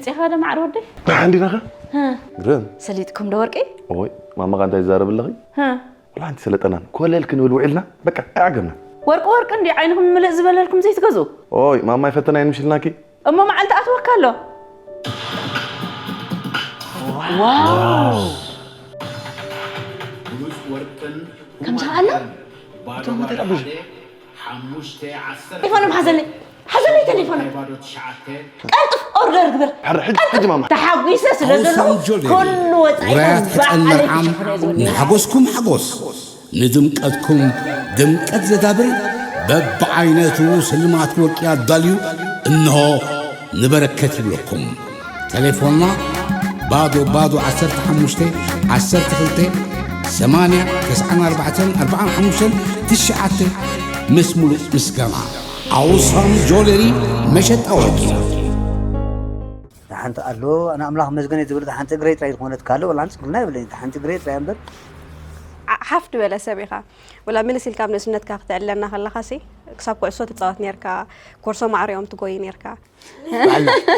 ፂኻ ዶ ማዕር ወደይ? ደሓን ዲናኸ? ሀ፣ ግርም። ሰሊጥኩም ዶ ወርቂ? ኦይ፣ ማማኻ እንታይ ትዛረብ ኣለኺ? ሀ፣ ወላ ሓንቲ ሰለጠናን ኮለል ክንብል ውዒልና በቃ ኣይዓገብና። ወርቂ ወርቂ እንዲ ዓይንኹም ምልእ ዝበለልኩም ዘይትገዝኡ? ኦይ፣ ማማይ ፈተና ይንምሽልናኪ። እሞ መዓልቲ ኣትወካ ኣሎ። ዋው! ከምዚ ከኣና? እቶም ተረብሽ። ቴሌፎኖም ሓዘለይ፣ ሓዘለይ ቴሌፎኖም። ቀልጥፍ ኦርደር ግበር። ሕጂ ሕጂ ማማ። ተሓጒሰ ስለ ዘለኹ ኩሉ ወጻኢታት ባዕለይ ክሽፍኖ ዝብል። ንሓጎስኩም ሓጎስ፣ ንድምቀትኩም ድምቀት ዘዳብር በብዓይነቱ ስልማት ወርቂ ኣዳልዩ እንሆ ንበረከት ይብለኩም። ቴሌፎንና ባዶ ባዶ ዓሰርተ ሓሙሽተ ዓሰርተ ክልተ ሰማንያ ተስዓን ኣርባዕተን ኣርባዓን ሓሙሽተን ትሽዓተ ምስ ሙሉእ ምስጋና። ኣውሳም ጆለሪ መሸጣ ወርቂ። ሓንቲ ኣሎ ኣነ ኣምላኽ መስገን ዝብል ሓንቲ እግረይ ጥራይ ዝኾነት ካለ ወላ ንፅግልና ይብለኝ ሓንቲ እግረይ ጥራይ እምበር ሓፍ ዝበለ ሰብ ኢኻ ወላ ምልስ ኢልካ ኣብ ንእስነትካ ክተዕለና ከለኻሲ ክሳብ ኩዕሶ ትፃወት ነርካ ኮርሶ ማዕሪኦም ትጎይ ነርካ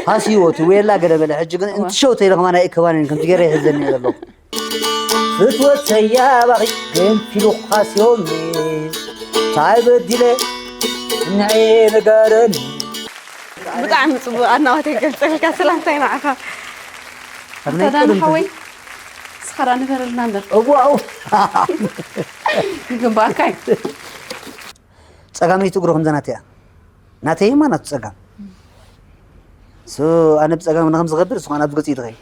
ሃሲ ህይወቱ ወየላ ገለ በለ ሕጂ ግን እንትሸው ተይለ ከማን ኣይእከባን ከምቲ ገይረ ይሕዘኒ ዘሎ ፍትወት ሰያባኺ ገንፊሉ ሃስዮኒ ታይ በዲለ ንዐየ ንገረኒ ብጣዕሚ ፅቡቅ ኣናወተይ ገልፀልካ ሰላምታይ ንዓኻ ኣታዳን ሓወይ ስኸራ ንበረልና እምበር እዋው ይግባእካ እዩ ፀጋመይቲ እግሩ ከምዛ ናተያ ናተይማ ናቱ ፀጋም ሶ ኣነ ብፀጋም ንከም ዝገብር እሱ ከዓና ብገፂ ይድኸይ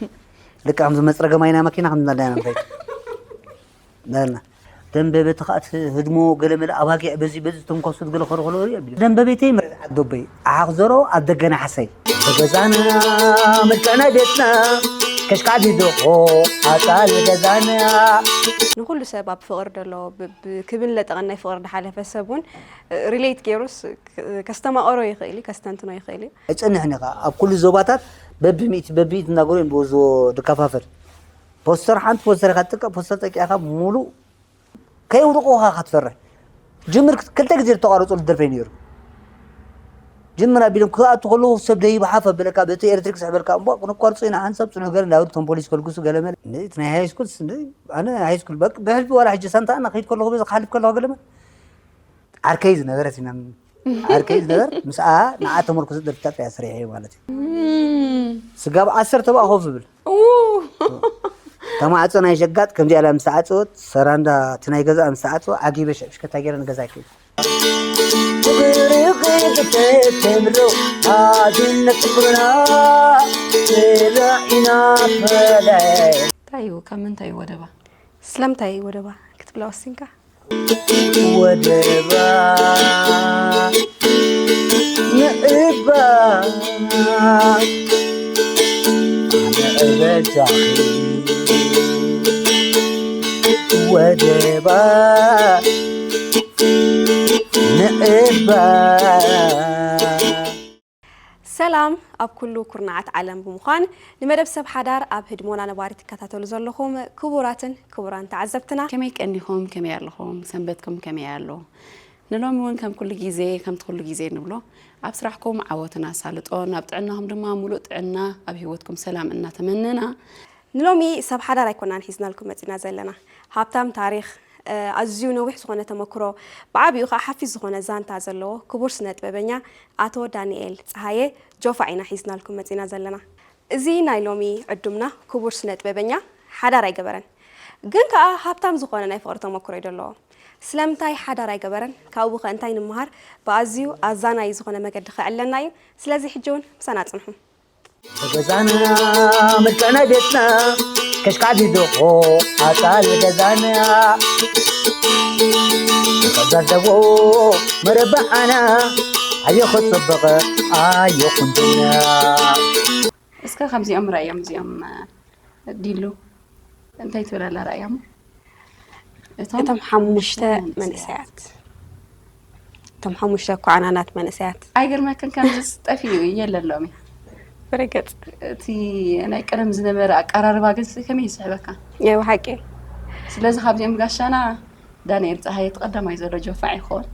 ልክዕ ከምዚ መፅረገ ማይ ናይ መኪና ከም እንዳዳያ ንኸይድ በልና ደንበበቲ ከዓ ህድሞ ገለመለ ኣባጊዕ በዚ በዚ ተንኳሱት ገለ ከረኸሎ ሪኦ ቢሉ ደንበቤተይ መረዓት ዶበይ ኣሓኽ ዘሮ ኣብ ደገና ሓሰይ በገዛና መልክዕና ቤትና ከሽካዕ ቢድርኾ ኣጣል ገዛና ንኩሉ ሰብ ኣብ ፍቕሪ ደሎ ብክብን ለጠቐን ናይ ፍቕሪ ድሓለፈ ሰብ እውን ሪሌት ገይሩስ ከስተማቐሮ ይኽእል እዩ ከስተንትኖ ይኽእል እዩ ኣይፀንሕን ኢኻ ኣብ ኩሉ ዞባታት በቢ ሚእቲ በቢ ሚእቲ እናገሩ እዮም ብወዝዎ ድከፋፈል ፖስተር ሓንቲ ፖስተር ኢኻ ትጥቀ ፖስተር ጠቂዕካ ሙሉእ ከየውድቑኻ ኢኻ ትፈርሕ ጅምር ክልተ ግዜ ዝተቋረፀሉ ደርፈይ ነይሩ ጅምር ኣቢሎም ክኣቱ ከለዉ ሰብ ደይብ ሓፍ ኣብለካ በቲ ኤሌክትሪክ ስሕበልካ እሞ ክነቋርፆ ኢና ሓንሳብ ፅኑሕ ገለ እንዳበሉ እቶም ፖሊስ ከልግሱ ገለመለ እቲ ናይ ሃይስኩል ኣነ ሃይስኩል ብሕልፊ ዋላ ሕጂ ሳንታ እና ከይድ ከለኹ በዚ ክሓልፍ ከለኹ ገለመለ ዓርከይ ዝነበረት ኢና ዓርከይ ዝነበር ምስኣ ንዓ ተመርኩሱ ደርፍታት እያ ሰሪሐ ማለት እዩ ስጋብ ዓሰርተ ብኣ ኮፍ ዝብል ተማዕፆ ናይ ሸጋጥ ከምዚኣ ኢላ ምስ ተዓፀወት ሰራንዳ እቲ ናይ ገዛኣ ምስ ተዓፀወ ዓጊበ ሸብሽከታ ገይረ ንገዛ ይከይድ ትምሮ ኣድነት ፍቅርና ስለ ኢና ፈለ እንታይ እዩ ካብ ምንታይ እዩ ወደባ ስለምንታይ እዩ ወደባ ክትብላ ወሲንካ ወደባ ምዕባል ኣነ እበጃኺ ወደባ ምዕባል ሰላም ኣብ ኩሉ ኩርናዓት ዓለም ብምዃን ንመደብ ሰብ ሓዳር ኣብ ህድሞና ነባሪ ትከታተሉ ዘለኹም ክቡራትን ክቡራን ተዓዘብትና ከመይ ቀኒኹም ከመይ ኣለኹም ሰንበትኩም ከመይ ኣሎ ንሎሚ እውን ከም ኩሉ ግዜ ከምቲ ኩሉ ግዜ ንብሎ ኣብ ስራሕኩም ዓወትን ኣሳልጦን ኣብ ጥዕናኹም ድማ ሙሉእ ጥዕና ኣብ ህይወትኩም ሰላም እናተመነና ንሎሚ ሰብ ሓዳር ኣይኮናን ሒዝናልኩም መፂና ዘለና ሃብታም ታሪኽ ኣዝዩ ነዊሕ ዝኾነ ተመክሮ ብዓብኡ ከዓ ሓፊስ ዝኾነ ዛንታ ዘለዎ ክቡር ስነ ጥበበኛ ኣቶ ዳንኤል ፀሃየ ጆፋ ኢና ሒዝናልኩም መፂና ዘለና እዚ ናይ ሎሚ ዕዱምና ክቡር ስነ ጥበበኛ ሓዳር ኣይገበረን ግን ከዓ ሃብታም ዝኾነ ናይ ፍቕሪ ተመክሮ እዩ ዘለዎ ስለምንታይ ሓዳር ኣይገበረን ካብኡ ከ እንታይ ንምሃር ብኣዝዩ ኣዛናይ ዝኾነ መገዲ ከዕለና እዩ ስለዚ ሕጂ እውን ምሳና ፅንሑ ገዛና መልክዕና ቤትና ከሽካዕ ቢድርኾ ኣጣል ገዛና ተዛዘቦ መረባዓና ኣዮ ክፅብቕ ኣዮ ኩንትና እስከ ከምዚኦም ራእዮም እዚኦም ዲሉ እንታይ ትብል ኣላ ራእያሞ እቶም ሓሙሽተ መንእሰያት እቶም ሓሙሽተ ኳዕናናት መንእሰያት ኣይገርመክን ከምዚ ጠፊኡ የለ ሎሚ ብረገፅ እቲ ናይ ቀደም ዝነበረ ኣቀራርባ ግን ከመይ ይስሕበካ ናይ ብሓቂ ስለዚ ካብዚኦም ጋሻና ዳንኤል ፀሃየ እቲ ቀዳማይ ዘሎ ጆፋዕ ይኸውን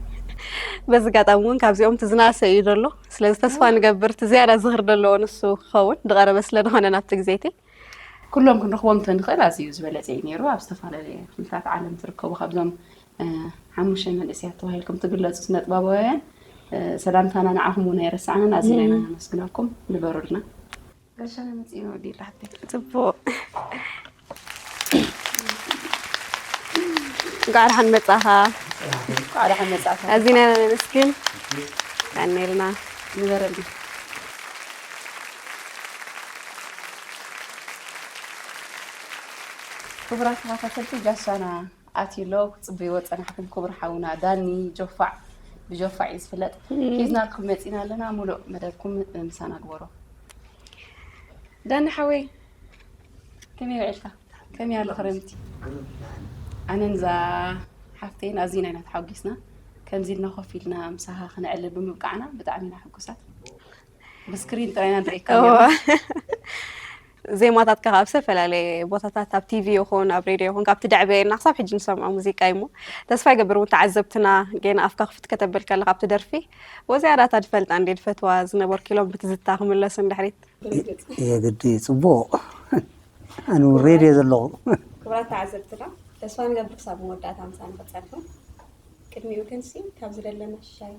በዚ ኣጋጣሚ እውን ካብዚኦም እቲ ዝናእሰ እዩ ዘሎ። ስለዚ ተስፋ ንገብር እቲ ዝያዳ ዝኽሪ ዘለዎ ንሱ ክኸውን ዝቐረበ ስለ ዝኾነ ናብቲ ግዜቲ። ኩሎም ክንረኽቦም እንተንኽእል ኣዝዩ ዝበለጸ እዩ ነይሩ። ኣብ ዝተፈላለየ ክፍልታት ዓለም ትርከቡ ካብዞም ሓሙሽተ መንእሰያት ተባሂልኩም ትግለጹ ስነጥበባውያን ሰላምታና ንዓኹም እውን ኣይረሳዕናን። ኣዚና ኢና ነመስግነኩም። ንበሩልና። ጋሻና መጺኡ ወዲ ላሕተይ። ጽቡቕ። እንኳዕ ደሓን መጻኻ። እንኳዕ ደሓን መጻእካ። ኣዚና ነመስግን። ቀኒልና። ንበረልና። ክቡራት ተኸታተልቲ ጋሻና ኣትዩ ኣሎ ክጽበይዎ ጸናሕኩም ክቡር ሓውና ዳኒ ጆፋዕ ብጆፋዕ እዩ ዝፍለጥ ሒዝናልኩም መጺና ኣለና። ሙሉእ መደብኩም ምሳና ግበሮ። ዳኒ ሓወይ ከመይ ውዒልካ? ከመይ ኣሎ ክረምቲ? ኣነን እዛ ሓፍተይን ኣዚና ኢና ተሓጒስና። ከምዚ ኢልና ኮፍ ኢልና ምሳኻ ክነዕልል ብምብቃዕና ብጣዕሚ ኢና ሕጉሳት። ብስክሪን ጥራይ ኢና ንርእየካ እወ። ነርና። ዜማታትካ ካብ ዝተፈላለየ ቦታታት ኣብ ቲቪ ይኹን ኣብ ሬድዮ ይኹን ካብቲ ደዕበየና ክሳብ ሕጂ ንሰምዖ ሙዚቃ እዩ እሞ ተስፋ ይገብር እውን ተዓዘብትና ጌና ኣፍካ ክፍት ከተብል ከለካ ኣብቲ ደርፊ ወዚያዳ እታ ድፈልጣ እንዴ ድፈትዋ ዝነበርኩ ኢሎም ብትዝታ ክምለሱ ንድሕሪት። የግዲ ጽቡቕ ኣነ እውን ሬድዮ ዘለኹ ክቡራት ተዓዘብትና ተስፋ ንገብር ክሳብ መወዳእታ ምሳና ክፀንሑ ቅድሚኡ ግን ሲ ካብ ዝደለና ሽሻይ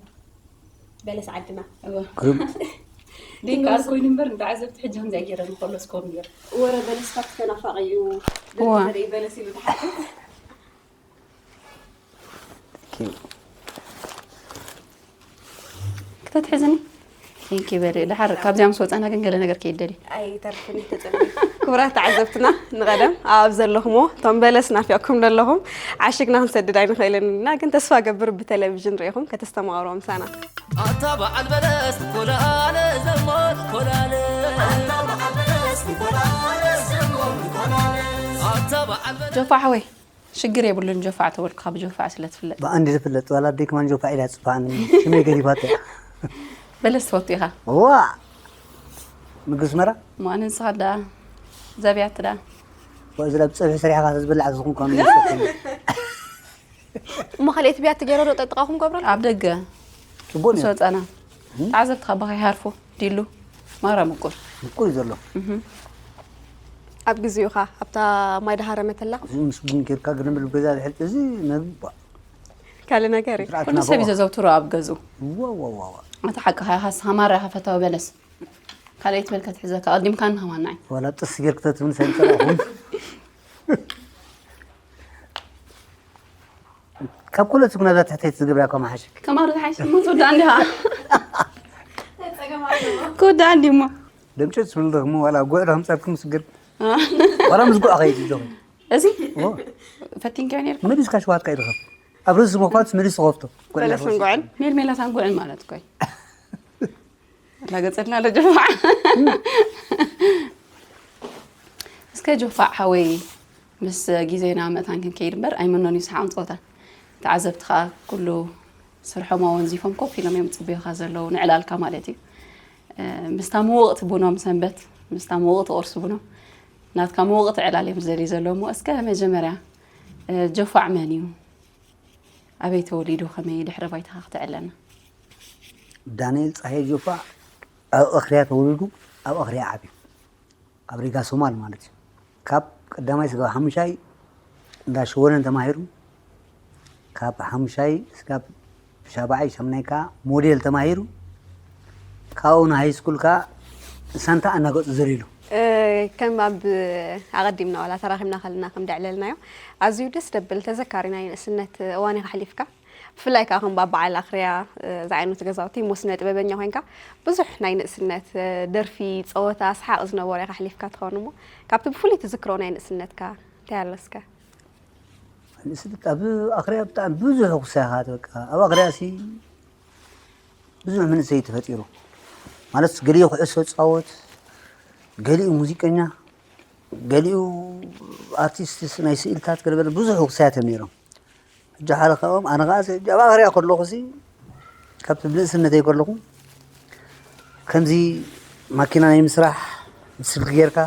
በለስ ዓድና እወ። ደይከኣል ኮይኑ እምበር ንተዓዘብቲ ሕጂ ከምዚኣ ገይረ ንኸሎ እስከ ወንበር ወረ በለስ ካብቲ ተናፋቂ እዩ እዋ። በተለይ በለስ ኢሉ ተሓትት ክተትሕዝኒ ቴንኪ በል ድሓር ካብዚኣ ምስ ወፃና ግን ገለ ነገር ከይደሊ ኣይተርፍን ተፀ ክቡራት ተዓዘብትና ንቐደም ኣብ ዘለኹሞ እቶም በለስ ናፊቕኩም ዘለኹም ዓሽግና ክንሰድድ ኣይንኽእልን ኢና ግን ተስፋ ገብር ብቴሌቪዥን ርኢኹም ከተስተማቕርዎ ምሳና ኣታ በዓል በለስ ኮላለ ዘሞት ኮላለ ኣታ በዓል በለስ ኮላለ ዘሞት ኮላለ ኣታ በዓል በለስ ጆፋዕ ሓወይ ሽግር የብሉን ጆፋዕ ተበልኩኻ ብጆፋዕ ስለ ትፍለጥ ብኣንድ ዝፍለጥ ዋላ ኣደይ ከማን ጆፋ ኢላ ትፅፋዕኒ ሽመይ ገዲፋቶ እያ በለስ ትፈቱ ኢኻ ዋ ምግቢ ስመራ እሞ ኣነ ንስኻ ዳ ዘብያት ዳ ወዚ ብ ፀብሒ ሰሪሕካ ዝብላዕ ዝኾንኳ እሞ ካልኦት ብያት ገይሮ ዶ ጠጥቃኹም ገብረል ኣብ ደገ ፅቡቅ ምስ ነይሩ ወፃና ተዓዘብቲ ካብ በኻ ይሃርፉ ዲሉ ማራ ምቁር ምቁር እዩ ዘሎ ኣብ ግዜኡኻ ኣብታ ማይ ዳሃረመተላ እዚ ምስ ቡን ጌርካ ግርምብል ገዛ ዝሕልጥ እዚ መግቢ ቧ ካልእ ነገር እዩ ስርዓት ኩሉ ናበዋ። ሰብ እዩ ዘዘውትሮ ኣብ ገዙ ዋዋዋዋ ኣታ ሓቅኻ ኢኻ ንስኻ ማራ ኢኻ ፈታዊ በለስ ካልኣይቲ በልካ ትሕዘካ ኣቀዲምካ ንኸማናይ ዋላ ጥስ ጌርክ ተትብን ሰብ ይጸላእኹም ካብ ኩለት ኩነታት ትሕተይቲ ዝገብራ እኳ መሓሸኪ ከማሩ ዝሓይሽ ሞ ትወዳእ እንዲኻ ክወዳእ እንዲ ሞ ደምጨት ዝብል ደሞ ዋላ ጉዕ ዶ ከምጻልኩም ስግር ዋላ ምስ ጉዕ ከይድ ኣለኹ እዚ ኦ፣ ፈቲንካዮ ነርካ መሊስካ ሸዋትካ ይድኸም ኣብ ርእሲ መኳት መሊስ ተኸፍቶ በለስን ጉዕን ሜልሜላታን ጉዕን ማለት ኮይ ላገጸልና ለጀፋ እስከ ጆፋዕ ሓወይ ምስ ግዜና መእታን ክንከይድ እምበር ኣይመኖን እዩ ሰሓቕን ፀወታን ተዓዘብቲ ከዓ ኩሉ ስርሖም ኣወንዚፎም ኮፍ ኢሎም እዮም ፅበዩካ ዘለዉ ንዕላልካ ማለት እዩ ምስታ ምውቕቲ ቡኖም ሰንበት ምስታ ምውቕቲ ቁርሲ ቡኖም ናትካ ምውቕቲ ዕላል እዮም ዝደልዩ ዘለዉ እሞ እስከ መጀመርያ ጆፋዕ መን እዩ ኣበይ ተወሊዱ ከመይ ድሕሪ ባይታኻ ክተዕለና ዳንኤል ፀሃየ ጆፋ ኣብ ኣኽርያ ተወሊዱ ኣብ ኣኽርያ ዓብዩ ኣብ ሪጋ ሶማል ማለት እዩ ካብ ቀዳማይ ስጋብ ሓሙሻይ እንዳ ሽወነን ተማሂሩ ካብ ሓሙሻይ ስጋብ ሻባዓይ ሻምናይ ከዓ ሞዴል ተማሂሩ ካብኡ ንሃይ ስኩል ከዓ ሳንታ ኣናገፁ ዘሊሉ ከም ኣብ ኣቐዲምና ዋላ ተራኺብና ከለና ከም ደዕለልናዮ ኣዝዩ ደስ ደብል ተዘካሪ ናይ ንእስነት እዋን ኢኻ ኣሕሊፍካ ብፍላይ ከዓ ከም በዓል ኣኽርያ ዝዓይነቱ ገዛውቲ እሞ ስነ ጥበበኛ ኮይንካ ብዙሕ ናይ ንእስነት ደርፊ ፀወታ ሰሓቕ ዝነበሮ ኢኻ ኣሕሊፍካ ትኸውን እሞ ካብቲ ብፍሉይ ትዝክሮ ናይ ንእስነትካ እንታይ ኣሎ እስከ ንእስነት ኣብ ኣኽርያ ብጣዕሚ ብዙሕ ክሳኻት በቃ ኣብ ኣኽርያ ሲ ብዙሕ መንእሰይ ተፈጢሩ ማለት ገሊኡ ኩዕሶ ፃወት ገሊኡ ሙዚቀኛ ገሊኡ ኣርቲስት ናይ ስእልታት ገለበለ ብዙሕ ክሳያት እዮም ነይሮም ሕጂ ሓደ ካብኦም ኣነ ከዓ ኣብ ኣኽርያ ከለኹ ሲ ካብቲ ብንእስነተይ ከለኹ ከምዚ ማኪና ናይ ምስራሕ ብስልኪ ጌርካ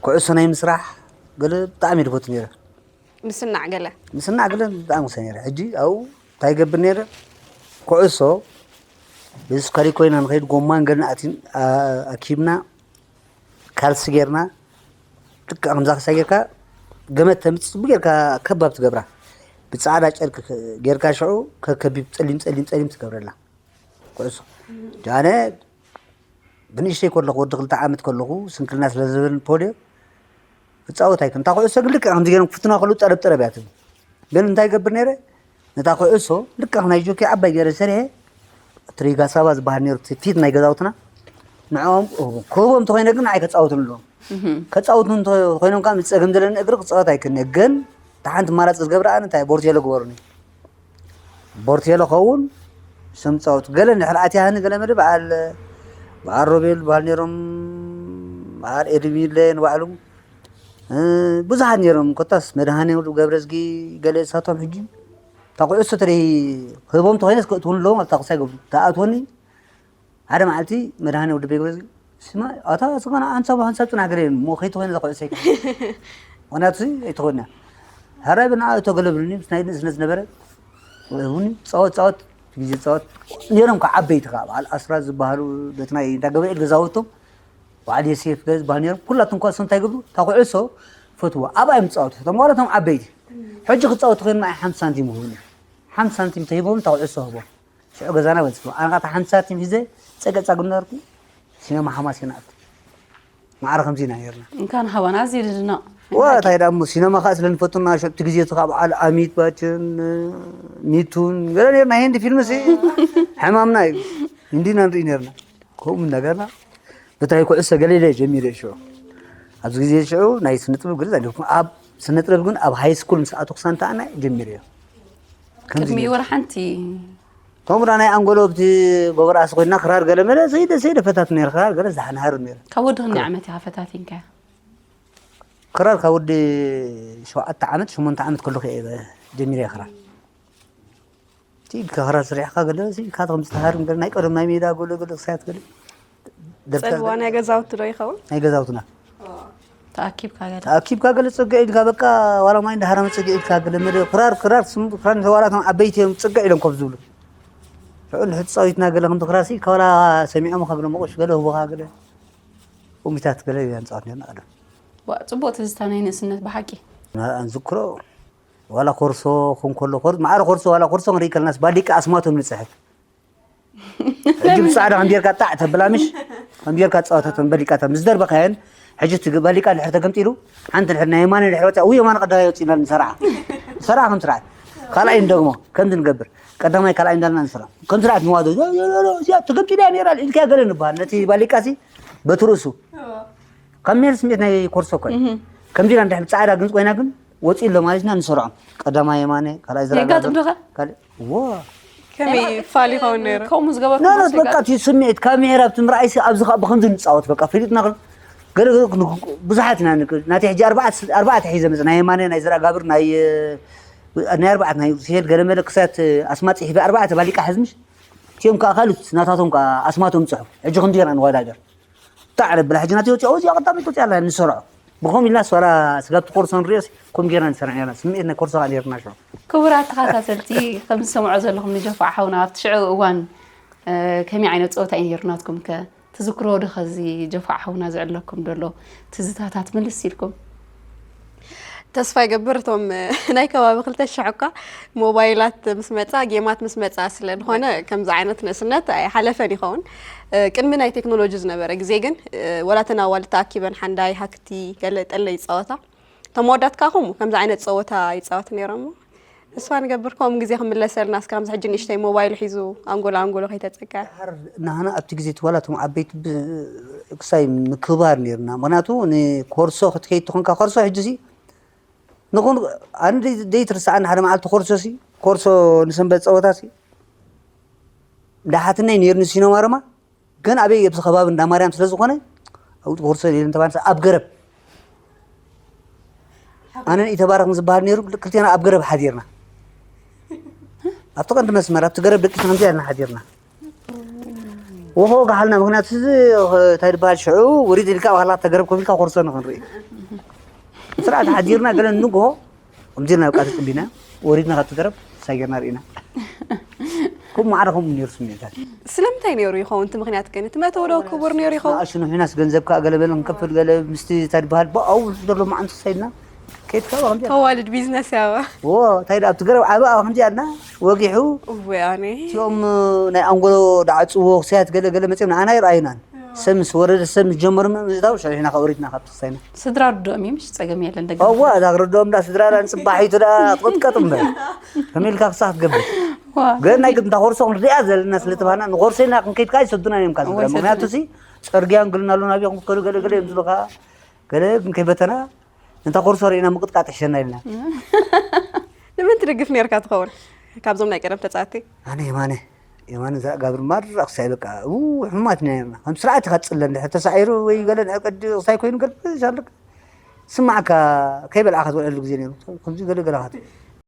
ኩዕሶ ናይ ምስራሕ ገለ ብጣዕሚ ድፈቱ ነይረ ምስናዕ ገለ ምስናዕ ገለ ብጣዕሚ ክሰ ነይረ ሕጂ ኣብኡ እንታይ ገብር ነይረ ኩዕሶ ብስካሪ ኮይና ንኸይድ ጎማን ገለን ኣቲን ኣኪብና ካልሲ ጌርና ልክዕ ከምዛ ክሳይ ጌርካ ገመድ ተምፅእ ፅቡቅ ጌርካ ከባብ ትገብራ ብፃዕዳ ጨርቂ ጌርካ ሽዑ ከከቢብ ፀሊም ፀሊም ፀሊም ትገብረላ። ኩዕሶ ጃነ ብንእሽተይ ከለኹ ወዲ ክልተ ዓመት ከለኹ ስንክልና ስለ ዝብል ፖልዮ ክፃወት ኣይክን እታ ኩዕሶ ግን ልክዕ ከምዚ ገይሮም ክፍትና ከሉ ጠረብ ጠረብ እያ ትብል። ግን እንታይ ይገብር ነይረ ነታ ኩዕሶ ልክዕ ናይ ጆኪ ዓባይ ገይረ ሰሪሐ ትሪጋ ሳባ ዝበሃል ነይሩ እቲ ፊት ናይ ገዛውትና ንዕኦም ክህቦም እንተኮይነ ግን ንዓይ ከፃውቱን ኣለዎም ከፃውቱ እንተኮይኖም ከዓ ምስ ፀገም ዘለኒ እግሪ ክፃወት ኣይክእልን እየ ግን እታ ሓንቲ ማራፂ ዝገብር ኣነ እንታይ ቦርቴሎ ግበሩኒ ቦርቴሎ ኸውን ስም ፃውቱ ገለ እንድሕር ኣትያህኒ ገለ መለ በዓል በዓል ሮቤል በዓል ነይሮም በዓል ኤድሚለ ንባዕሉ ብዙሓት ነይሮም ኮታስ መድሃኔ ገብረዝጊ ገለ እሳቶም ሕጂ እታ ኩዕሶ ተለይ ክህቦም ተኮይነስ ክእትውን ኣለዎም ኣብታ ክሳይ ገብሩ ተኣትወኒ ሓደ መዓልቲ መድሃኔ ወዲ ቤግበዝ ስማ ኣታ ስኸና ኣንሳብ ሃንሳብ ጽናሕ ገለ እሞ ከይትኾይነ እዛ ኩዕሶ ኣይኮነ ምክንያቱ ኣይትኾይና ሃራይ ብና እቶ ገለብልኒ ምስ ናይ ንእስነት ዝነበረ እውን ጻወት ጻወት ግዜ ጻወት ነይሮም ከዓ ዓበይቲ ከዓ በዓል ኣስራት ዝበሃሉ በቲ ናይ እንዳ ገብርኤል ገዛውቶም በዓል የሴፍ ገ ዝበሃሉ ነይሮም ኩላቶም እኳ እንታይ ገብሩ እታ ኩዕሶ ፈትዎ ኣብኣ እዮም ዝፃወቱ ተማዋለቶም ዓበይቲ ሕጂ ክፃወቱ ኮይኖም ኣይ ሓንቲ ሳንቲም ይህቡኒ ሓንቲ ሳንቲም ተሂቦም እታ ኩዕሶ ህቦም ሽዑ ገዛና በልፅዎ ኣነ ኸዓ ሓንቲ ሳንቲም ሒዘ ፀገፃ ግነርኩ ሲነማ ሓማሴን ኣቱ ማዕረ ከምዚ ኢና ነርና እንካን ሃባና ኣዝዩ ድድነቕ ዋ እንታይ ደኣ እሞ ሲነማ ከዓ ስለ ንፈቱና ሸጥቲ ግዜ እቲ ካብ ዓል ኣሚት ባችን ሚቱን ገለ ነርና ሂንዲ ፊልም ሲ ሕማምና እዩ ሂንዲና ንርኢ ነርና ከምኡ እናገርና ብታይ ኩዕሶ ገለ ኢለ ጀሚረ ሽዑ ኣብዚ ግዜ ሽዑ ናይ ስነ ጥበብ ገለ ኣለኩም ኣብ ስነ ጥበብ ግን ኣብ ሃይ ስኩል ምስ ኣተኩ ሳንታ ኣና ጀሚረ እዮ ቅድሚ ወር ሓንቲ ከምኡ ናይ ኣንጎሎ ኣብቲ ጎበርኣስ ኮይና ክራር ገለ መለ ሰይደ ሰይደ ፈታት ነር ክራር ገለ ዝሓናሃር ነር ካብ ወዲ ክንደይ ዓመት ኢኻ ፈታቲንካ ክራር ካብ ወዲ ሸውዓተ ዓመት ሸሞንተ ዓመት ከለኹ እየ ጀሚረ ክራር እቲ ኢድካ ክራር ስሪሕካ ገለ ኢድካ ከም ዝተሃርም ገለ ናይ ቀደም ናይ ሜዳ ገለ ገለ ክሳያት ገለ ጸልዋ ናይ ገዛውቲ ዶ ይኸውን ናይ ገዛውትና ተኣኪብካ ገለ ተኣኪብካ ገለ ጽግዕ ኢልካ በቃ ዋላ ማይ እንዳሃረመ ጽግዕ ኢልካ ገለ መለ ክራር ክራር ስም ክራር ተዋላቶም ዓበይቲ እዮም ጽግዕ ኢሎም ኮፍ ዝብሉ ሽዑ ንሕቲ ጻዊትና ገለ ከምቲ ክራር ሲ ከላ ሰሚዖም ከግለ መቆሽ ገለ ህቦኻ ገለ ኡሚታት ገለ ኢና ንጻወት ነርና ቀደም ጽቡቅ ትዝታ ናይ ንእስነት ብሓቂ ንዝክሮ ዋላ ኮርሶ ክን ከሎ ኮርሶ ማዕረ ኮርሶ ዋላ ኮርሶ ክንርኢ ከለናስ ባሊቃ ኣስማቶም ንጽሕፍ ሕጂ ብጻዕዳ ከም ጌርካ ጣዕ ተብላ ምሽ ከም ጌርካ ጻወተተን በሊቃታ ምስ ደርበካየን ሕጂ እቲ በሊቃ ድሕር ተገምጢሉ ሓንቲ ድሕር ናይ የማነ ድሕር ወፂኣ ውይ የማነ ቀዳማይ ወፂና ንሰርዓ ንሰርዓ ከም ስርዓት ካልኣይ ንደግሞ ከምዚ ንገብር ቀዳማይ ካልኣይ እንዳልና ንሰርዓ ከም ስርዓት ንዋዶ እዚኣ ተገምጢላ እያ ነይራ ኢልካ ገለ ንበሃል ነቲ በሊቃ ሲ በቲ ርእሱ ካብ ሜር ስሜት ናይ ኮርሶ ኮ ከምዚ ኢላ እንድሕር ጻዕዳ ግን ኮይና ግን ወፂኡ ኣሎ ማለት ኢና ንሰርዖም ቀዳማይ የማነ ካልኣይ ዘራጋ የጋጥም ዶ ኸ? ካልእ ዋ ከመይ ፋል ይኸውን ነይሩ ከምኡ ዝገበርኩ ኖ ኖ በቃ እቲ ስምዒት ካብ ምዕራብ እቲ ምርኣይሲ ኣብዚ ከዓ ብከምዚ ንፃወት በቃ ፈሊጥና ከ- ገለ ገለ ክን- ብዙሓት ኢና ንክ- ናተይ ሕጂ ኣርባዕተ ኣርባዕተ ሒዘ መፅ ናይ የማነ ናይ ዘርኣጋብር ናይ ናይ ኣርባዕተ ናይ ሲሄድ ገለመለ ክሳት ኣስማፂ ሒበ ኣርባዕተ ባሊቃ ሕዝምሽ እቲኦም ከዓ ካልኦት ናታቶም ከዓ ኣስማቶም ፅሑፍ ሕጂ ከምዚ ገይርና ንወዳደር ጣዕ ረብላ ሕጂ ናተይ ወፂኣ ወፂኣ ቀዳመይቲ ወፂኣ ኣላ ንሰርዖ ብኸም ኢልና ስዋላ ስጋብ ትቆርሶ ንሪኦስ ከም ጌርና ንሰርዕ ነርና ስምዒት ናይ ኮርሶ ከዓ ኔርና ሽዑ ክቡራት ተኸታተልቲ ከም ዝሰምዖ ዘለኹም ንጀፋዕ ሓውና ኣብቲ ሽዑ እዋን ከመይ ዓይነት ፀወታ እዩ ነይሩ ናትኩም ከ ትዝክሮ ዶ ኸዚ ጀፋዕ ሓውና ዝዕለኩም ደሎ ትዝታታት ምልስ ኢልኩም ተስፋ ይገብር እቶም ናይ ከባቢ ክልተ ሽሕ እኳ ሞባይላት ምስ መፃ ጌማት ምስ መፃ ስለ ዝኾነ ከምዚ ዓይነት ንእስነት ኣይሓለፈን ይኸውን ቅድሚ ናይ ቴክኖሎጂ ዝነበረ ግዜ ግን ወላተን ኣዋልድ ተኣኪበን ሓንዳይ ሃክቲ ገለ ጠለ ይፃወታ እቶም ኣወዳት ከዓ ከምኡ ከምዚ ዓይነት ፀወታ ይፃወት ነይሮም ንስፋ ንገብር ከምኡ ግዜ ክምለሰልና እስከ ከምዚ ሕጂ ንእሽተይ ሞባይል ሒዙ ኣንጎሎ ኣንጎሎ ከይተፀቀ ናህና ኣብቲ ግዜ እቲ ዋላ እቶም ዓበይቲ ክሳይ ምክብባር ነይርና ምክንያቱ ንኮርሶ ክትከይድ ትኾንካ ኮርሶ ሕጂ ንኹን ኣነ ዘይትርስዓኒ ሓደ መዓልቲ ኮርሶ ሲ ኮርሶ ንሰንበት ፀወታ ሲ እንዳሓትነይ ነይርኒ ሲኖማ ረማ ግን ኣበይ ኣብዚ ከባቢ እንዳ ማርያም ስለ ዝኾነ ኣብቲ ኮርሶ ነይርኒ ተባን ኣብ ገረብ ኣነን ኢተባረኽን ዝበሃል ነይሩ ክልቴና ኣብ ገረብ ሓዲርና ኣብቲ ቀንዲ መስመር ኣብቲ ገረብ ደቂስና ከምዚ ኣልና ሓዲርና ወሆ ገሓልና ምክንያቱ እዚ እንታይ ዝበሃል ሽዑ ውሪድ ኢልካ ባህላ ተገረብ ኮፍ ኢልካ ኮርሶ ንክንርኢ ስርዓት ሓዲርና ገለ ንግሆ ከምዚ ኢልና ብቃ ተፅቢና ወሪድና ካብ ትገረብ ሳጌርና ርኢና ከምኡ ማዕረ ከምኡ ነይሩ ስምዒታት። ስለምንታይ ነይሩ ይኸውን እቲ ምኽንያት ግን? እቲ መእተዊ ዶ ክቡር ነይሩ ይኸውን? ኣሽኑ ሒናስ ገንዘብ ከዓ ገለ በለ ንከፍል ገለ ምስቲ እንታይ ዝበሃል ብኣው ዘሎ መዓንቱ ሰይድና ከይድካ ከምዚ ተዋልድ ቢዝነስ ያባ ዎ እንታይ ደኣ ኣብቲ ገረብ ዓበ ኣብ ከምዚ ኣልና ወጊሑ እወ ኣነ እቲኦም ናይ ኣንጎሎ ደዓፅዎ ክስያት ገለ ገለ መፅኦም ንዓና ይረኣዩናን ሰብ ምስ ወረደ ሰብ ምስ ጀመሩ ምእታው ሽሒና ከውሪድና ካብ ተሳይና ስድራ ርድኦም እዩ ምሽ ፀገም የለን ደገ እዋ እዛ ክረድኦም ዳ ስድራ ዳ ንፅባሒቱ ዳ ትቕጥቀጥ እምበር ከመይ ኢልካ ክሳዕ ክትገብር ግን ናይ ግድ እንታ ኮርሶ ክንሪኣ ዘለና ስለ ተባህና ንኮርሶ ኢና ክንከይድ ከዓ ይሰዱና እዮም ካዝራ ወይ ሰዱና። ምክንያቱ ሲ ፅርግያ እንግልና ኣሎ ናብኦም ክትከዱ ገለ ገለ እዮም ዝብሉካ ገለ ግን ከይበተና እንታ ኮርሶ ርኢና ምቅጥቃጥ ይሕሸና ኢልና ንመን ትድግፍ ነርካ ትኸውን? ካብዞም ናይ ቀደም ተፃወትቲ ኣነ የማነ የማነ ዘጋብር ማድራ ክሳይ በቃ ው ሕሙማት ኢና ነርና ከም ስርዓት ኢኻ ትፅለ እንድሕር ተሳዒሩ ወይ ገለ ንዕቀዲ ክሳይ ኮይኑ ገለ ሻለክ ስማዕካ ከይበልዓኻ ትውዕለሉ ግዜ ነይሩ ከምዚ ገለ ገለኻት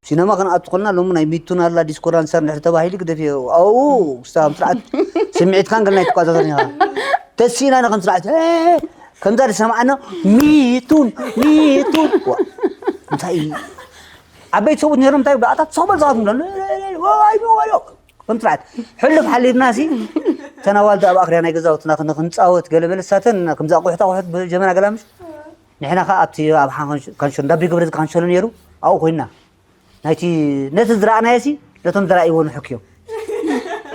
ሲነማ ክንኣቱ ከልና ሎሚ ናይ ሚቱን ኣላ ዲስኮ ዳንሰር እንድሕር ተባሂሉ ግደፍ ኣብኡ ክስታ ከም ስርዓት ስምዒትካን ገለ ናይ ትቋጻጸር ኢኻ ተሲእና ኢና ከም ስርዓት ከምዛ ዝሰማዕና ሚቱን ሚቱን ዋ፣ እንታይ እዩ? ዓበይቲ ሰብኡት ነይሮም እንታይ ብኣታት ሰኽበል ሰባት ምሎ ከምትርዓት ሕሉፍ ሓሊፍና ሲ ተናዋልቲ ኣብ ኣኽርያ ናይ ገዛውትና ክንፃወት ገለ መለሳተን ከምዚ ኣቑሑት ኣቑሑት ብጀመና ገላምሽ ንሕና ከዓ ኣብቲ ኣብ ካንሸሎ እንዳቢ ገብረት ካንሸሎ ነይሩ ኣብኡ ኮይንና ናይቲ ነቲ ዝረኣናዮ ሲ ነቶም ዝረኣይዎ ንሕክዮም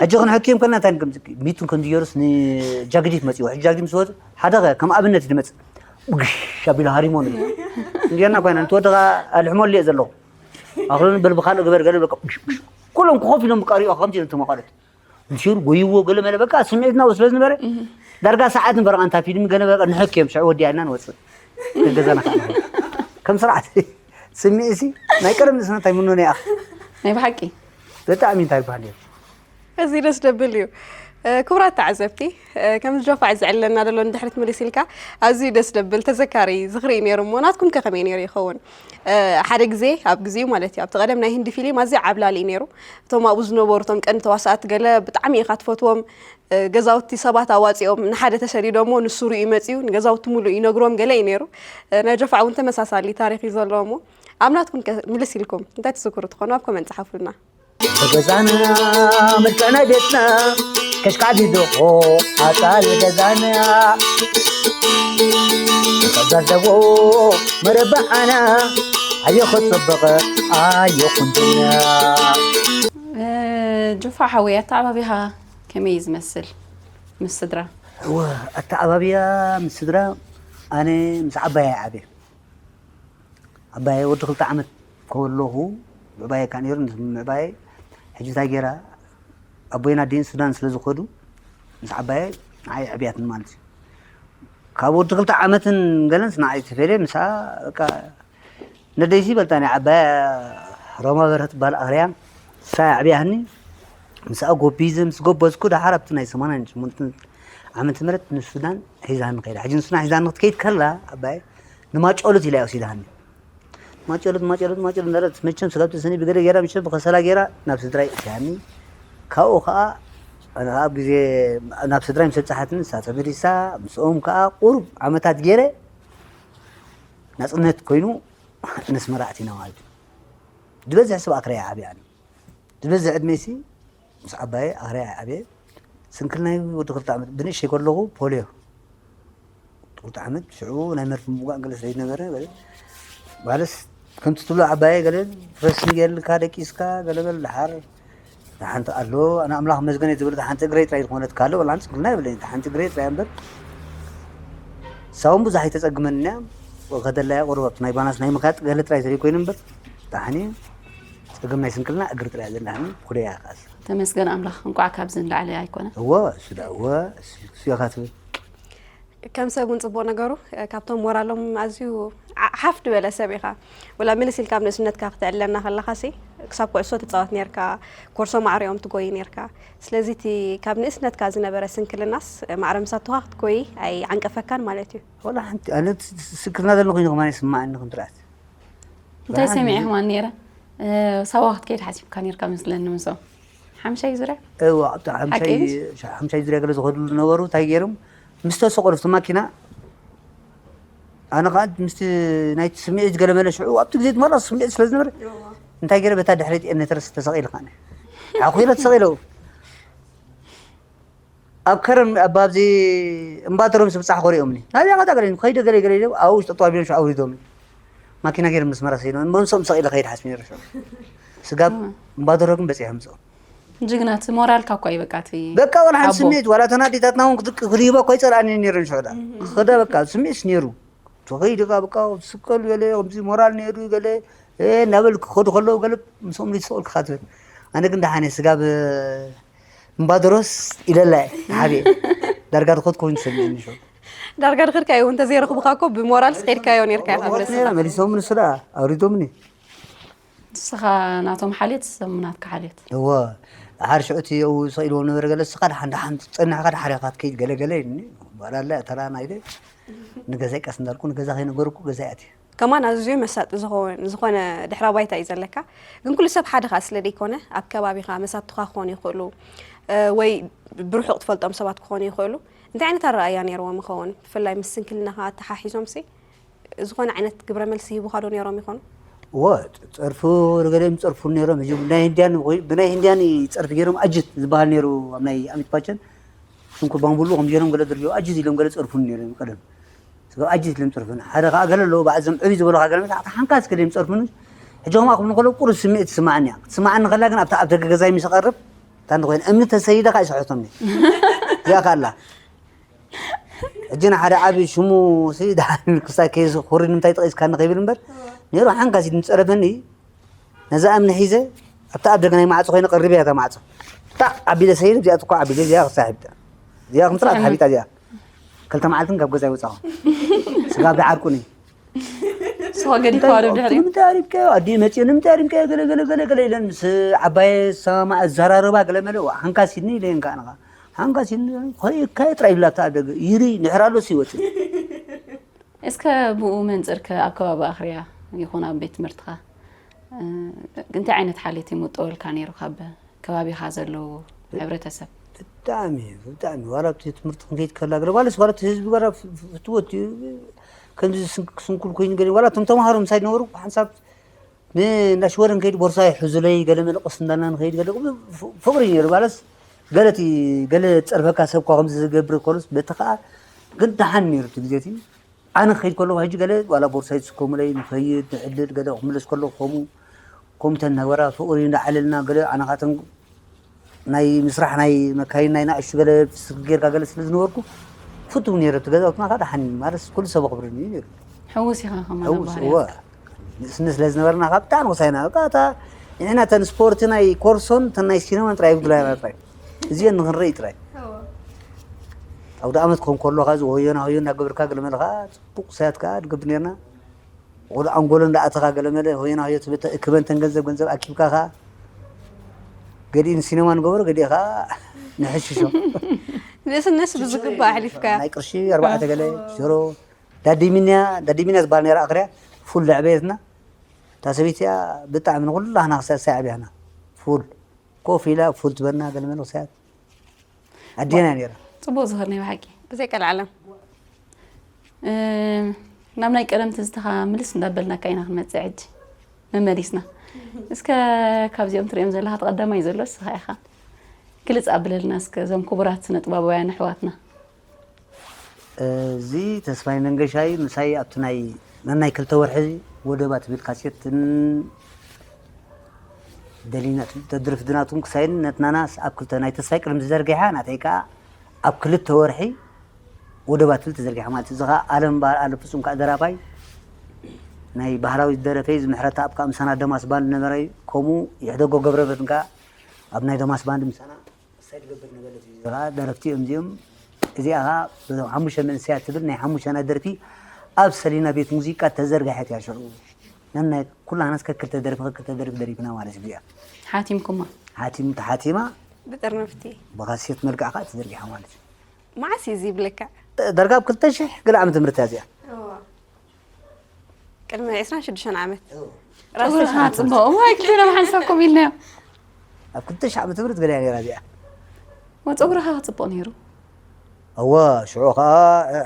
ሕጂ ክንሕክዮም ከልና እንታይ ንገምፅ ሚቱን ከም ዝገሩስ ንጃግዲት መፅዎ ሕጂ ጃግዲት ምስ ወፁ ሓደ ከም ኣብነት እዩ ዝመፅእ ብግሽ ኣቢሉ ሃሪሞ ንብል እንዲና ኮይና ንትወዲ ከዓ ኣልሕመሉ እየ ዘለኹ ኣኽሎን በል ብካልእ ግበር ገለ በቃ ብሽ ብሽ ኩሎም ኮፍ ኢሎም ብቃሪኦ ከምዚ ኢሎም ተመቐረት እንሲሩ ጎይዎ ገለ መለ በቃ ስምዒትና ስለ ዝነበረ ዳርጋ ሰዓት ንበረቃ እንታ ፊልም ገለ በቃ ንሕክዮም ሽዑ ወዲኣና ንወፅእ ገዛና ከዓ ከም ስርዓት ስምዒ ሲ ናይ ቀደም ንስና እንታይ ምኖ ነይኣ ናይ ብሓቂ ብጣዕሚ እንታይ ይበሃል እዩ እዚ ደስ ደብል እዩ። ክቡራት ተዓዘብቲ ከምዚ ጆፋዕ ዘዕለና ዘሎ ንድሕሪት ምልስ ኢልካ ኣዝዩ ደስ ደብል ተዘካሪ ዝኽሪ እዩ ነይሩ እሞ ናትኩም ከ ከመይ ነይሩ ይኸውን? ሓደ ግዜ ኣብ ግዜኡ ማለት እዩ ኣብቲ ቀደም ናይ ህንዲ ፊልም ኣዝዩ ዓብላሊ እዩ ነይሩ። እቶም ኣብኡ ዝነበሩ እቶም ቀንዲ ተዋሳእቲ ገለ ብጣዕሚ ኢኻ ትፈትዎም። ገዛውቲ ሰባት ኣዋፂኦም ንሓደ ተሰዲዶሞ ንሱ ርኡ መፅኡ ንገዛውቲ ሙሉእ ይነግሮም ገለ እዩ ነይሩ። ናይ ጆፋዕ እውን ተመሳሳሊ ታሪክ እዩ ዘለዎ እሞ ኣብ ናትኩም ከ ምልስ ኢልኩም እንታይ ትዝክሩ ትኾኑ ኣብ ኮመንት ፀሓፉልና። ገዛና ምርጫ ናይ ቤትና ከሽካዕ ዲድኾ ኣጣል ገዛና ከዛዘቦ መረባዓና ኣዮ ክፅብቕ ኣዮ ኩንድና ጆፋ ሓወይ ኣተዓባቢኻ ከመይ እዩ ዝመስል ምስ ስድራ እወ ኣተዓባብያ ምስ ስድራ ኣነ ምስ ዓባይ ዓብየ ዓባየ ወዲ ክልተ ዓመት ከለኹ ምዕባየ እካ ነይሩ ምዕባየ ሕጂ እንታይ ገይራ ኣቦይን ኣዴን ሱዳን ስለ ዝኸዱ ምስ ዓባየ ንዓይ ዕብያትን ማለት እዩ ካብ ወዲ ክልተ ዓመትን ገለንስ ንዓይ ተፈልየ ምስኣ በቃ ነደይሲ በልታ ናይ ዓባየ ሮማ በርሀ ትበሃል ኣኽርያ ንሳ ዕብያህኒ ምስኣ ጎቢዘ ምስ ጎበዝኩ ደሓር ኣብቲ ናይ ሰማንያን ሸሞንተን ዓመተ ምህረት ንሱዳን ሒዛኒ ከይዳ ሕጂ ንሱዳን ሒዛኒ ክትከይድ ከላ ዓባየ ንማጨሉት ኢላ እያ ወሲዳሃኒ ማጨሉት ማጨሉት ማጨሉት እንዳለት መቸም ስጋብ ተሰኒ ብገለ ገይራ መቸም ብከሰላ ገይራ ናብ ስድራይ እትያኒ ካብኡ ከዓ ኣነ ከዓ ኣብ ግዜ ናብ ስድራይ ምስ ኣብፅሓትኒ ንሳ ተመሊሳ ምስኦም ከዓ ቁሩብ ዓመታት ገይረ ናፅነት ኮይኑ ነስመራ ኣቲና ማለት እዩ ዝበዝሕ ሰብ ኣክረያ ዓብያ ዝበዝሕ ዕድመይሲ ምስ ዓባየ ኣኽርያ ዓብየ ስንክልናይ ወዲ ክልተ ዓመት ብንእሸይ ከለኹ ፖልዮ ክልተ ዓመት ሽዑ ናይ መርፊ ምውጋእ ገለ ስለ ዝነበረ ማለስ ከምቲ ትብሎ ዓባየ ገለ ረስኒ ገይርልካ ደቂስካ ገለ በል ደሓር ሓንቲ ኣሎ ኣነ ኣምላኽ መስገን ዝብል ሓንቲ እግረይ ጥራይ ዝኾነት ካለ ወላ ሓንቲ ስንክልና የብለኝ ሓንቲ እግረይ ጥራይ እምበር ሳውን ብዙሕ ኣይተፀግመን እያ ከደላያ ቁርብ ናይ ባናስ ናይ ምካጥ ገለ ጥራይ ዘይኮይኑ እምበር ጣሕኒ ፀገም ናይ ስንክልና እግሪ ጥራይ ዘለኒ ኩለያ ካስ ተመስገን ኣምላኽ እንቋዕ ካብዚ ንላዕሊ ኣይኮነ እወ እሱ ዳ እወ እሱ እሱ ኢኻ ትብል ከም ሰብ እውን ፅቡቅ ነገሩ ካብቶም ሞራሎም ኣዝዩ ሓፍ ዝበለ ሰብ ኢኻ ወላ ምልስ ኢልካ ኣብ ንእስነትካ ክትዕለና ከለኻ ሲ ክሳብ ኩዕሶ ትፃወት ነርካ ኮርሶ ማዕሪኦም ትጎይ ነርካ ስለዚ እቲ ካብ ንእስነትካ ዝነበረ ስንክልናስ ማዕረ ምሳቶኻ ክትጎይ ኣይዓንቀፈካን ማለት እዩ ወላ ሓንቲ ኣነ ስንክልና ዘሎ ኮይኑ ከማን ይስማዓኒ ከም ትርኣት እንታይ ሰሚዐ ከማን ነይረ ሳዋ ክትከይድ ሓሲብካ ነርካ መስለኒ ምስኦም ሓምሻይ ዙርያ እዋ ኣብቲ ሓምሻይ ዙርያ ገለ ዝኸድሉ ዝነበሩ እንታይ ገይሮም ምስ ተሰቆሉ ኣብቲ ማኪና ኣነ ከዓ ምስቲ ናይቲ ስምዒት ገለመለ ሽዑ ኣብቲ ግዜ ትመራ ስምዒት ስለ ዝነበረ እንታይ ገይረ በታ ድሕሪት ኤነተረስ ተሰቂሉ ከዓ ዓኩረ ተሰቂለ ኣብ ከረን ኣብ ኣብዚ እምባደሮም ስብጻሕ ኮሪኦምኒ ናብያ ቃጣ ገለ ከይደ ገለ ገለ ኢለ ኣብ ውሽጢ ጠዋቢሎም ሸ ኣውሪዶምኒ። ማኪና ገይረ ምስመራ ሰይዶ መንሶም ሰቕ ኢለ ከይድ ሓስቢ ነረ። ስጋብ እምባደሮ ግን በጺሐ ምጽኦ። ጅግና እቲ ሞራልካ እኳ እዩ በቃ እቲ በቃ ወላ ሓንቲ ሓቦ። ስምዒት ዋላ ተናዲታትና እውን ክትክ- ክድይቦ እኳ ይጸልኣኒ ነይረን ሽዑ ዳ። ክደ በቃ ስምዒት ነይሩ። ትኸይድ ካ በቃ ስቀሉ ገለ ከምዚ ሞራል ነይሩ ገለ፣ እ፣ እናበል ክኸዱ ከለዉ ገለ ምስኦም ልትሰቕል ክኻ ትብል። ኣነ ግን ደሓነ ስጋብ እምባደሮስ ኢለላ እየ ሓብየ። ዳርጋ ድኸት ኮይኑ ሰሚዕኒ ሽዑ። ዳርጋ ድኸድካዮ እውን እንተዘይረኽቡኻ እኮ ብሞራል ስኸድካዮ ነርካ ኢኻ። ሞት ነይረ መሊሶም ንሱ ደኣ ኣውሪዶምኒ። ንስኻ ናቶም ሓልዮት፣ ንሶም ናትካ ሓልዮት። እወ፣ ድሓር ሽዑ እቲ ኣብኡ ሰቒልዎም ነበረ ገለ፣ ንስኻ ደሓን ደሓን ጸኒሕካ ድሓር ኢኻ ትከይድ ገለ ገለ ኢሉኒ። በላላ ተራ ናይለ ንገዛይ ቀስ እንዳልኩ ንገዛ ከይነገርኩ ገዛይ ኣትየ። ከማን ኣዝዩ መሳጢ ዝኸውን ዝኾነ ድሕረ ባይታ እዩ ዘለካ። ግን ኩሉ ሰብ ሓደ ኸኣ ስለ ዘይኮነ ኣብ ከባቢኻ መሳትኻ ክኾኑ ይኽእሉ፣ እ፣ ወይ ብርሑቕ ትፈልጦም ሰባት ክኾኑ ይኽእሉ። እንታይ ዓይነት ኣረኣእያ ነይርዎም ይኸውን? ብፍላይ ምስ ስንክልናኻ ኣተሓሒዞምሲ ዝኾነ ዓይነት ግብረ መልሲ ሂቡኻ ዶ ነይሮም ይኾኑ? እወ፣ ጸርፉ ገለ ይጸርፉ ነይሮም። ሕጂ ብናይ ህንድያን ወይ ብናይ ህንድያን ጸርፊ ገይሮም ኣጅት ዝበሃል ነይሩ ኣብ ናይ ኣሚት ፓቸን። ሽንኩር ባምቡሉ ከም ገይሮም ገለ ድርዮ ኣጅት ኢሎም ገለ ጸርፉ ነይሮም ቀደም። ስጋብ ኣጅት ኢሎም ጸርፉን። ሓደ ከኣ ገለ ኣለዉ፣ ባዕዞም ዕብይ ዝበሉ ከኣ ገለ መሳዕቲ ሓንካስ ገለ እዮም ጸርፉን። ሕጂ ከምኣ ክብሉ ከለዉ ቁሩብ ስምዒት ትስምዓኒ እያ። ክትስምዓኒ ከላ ግን ኣብታ ኣብ ደገ ገዛይ ምስ እቐርብ፣ እታ እንተኾይነ እምኒ ተሰይደ ከኣ ይስሕቶም እየ። እዚኣ ከኣ ኣላ። ሕጂ ንሓደ ዓቢ ሽሙ ሲ ደሓን ክሳይ ከይዚ ኩሪ ንምንታይ ጠቒስካኒ ከይብል እምበር፣ ነይሩ ሓንካስ ኢሉ ምጸረፈኒ። ነዛ እምኒ ሒዘ ኣብታ ኣብ ደገ ናይ ማዕጾ ኮይነ ቀሪበ እያ እታ ማዕጾ። ታዕ ኣቢለ ሰይድ እዚኣ ትኳ ኣቢለ እዚኣ ክሳይ ሓቢጣ። እዚኣ ከም ጥራት ሓቢጣ እዚኣ። ክልተ መዓልትን ካብ ገዛ ይወጻኹ። ስጋብ ደዓርቁኒ። ንስኻ ገዲፍካ ዶ ድሕሪኡ? ንምንታይ ኣሪምካዮ? ኣዲኡ መጺኡ ንምንታይ ኣሪምካዮ? ገለ ገለ ገለ ገለ ኢለን ምስ ዓባየ ዝሰማማዕ ኣዘራርባ ገለ መለ፣ ዋ፣ ሓንካስ ኢልኒ ኢለየን ከኣ ንኻ። ሓንካስ ኢልኒ፣ ኸይካየ ጥራይ ይብላታ ኣብ ደገ። ይሪ፣ ንሕር ኣሎስ ይወጽእ። እስከ ብኡ መንጽር ከ ኣብ ከባቢ ኣኽርያ ይኹን ኣብ ቤት ትምህርትኻ፣ እ፣ እንታይ ዓይነት ሓልዮት ይምጠወልካ ነይሩ ካብ ከባቢኻ ዘለዉ ሕብረተሰብ? ብጣዕሚ፣ ብጣዕሚ። ዋላ ኣብቲ ትምህርቲ ክንከይድ ከላ ገለ፣ ዋላስ ዋላ እቲ ህዝቢ ዋላ ፍ-፣ ፍ-፣ ፍትወት እዩ። ከምዚ ስንክ-፣ ስንኩል ኮይኑ ገለ፣ ዋላ እቶም ተምሃሮ ምሳይ ዝነበሩ ሓንሳብ ን-፣ እንዳ ሽወደን ከይድ ቦርሳ ይሕዙለይ፣ ገለ መለ ቀስ እንዳልና ንኸይድ ገለ፣ ፍ-፣ ፍቕሪ እዩ ነይሩ። ዋላስ ገለ እቲ፣ ገለ ዝጸርፈካ ሰብ እኳ ከምዚ ዝገብር ከሎስ፣ በቲ ኸኣ ግን ደሓን ነይሩ እቲ ግዜ እቲ። ኣነ ክኸይድ ከለኹ ሕጂ ገለ ዋላ ቦርሳይ ዝስከሙለይ ንኸይድ ንዕልል ገለ ክምለስ ከለኹ ከምኡ ከምኡ ተናገራ ፍቕሪ እንዳዓለልና ገለ ኣነ ካተን ናይ ምስራሕ ናይ መካይን ናይ ናእሽቱ ገለ ፍስክ ጌርካ ገለ ስለ ዝነበርኩ ፍቱው ነይረ። እቲ ገዛውትና ከዓ ደሓን ማለት ኩሉ ሰብ ኣኽብረኒ እዩ ነይሩ። ሕውስ ኢኻ ከማን ኣብ ሕውስ፣ ባህርያትካ። እወ። ንእስነት ስለ ዝነበርና ካብ ብጣዕሚ ወሳይና። በቃ እታ ንሕና እተን ስፖርት ናይ ኮርሶን እተን ናይ ሲነማን ጥራይ ይጉድላና ጥራይ። እዚአን ንኽንርኢ ጥራይ። እወ። ኣውደ ኣመት ክኾን ከሎ ኸዓ እዚ ሆዮና ሆዮ እናገበርካ ገለ መለ ኸዓ ጽቡቕ ሰያት ከኣ ንገብር ነርና። ወደ ኣንጎሎ እንዳኣተኻ ገለ መለ ሆዮና ሆዮ ትብል እክበንተን ገንዘብ ገንዘብ ኣኪብካ ኸዓ ገዲእን ሲነማ ንገበሮ ገዲእ ኸዓ ንሕሽሾ። ንእስነት ብዝግባእ ኣሕሊፍካያ። ናይ ቅርሺ ኣርባዕተ ገለ ሽሮ ዳዲሚንያ፣ ዳዲሚንያ ዝበሃል ነይራ ኣኽርያ ፉል ለዕበየትና። እታ ሰበይቲ እያ ብጣዕሚ ንኹላህና ክሳብ ሳይ ኣብያና። ፉል ኮፍ ኢላ ፉል ትበና ገለ መለ ክሳያት ኣዴና ነይራ። ጽቡቕ ዝኽር ናይ ብሓቂ። ብዘይ ቀልዓለም። እ፣ ናብ ናይ ቀደም ትዝታኻ ምልስ እንዳበልናካ ኢና ክንመጽእ ሕጂ። መመሊስና። እስከ ካብዚኦም ትሪኦም ዘለኻ እቲ ቀዳማይ ዘሎ ንስኻ ኢኻ። ግልጽ ኣብለልና እስከ እዞም ክቡራት ስነ ጥበባውያን ኣሕዋትና። እዚ ተስፋይ መንገሻ እዩ። ምሳይ ኣብቲ ናይ ነናይ ክልተ ወርሒ ወደባ ትብል ካሴትን ደሊና ተድርፍ ድናቱን ክሳይን ነትናናስ ኣብ ክልተ ናይ ተስፋይ ቅድሚ ተዘርጊሓ ናተይ ከኣ ኣብ ክልተ ወርሒ ወደባ ትብል ተዘርጊሓ ማለት እዩ። እዚ ከኣ ኣለም በሃል ኣለም ፍጹም ከኣ ደራፋይ ናይ ባህላዊ ዝደረፈ እዩ። ዝምሕረታ ኣብ ከኣ ምሳና ደማስ ባንድ ነበረ እዩ። ከምኡ ይሕደጎ ገብረመድህን ከኣ ኣብ ናይ ደማስ ባንድ ምሳና እሳይ ትገብር ነበለት እዩ። እዚኣ ደረፍቲ እዮም እዚኦም። እዚኣ ኸዓ በዞም ሓሙሽተ መንእሰያት ትብል ናይ ሓሙሽተና ደርፊ ኣብ ሰሊና ቤት ሙዚቃ ተዘርግሐት እያ። ሽዑ ነናይ ኩላህና እስከ ክልተ ደርፊ ክልተ ደርፊ ደሪፍና ማለት እዩ። እዚኣ ሓቲምኩማ? ሓቲም ተሓቲማ ብጥርንፍቲ። ብካሴት መልክዕ ከዓ ተዘርጊሓ ማለት እዩ። መዓስ እዩ እዚ ይብለካ? ዳርጋ ኣብ ክልተ ሽሕ ገለ ዓመተ ምህረት እያ እዚኣ። እዋ። ቅድሚ ዕስራን ሽዱሽተን ዓመት። እዎ። ራስተ ጨጉርኻ ሽፋን ጽቡቕ። እዋይ፣ ክልቴና ብሓንሳብ ከምኡ ኢልናዮ። ኣብ ክልተ ሽሕ ዓመተ ምህረት ገለ እያ ነይራ እዚኣ። ወ-፣ ጸጉርኻ ክጽቡቕ ነይሩ። እወ፣ ሽዑ ኸኣ፣ እ፣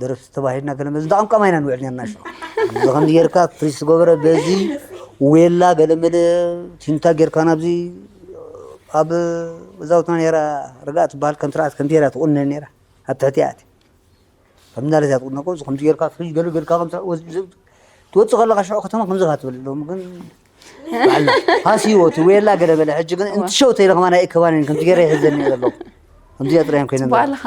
ደረፍቲ ተባሂልና ገለ መዝ-፣ እንዳ ቋንቋ ማይና ንውዕል ነርና ሽዑ። እዚ ከምዚ ጌርካ ፍሪዝ ዝገበረ በዚ ዌላ ገለ መለ ቲንታ ጌርካ ናብዚ ኣብ ገዛውትና ነይራ። ርግኣት ትበሃል ከም ስርዓት ከምዚ ገይራ ትቑነን ነይራ። ኣብ ትሕቲ ኣቲ ከም እንዳለት እያ ትቑነን። ከምዚ ጌርካ ፍሪጅ ገሉ ጌርካ ከም ትወፅእ ከለካ ሽዑ ከተማ ከምዚ ካ ትብል ኣለዎም። ግን ባዕልና ሃስይዎ እቲ ዌላ ገለ በለ። ሕጂ ግን እዋ። እንትሸው ተይረኽማ ናይ እከባን ከምዚ ገይረ ይሕዘኒ ዘሎ። ከምዚኣ ጥራይ እዮም ኮይነን። ጽቡቕ ኣለኻ።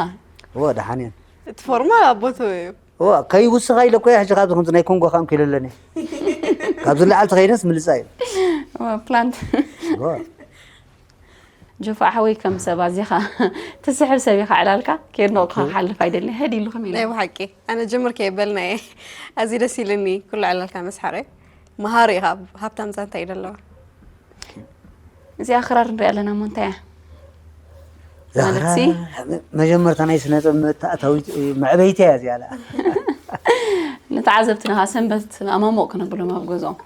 እዎ፣ ደሓን እየን። እቲ ፎርማ ኣብ ቦታኡ እዩ። እዎ፣ ከይውስኻ ኢለ እኮ እየ ሕጂ ካብዚ ከምዚ ናይ ኮንጎ ከኣ እንኪለለኒ። ካብዚ ላዕሊ ተኸይደስ ምልጻ እዩ። እዎ፣ ፕላንት። እዎ። ጆፋ ሓወይ፣ ከም ሰብ ኣዚኻ ትስሕብ ሰብ ኢኻ። ዕላልካ ከየድነቕኩኻ ክሓልፍ ኣይደልን። ህድ ኢሉ ከመይ ኢሉ? ናይ ብሓቂ ኣነ ጀምር ከየበልና እየ። ኣዝዩ ደስ ኢሉኒ ኩሉ ዕላልካ መስሓቐ። መሃሪ ኢኻ። ሃብታም ዛንታ እዩ ደለዋ። እዚኣ ክራር ንሪኣ ኣለና እሞ እንታይ እያ? እዛ ማለት ክራር ሲ? መጀመርታ ናይ ስነ ጥበብ መተኣታዊት፣ መዕበይቲ እያ እዚኣ። ንተዓዘብትና ኸዓ ሰንበት ኣማሞቕ ክነብሎም ኣብ ገዝኦም።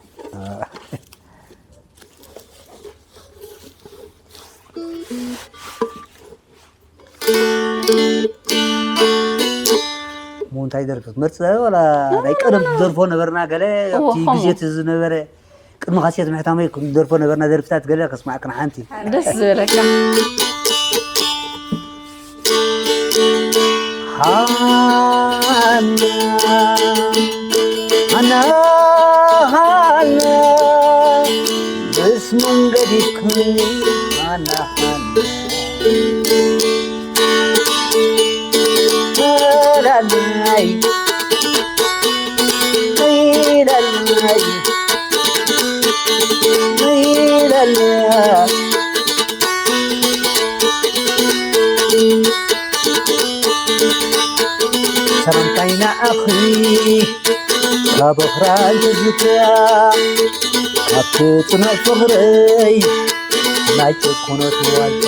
እሞ እንታይ ደርፊ ክትመርጽ? ዋላ ናይ ቀደም ትደርፎ ነበርና፣ ገለ እዎ፣ ኣብቲ ከምኡ። ግዜ እቲ ዝነበረ ቅድሚ ካሴት ምሕታመይ ክንደርፎ ነበርና ደርፍታት፣ ገለ ከስማዕክን ሓንቲ። ደስ ዝበለካ። ሃና፣ ሃና፣ ሃና፣ ምስ መንገዲኩም ሃና፣ ሃና። ላላይ፣ ላላይ፣ ላላ። ሰላምታይ ንዓኺ ካብ ኦኽራይ ትዝታ፣ ካብቲ ጽኑዕ ፍቕረይ ናይ ጭኮነት ዋልታ።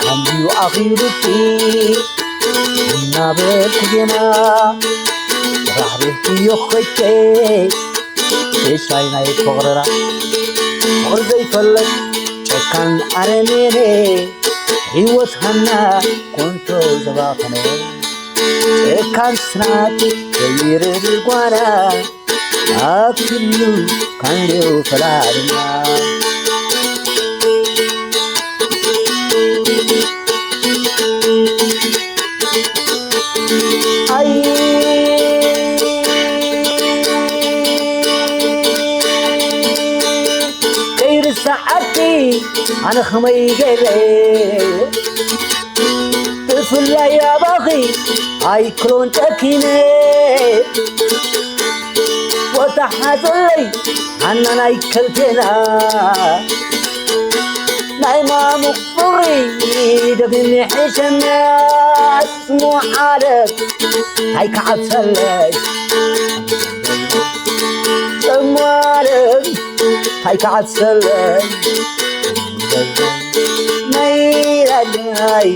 ካንድዩ ኣኺሉኪ እናበልኩ ዜና፣ ራሕሪሕክዮ ኸይከ ሻይ ናይ ፍቕርና። ፍቕሪ ዘይፈለጥ ጨካን ኣረሜኔ፣ ህይወት ሃና ኮንቶ ዘባኸነ። ጨካን ስናት ዘይርድ ጓና፣ ኣብ ክሉ ካንዴው ፈላልና። ኣይ ከይርሳዓኪ ኣነ ኸመይ ገይረ፣ ብፍላይ ኣባኺ ኣይክሎን ጨኪነ። ወተሓዘለይ ኣና ናይ ከልቴና፣ ናይ ማሙቕ ፍቕሪ ደግሜ ሕሸና። ጽሙ ዓለም ኣይክዓብሰለይ፣ ጽሙ ዓለም ኣይክዓብሰለይ። ናይ ላላይ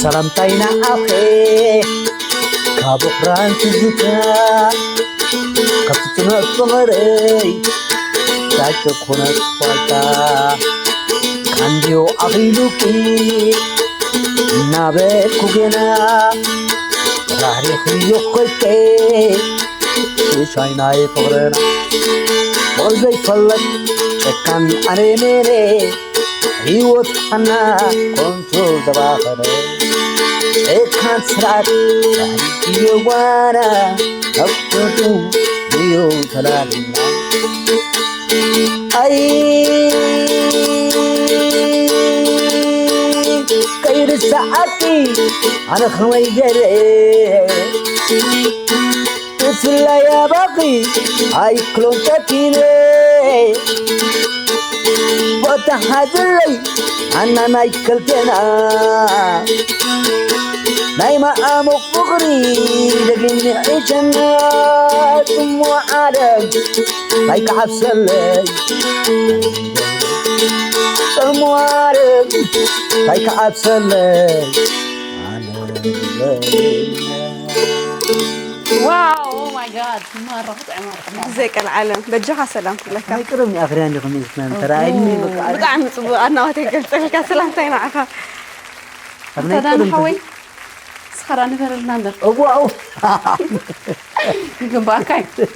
ሰላምታይ ንዓኺ ካብ ኦኽራን ትዝታ፣ ካብ ትጽንዕ ፍቕረይ ዳጨ ኮነት ዋልታ። ካንድዮ ኣኺሉኪ እናበልኩ ገና፣ ራሕሪኽዮ ኮይከ ሽሻይ ናይ ፍቕርና። ፍቕሪ ዘይፈለጥ ጨካን ኣረሜኔ፣ ህይወት ሃና ኮንቱ ዘባኸነ። ጨካን ስርዓት ባህሊ የዋና፣ ኣብ ፍርዱ እዩ ተላልና። ኣይ ከይርሳዓኪ ኣነ ኸመይ ገይረ፣ ብፍላይ ኣባኺ ኣይክሎን ጨኪነ። ቦታ ሓዝለይ ኣና ናይ ከልቴና፣ ናይ መኣሙቕ ፍቕሪ ደጊም ንዒሸና። ጽሙ ዓለም እንታይ ክዓብሰለይ፣ ጽሙ ዓለም እንታይ ክዓብሰለይ። ዋው፣ My God፣ ማራ ክትዕማ። ብዘይ ቀልዓለም በጃኻ ሰላም ክብለካ። ናይ ቀደም ኣኽርያ እንዲኹም ኢልክና እንተረኣየኒ በቃ ብጣዕሚ ፅቡቅ ኣናዋት የገልፀልካ። ሰላምታይ ንዓኻ። ኣብ ናይ ኣንተ ዳኒ ቀደም ሓወይ፣ እስኻ ዳ ንበረልና እምበር። እዋ ኣው ይግባእካ እዩ።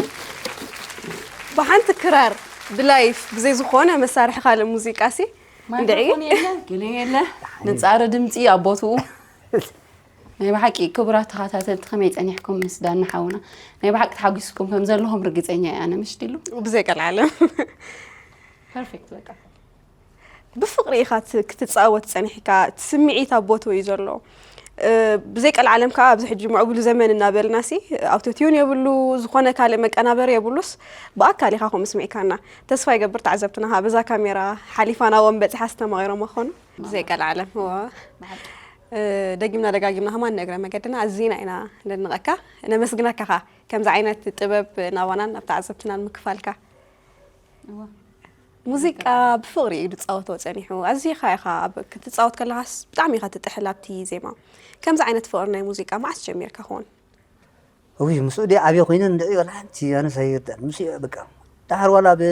ብሓንቲ ክራር ብላይፍ ብዘይ ዝኾነ መሳርሒ ካልእ ሙዚቃ ሲ እንድዒ ማይክሮፎን የለ፣ ገለ የለ። ንጻረ ድምፂ ኣብ ቦትኡ። ናይ ብሓቂ ክቡራት ተኸታተልቲ ከመይ ጸኒሕኩም ምስ ዳኒ ሓውና? ናይ ብሓቂ ተሓጒስኩም ከም ዘለኹም ርግጸኛ እየ ኣነ፣ ምሽ ዲሉ? ብዘይ ቀልዓለም ፐርፌክት በቃ። ብፍቕሪ ኢኻ ት- ክትጻወት ጸኒሕካ፣ እቲ ስምዒት ኣብ ቦትኡ እዩ ዘሎ። እ፣ ብዘይ ቀልዓለም ከዓ ኣብዚ ሕጂ ምዕቡል ዘመን እናበልና ሲ ኣውቶቲዩን የብሉ፣ ዝኾነ ካልእ መቀናበሪ የብሉስ፣ ብኣካል ኢኻ ከምኡ ስሚዕካና። ተስፋ ይገብር ተዓዘብትና ከዓ በዛ ካሜራ ሓሊፋ ናብኦም በጺሓ ዝተማቒሮም ኣኾኑ። ብዘይ ቀልዓለም እዋ። እ፣ ደጊምና ደጋጊምና ከማን ንእግረ መገድና ኣዚና ኢና ነድንቐካ፣ ነመስግነካ ኸኣ ከምዚ ዓይነት ጥበብ ናባናን ናብ ተዓዘብትናን ምክፋልካ። እዋ። ሙዚቃ ብፍቕሪ እዩ ዝፃወቶ ጸኒሑ። ኣዚኻ ኢኻ ኣብ ክትፃወት ከለኻስ ብጣዕሚ ኢኻ ትጥሕል ኣብቲ ዜማ። ከምዚ ዓይነት ፍቕሪ ናይ ሙዚቃ መዓስ ጀሚርካ ኾን? እውይ ምስኡ ዲ ዓብየ ኮይነ እንድዒ ወላ ሓንቲ ኣነስ ኣይርዳን ምስ በቃ ዳሓር ዋላ ብ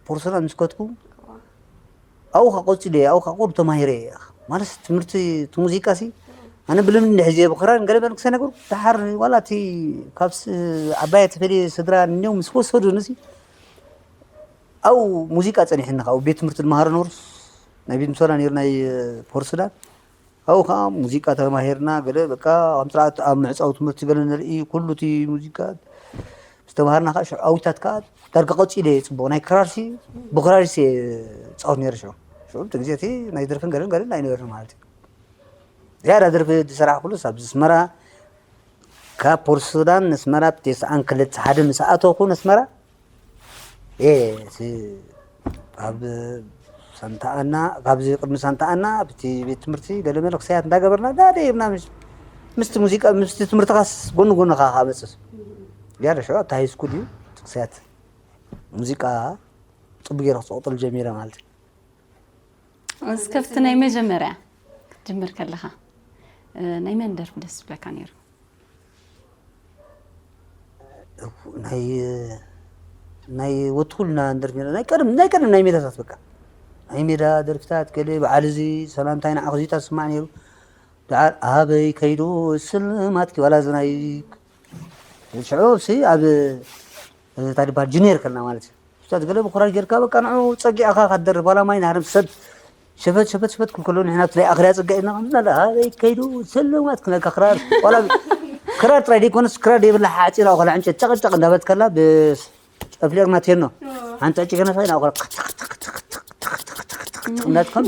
ፖርሶና ምስ ከትኩ ኣብኡ ካ ቆፂለ ኣብኡ ካ ቁሩብ ተማሂረ ማለት ትምህርቲ እቲ ሙዚቃ ሲ ኣነ ብልምዲ እንድሕር ዝየ ብክራር ገለ በል ክሰ ነገሩ ዳሓር ዋላ እቲ ካብ ዓባየ ተፈልየ ስድራ እንዲዮም ምስ ወሰዱኒ ሲ ኣብኡ ሙዚቃ ጸኒሕኒ ካብኡ ቤት ትምህርቲ ዝመሃሮ ነበሩስ ናይ ቤት ምሶላ ነይሩ ናይ ፖርሱዳን ኣብኡ ከዓ ሙዚቃ ተማሂርና ገለ በቃ ከም ስርዓት ኣብ ምዕፃው ትምህርቲ ገለ ንርኢ ኩሉ እቲ ሙዚቃ ዝተምሃርና ከዓ ሽዑ ኣዊታት ከዓ ዳርጋ ቀፂለ እየ ፅቡቅ ናይ ክራርሲ ብክራሪስ እየ ፃወት ነይረ ሽዑ ሽዑ እቲ ግዜ እቲ ናይ ደርፍን ገለን ገለን ኣይነበርን ማለት እዩ ዝያዳ ደርፊ ዝሰራሕ ኩሉስ ኣብዚ ኣስመራ ካብ ፖርት ሱዳን ነስመራ ብቴስዓን ክልተ ሓደ ምስ ኣተኹ ነስመራ እ፣ እቲ ካብ ሳንታኣና ካብዚ ቅድሚ ሳንታኣና ኣብቲ ቤት ትምህርቲ ገለ መለ ክሰያት እንዳገበርና ዳደ ይብና ምስ ምስቲ ሙዚቃ ምስቲ ትምህርትኻስ ጎኒ ጎኒ ኻ መፅስ ያለ ሽዑ ኣብቲ ሃይ ስኩል እዩ እቲ ክሰያት ሙዚቃ ፅቡቅ ገይረ ክፅቅጥል ጀሚረ ማለት እዩ እስከፍቲ ናይ መጀመርያ ክትጅምር ከለኻ እ፣ ናይ መን ደርፊ ደስ ዝብለካ ነይሩ? ናይ ናይ ወትኩልና ንደርፍ ኔርና ናይ ቀደም ናይ ቀደም ናይ ሜዳታት በቃ ናይ ሜዳ ደርፍታት ገለ በዓል እዚ ሰላምታይ ንዓኹ ዚታት ስማዕ ነይሩ ደዓር ኣበይ ከይዱ ስልማትኪ ዋላ እዚ ናይ ሽዑ ሲ ኣብ እንታይ ድበሃል ጁኒየር ከልና ማለት እዩ ስታት ገለ ብኩራጅ ጌርካ በቃ ንዑ ጸጊዕኻ ካትደርፍ ዋላ ማይ ናህርም ሰብ ሸፈት ሸፈት ሸፈት ክብል ከሎ ንሕና ብትለይ ኣኽርያ ጸጋ ኢና ከምና ኣበይ ከይዱ ስልማት ክነካ ክራር ዋላ ክራር ጥራይ ደይኮነስ ክራር ደይብላ ሓጺና ኮላ ዕንጨት ጨቕጨቕ እንዳበትከላ ብጨፍሊቕና ቴኖ ሓንቲ ዕጭ ከነፋ ኢና ኮላ እንዳትከም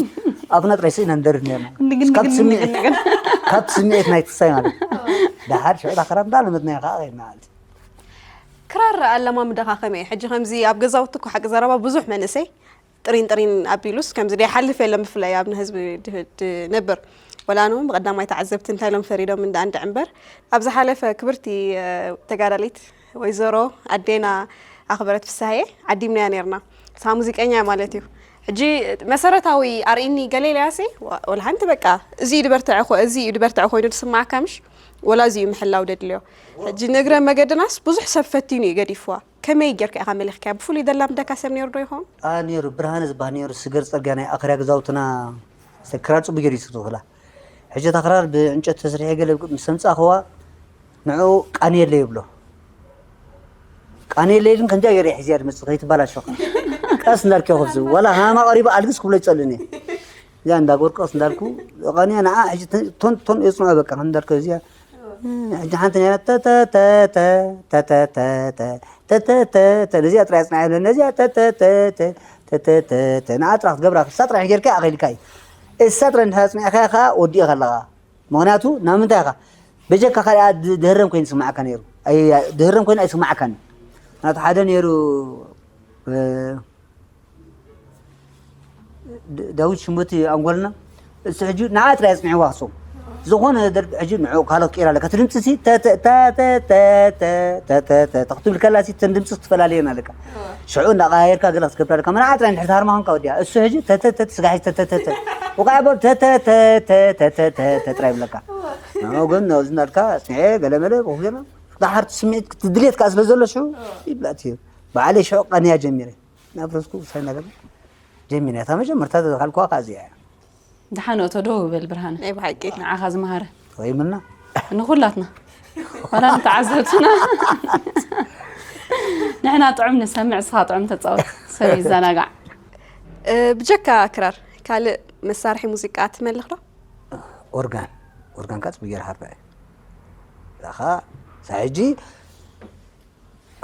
ኣፍና ጥራይ ስኢና ንደርፍ ነርና ካብ ስምዒት ናይቲ ሳይ ማለት ደሓር ሽዑ ክራር እንዳለመድና ከዓ ኸይድና ማለት ክራር ኣለማምዳኻ ከመይ ሕጂ ከምዚ ኣብ ገዛውቲ እኮ ሓቂ ዘረባ ብዙሕ መንእሰይ ጥሪን ጥሪን ኣቢሉስ ከምዚ ደይሓልፍ የለን ብፍላይ ኣብ ንህዝቢ ድነብር ወላ ንውን ብቐዳማይ ተዓዘብቲ እንታይ ኢሎም ፈሪዶም እንዳ እንድዕ እምበር ኣብ ዝሓለፈ ክብርቲ ተጋዳሊት ወይዘሮ ኣዴና ኣኽበረት ፍሳሃየ ዓዲምናያ ነርና እሳ ሙዚቀኛ ማለት እዩ ሕጂ መሰረታዊ ኣርእኒ ገሌልያሲ ወላ ሓንቲ በቃ እዚ እዩ ድበርትዐ እዚ እዩ ድበርትዐ ኮይኑ ትስማዓካ ምሽ ወላ እዚ እዩ ምሕላው ደድልዮ ሕጂ ንእግረ መገድናስ ብዙሕ ሰብ ፈቲኑ እዩ ገዲፍዋ ከመይ ጌርካ ኢኻ መሊኽካያ ብፍሉይ ደላምደካ ሰብ ነይሩ ዶ ይኸውን ነይሩ ብርሃነ ዝበሃል ነይሩ ስገር ፀርግያ ናይ ኣኽርያ ገዛውትና ክራር ፅቡቅ ገይሩ ይስርትላ ሕጂ እታ ክራር ብዕንጨት ተስሪሐ ገለ ምስ ኣምፃእኽዋ ንዑ ቃንየለይ ይብሎ ቃንየለይ ግን ከምዚኣ ገይረ ሕዝያ ድመፅእ ከይትባላሸኹ ቀስ እንዳልኪ ክብዚ ዋላ ሃማ ቀሪቡ ኣልግስ ክብሎ ይፀልኒ እዚኣ እንዳጎር ቀስ እንዳልኩ ቃንያ ንዓ ሕጂ ቶን ቶን የፅንዖ በቃ ከም እንዳልከ እዚኣ ሕጂ ሓንቲ ነይራ ተተተተተተተተ ተተተተ ነዚኣ ጥራይ ኣፅንዓ ይብለኒ ነዚኣ ተተተተ ተተተተ ንዓ ጥራሕ ክትገብራ እሳ ጥራሕ ጌርካ ኣኺልካ እዩ እሳ ጥራሕ እንድሕር ኣፅኒዕካ ኢኻ ወዲእኻ ኣለኻ ምኽንያቱ ናብ ምንታይ ኢኻ በጀካ ካልኣ ድህረም ኮይኑ ይስማዓካ ነይሩ ድህረም ኮይኑ ኣይስማዓካን ናቱ ሓደ ነይሩ ዳዊት ሽሞቲ ኣንጎልና እሱ ሕጂ ንዓ ጥራይ ኣጽኒዕዋ ክሶም ዝኾነ ደርቢ ሕጂ ንዑ ካልኦት ቀይራ ኣለካ እቲ ድምፂ ሲ ተተተተተተተተተ ክትብል ከላ ሲ ተን ድምፂ ክትፈላለየን ኣለካ ሽዑ እንዳቀያየርካ ገለ ክትገብር ኣለካ መርዓ ጥራይ እንድሕር ተሃርማ ኮንካ ወዲያ እሱ ሕጂ ተተተተ ስጋ ሕጂ ተተተተ ወቃዕ ቦ ተተተተተተተተ ጥራይ ይብለካ ንዕኡ ግን ኣብዚ እንዳልካ ጽንዐ ገለመለ ብኹ ገና፣ ዳሓር ስምዒት ክትድልየት ከኣ ስለ ዘሎ ሽዑ ይብላእቲ እዩ። ባዕለይ ሽዑ ቀንያ ጀሚረ። ናብ ረስኩ ሳይ ነገር ጀሚረ። እታ መጀመርታ ዘኻልኳ ከኣ እዚኣ እያ። ደሓን እቶ ደው በል ብርሃነ። ናይ ብሓቂ ንዓኻ ዝመሃረ ወይምና ንኹላትና ዋላ ንተዓዘብትና ንሕና ጥዑም ንሰምዕ እስኻ ጥዑም ተፃወት ሰብ ይዘናጋዕ ብጀካ ክራር ካልእ መሳርሒ ሙዚቃ ትመልኽ ዶ? ኦርጋን ኦርጋን ካጽ ብጌር ሓርዳ እያ ላኻ ሳሕጂ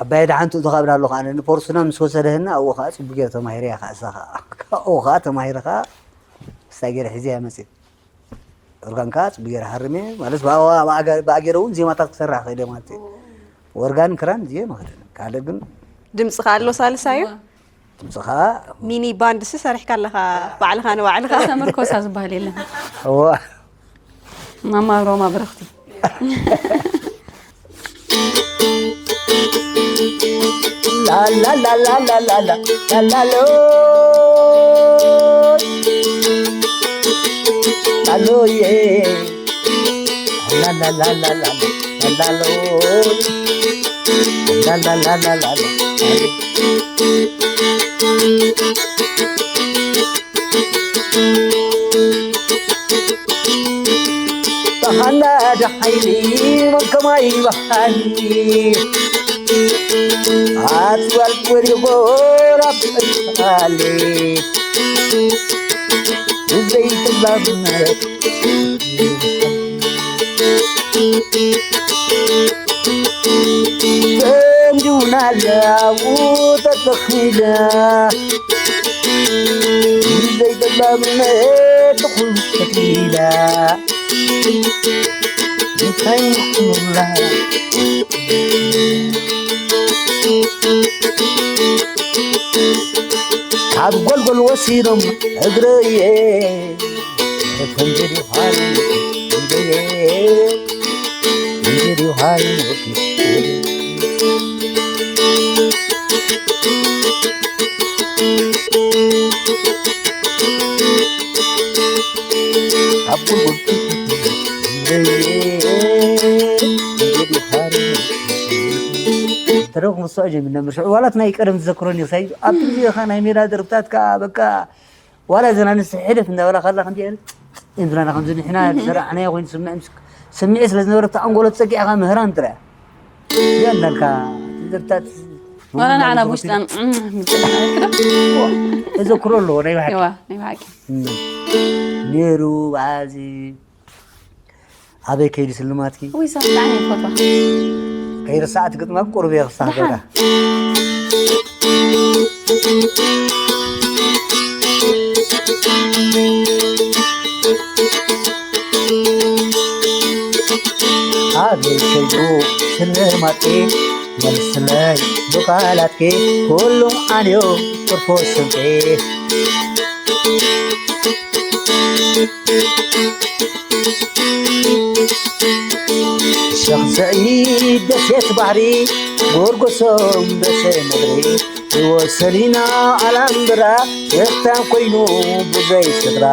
ኣባየ ደሓንቱ እተኻብል ኣለኹ ኣነ ንፖርስና ምስ ወሰደህና ኣብኡ ከዓ ፅቡቅ ገይረ ተማሂረ እያ ከዓ እሳ ከዓ ካብኡ ከዓ ተማሂረ ከዓ ስታይ ገይረ ሒዘ እያ መፅእ ኦርጋን ከዓ ፅቡቅ ገይረ ሃርም እየ ማለት ብኣገረ እውን ዜማታት ክሰርሕ ክእል እየ ማለት እዩ ኦርጋን ክራን እዚየ ንኽእል ካልእ ግን ድምፂ ከ ኣሎ ሳልሳዩ ድምፅኻ ሚኒ ባንድ ሲ ሰሪሕካ ኣለኻ ባዕልኻ ንባዕልኻ ተመርኮሳ ዝበሃል የለን እዋ ማማ ሮማ ብርኽቲ ብሓና ደሓይሊ መከማይ በሃሊ ኣፅዋል ወዲጎ ናብ ጠቃሊ ብዘይትላምነት ፈንዲውናለ ኣብኡ ተተኺለ ብዘይትላምነት ትኹን ተኪላ እንታይ ይኹኑላ ካብ ጎልጎል ወሲዶም እግረየ ተንጀዲዃል እንጀየ እንጀዲዃል ካብ ጎልጎል እንጀየ እንጀዲዃል ተረው ክምስዖ ጀሚርና ምርሽዑ ዋላት ናይ ቀደም ዝዘክሮኒ ሳይ ኣብቲ ግዜ ኻ ናይ ሜዳ ደርብታት ከኣ በቃ ዋላ ዘና ንስ ሕልፍ እንዳበላ ካላ ከምዚ ኢለን እንብላና ከምዚ ንሕና ዝሰራሕናዮ ኮይኑ ስምዕ ስምዒ ስለ ዝነበረ ኣብቲ ኣንጎሎ ተጸጊዕካ ምህራን ጥራይ እያ እንዳልካ ደርብታት ዋላ ንዓና ብውሽጣን ተዘክሮ ኣለዎ ናይ ባሕቂ ዋ ናይ ብሓቂ ነይሩ ብዓዚ ኣበይ ከይዱ ስልማትኪ ወይ ሰብ ብጣዕሚ ይፈትዋ ከይርሳዕ ትግጥማ ቁሩብ እየ ክሳገራ ኣበይ ከይዱ ስልማትኪ መልስለይ ብቃላትኪ ኩሉ ኣንዮ ጥርፎ ስንቂ ሸኽ ሰዒድ ደሴት ባሕሪ ጎርጎሶም ደሴ ምድሪ ህይወት ሰሊና ኣላምብራ ዘታን ኮይኑ ብዘይ ስድራ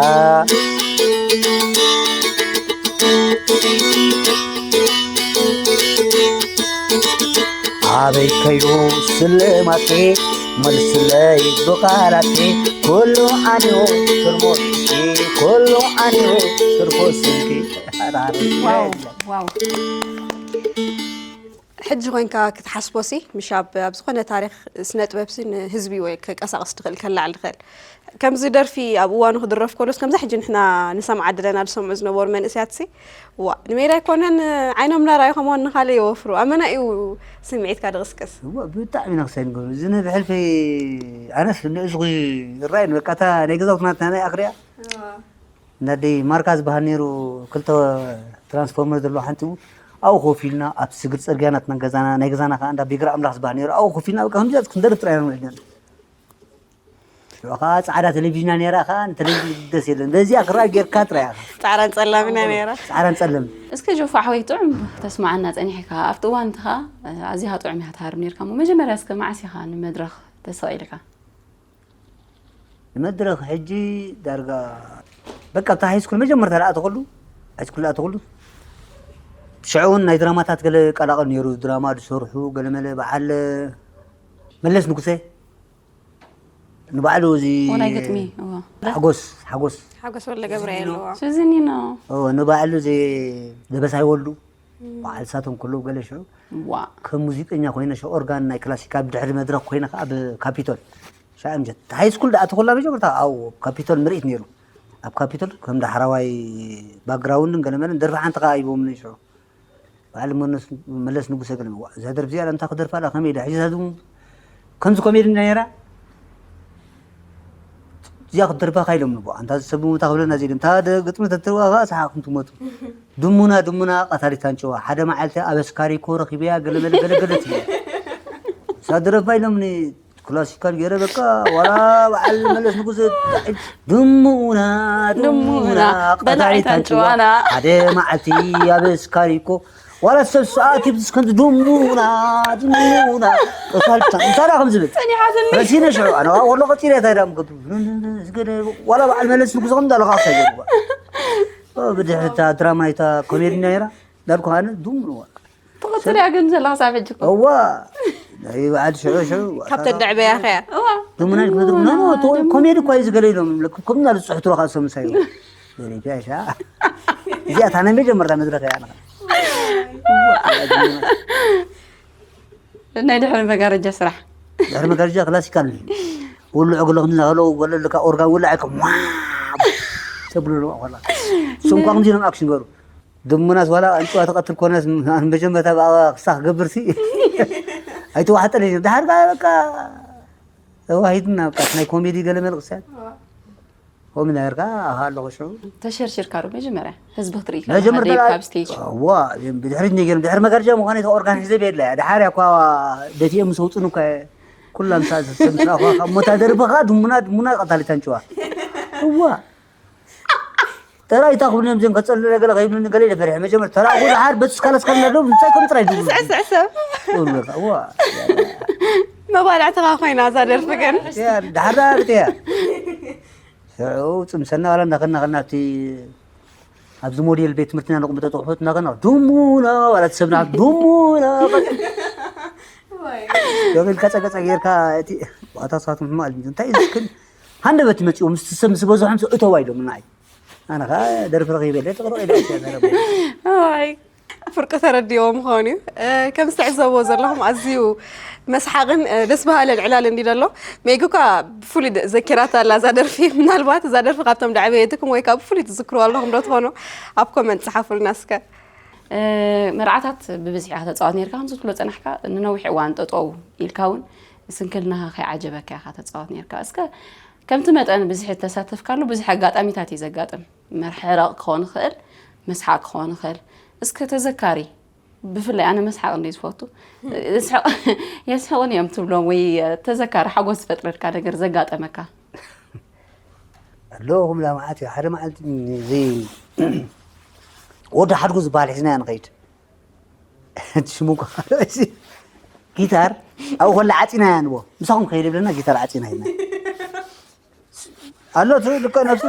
ኣበይ ከይዱ ስልማትኪ መልስለይ ብቃላትኪ ኩሉ ኣንዮ ትርፎ ስንኪ ኩሉ ኣንዮ ትርፎ ስንኪ ዋው ዋው ሕጂ ኮይንካ ክትሓስቦሲ ምሽ ኣብ ኣብ ዝኾነ ታሪክ ስነ ጥበብሲ ንህዝቢ ወይ ከቀሳቅስ ትኽእል ከላዕል ትኽእል ከምዚ ደርፊ ኣብ እዋኑ ክድረፍ ከሎስ ከምዛ ሕጂ ንሕና ንሰምዓ ድለና ዝሰምዑ ዝነበሩ መንእስያትሲ ዋ ንሜዳ ኣይኮነን ዓይኖም ናራዩ ከምኡውን ንካለ ይወፍሩ ኣመና እዩ ስምዒትካ ድቕስቅስ እዋ ብጣዕሚ ኢና ክሳይ ንገብሩ እዚ ናይ ብሕልፊ ኣነስ ንእዝኹ ይረኣይ በቃ እታ ናይ ገዛውትና ናይ ኣኽርያ ናደይ ማርካ ዝበሃል ነይሩ ክልተ ትራንስፎርመር ዘለዎ ሓንቲ ኣብኡ ኮፍ ኢልና ኣብቲ ስግር ፅርግያ ናትና ገዛና ናይ ገዛና ከዓ እንዳ ቤግራ ኣምላኽ ዝበሃል ነይሩ ኣብኡ ኮፍ ኢልና በቃ ከምዚ ክንደርፍ ጥራይ ኢና ንውዕል ነርና ሽዑ ከዓ ፃዕዳ ቴሌቪዥና ነይራ ከዓ ንቴሌቪዥን ደስ የለን በዚኣ ክረኣ ጌርካ ጥራይ ኢኻ ፃዕዳን ፀላምን እያ ነይራ ፃዕዳን ፀለምን እስከ ጆፋ ሓወይ ጥዑም ተስማዓና ፀኒሕካ ኣብቲ እዋን እቲ ከዓ ኣዚኻ ጥዑም ኢኻ ትሃርም ነርካ እሞ መጀመርያ እስከ መዓስ ኢኻ ንመድረኽ ተሰቒልካ ንመድረኽ ሕጂ ዳርጋ በቃ ኣብታ ሃይስኩል መጀመርታ ዝኣተኸሉ ሃይስኩል ዝኣተኸሉ ሽዑ እውን ናይ ድራማታት ገለ ቀላቐል ነይሩ። ድራማ ዝሰርሑ ገለመለ በዓል መለስ ንጉሰ ንባዕሉ እዚ ወናይ ግጥሚ እዎ። ሓጎስ ሓጎስ ሓጎስ ወልደ ገብርኤል እዎ። ሱዚኒኖ ኦ፣ ንባዕሉ እዚ ደበሳይ ወልዱ በዓል ሳቶም ከለዉ ገለ ሽዑ ዋ ከም ሙዚቀኛ ኮይነ ሽዑ ኦርጋን ናይ ክላሲካል ብድሕሪ መድረክ ኮይነ ከዓ ኣብ ካፒቶል ሻምጀት ሃይ ስኩል ደኣ ተኮላ መጀመርታ ኣብ ካፒቶል ምርኢት ነይሩ። ኣብ ካፒቶል ከም ዳሕራዋይ ባክግራውንድን ገለመለን ደርፊ ሓንቲ ከዓ ሂቦምኒ ሽዑ በዓል መለስ- መለስ ንጉሰ ገለ እዛ ደርፊ እዚኣ እንታይ ክደርፋ ዳ ከመይ ዳ ሕጂ ዛዝሙ ከምዚ ኮሜዲ ነይራ እዚኣ ክትደርፋ ካይሎም ንቦ ኣንታ ሰብ ምታ ክብለና ዘይደም እታ ደ- ግጥሚ ተትርዋ ከዓ ሰሓቅኩም ትሞቱ። ድሙና ድሙና ቀታሊት ኣንጭዋ ሓደ መዓልቲ ኣብ ኣስካሪኮ ረኪበያ ገለመለ ገለገለ ትብል እዛ ደረፋ ኢሎምኒ ክላሲካል ገይረ በቃ ዋላ በዓል መለስ ንጉስ ድሙና ድሙና ድሙና ቀታሊት ኣንጭዋ በላዒት ኣንጭዋና። ሓደ መዓልቲ ኣብ ኣስካሪኮ ዋላ ሰብ ሰኣኪብ ከምዚ ድሙና ድሙና ቀታሊት እንታይ ዳ ከም ዝብል ጸኒሓትኒ ረሲነ ሽዑ ኣነ ወሎ ቀፂለ እንታይ ዳ ምገብር ዋላ በዓል መለስ ንጉስ ከም እንዳለካ ክሳይ ገርዋ ብድሕሪ እታ ድራማ ናይታ ኮሜዲ ነይራ እንዳልኩ ኣነ ድሙና ትቕፅል እያ ግን ዘለኻ ሳብ ሕጂ እኮ እዋ ናይ በዓል ሽዑ ሽዑ ካብ ተዳዕበያ ከያ እዋ ድሙና ምድር ኖ ኖ ቶ ኮሜዲ እኮ እዩ ዝገለ ኢሎም ለኩም ከም ናሉ ጽሕቱ ለካ ሰምሳዩ ሻ እዚኣ እታ ናይ መጀመርታ መድረክ እያ ንኻ ናይ ድሕሪ መጋረጃ ስራሕ ድሕሪ መጋረጃ ክላሲካል እዩ ውልዑ ግለኹም ናኸለው ወለልካ ኦርጋን ውላዕ ከም ዋ ተብሉ ኣለዋ ኮላ ስንኳ ከምዚ ኢሎም ኣክሽን ገሩ ድሙናስ ዋላ ኣንጭዋ ተቐትል ኮነስ መጀመርታ ብኣባ ክሳ ክገብር ሲ ኣይተዋሕጠለ ድሓር ካ በቃ ተዋሂድና በቃ ናይ ኮሜዲ ገለ መልክ ሰብ ኮሜዲ ዳርካ ኣሃ ኣለኹ ሽዑ ተሸርሽርካ ዶ መጀመርያ ህዝቢ ክትርኢ መጀመርታ ከለካ ካብ ስቴጅ ዋ ብድሕሪት ነይ ገይሮም ድሕሪ መጋረጃ ምዃነ እቲ ኦርጋን ሒዘ ቤድላ እያ ድሓር እያ እኳ ደፊኦም ምስ ኣውፅኑ እኳ ኩላ ምሳ ዝሰምስና እኳ ካብ ሞታ ደርብኻ ድሙና ድሙና ቀታሊት ኣንጭዋ እዋ ጥራይ እታ ክብሉ እዮም ዘን ከፀሉ ገለ ከይብሉኒ ገለ ኢለ ፈሪሐ መጀመር ተራእኹ ድሓር በቲ ስካለ ስካለ ኣለዉ እንታይ ከም ጥራይ ድብሉ ስዕስዕ ሰብ ይብሉ በቃ እዋ መባልዕትኻ ኮይና እዛ ደርፊ ግን ያ ድሓር ዳርት እያ ሽዑ ፅምሰና ዋላ እናኸና ኸና ኣብቲ ኣብዚ ሞዴል ቤት ትምህርትና ነቕምጠ ፅሑፎት እናኸና ድሙና ዋላ ትሰብና ድሙና ዶብል ከፀቀፀ ጌርካ እቲ ዋታ ሳቶም ሕማል እንታይ ዝክል ሃንደበት መፅኡ ምስ ሰብ ምስ በዝሖም እተዋ ኢሎም ንዓይ ኣነ ከዓ ደርፊ ረኺበ ኢለ ጥቕርቕ ኢለ ኣይ ፍርቂ ተረዲዎ ምዃኑ እዩ ከምዚ ትዕዘብዎ ዘለኹም ኣዝዩ መስሓቕን ደስ በሃልን ዕላል እንዲ ዘሎ ሜጉ ካ ብፍሉይ ዘኪራታ ኣላ እዛ ደርፊ ምናልባት እዛ ደርፊ ካብቶም ዳዕበየትኩም ወይ ከዓ ብፍሉይ ትዝክርዋ ኣለኹም ዶ ትኾኑ ኣብ ኮመንት ፀሓፉልና እስከ መርዓታት ብብዝሒ ኢኻ ተፃወት ነርካ ከምዚ ትብሎ ፀናሕካ ንነዊሕ እዋን ጠጠው ኢልካ እውን ስንክልናኻ ከይዓጀበካ ኢኻ ተፃወት ነርካ እስከ ከምቲ መጠን ብዝሒ ተሳተፍካሉ ብዙሕ ኣጋጣሚታት እዩ ዘጋጥም መርሐረቕ ክኾን ይኽእል መስሓቕ ክኾን ይኽእል እስከ ተዘካሪ ብፍላይ ኣነ መስሓቕ እንደ ዝፈቱ የስሕቕን እዮም ትብሎም ወይ ተዘካሪ ሓጎስ ዝፈጥረልካ ነገር ዘጋጠመካ ኣለኹም ላ መዓት እዩ ሓደ መዓልቲ እዚ ወዲ ሓድጉ ዝበሃል ሒዝና ንኸይድ ሽሙ ጊታር ኣብኡ ከላ ዓፂና ያ ንቦ ምሳኹም ከይደ ብለና ጊታር ዓፂና ሂድና ኣሎ ልከ ነብሱ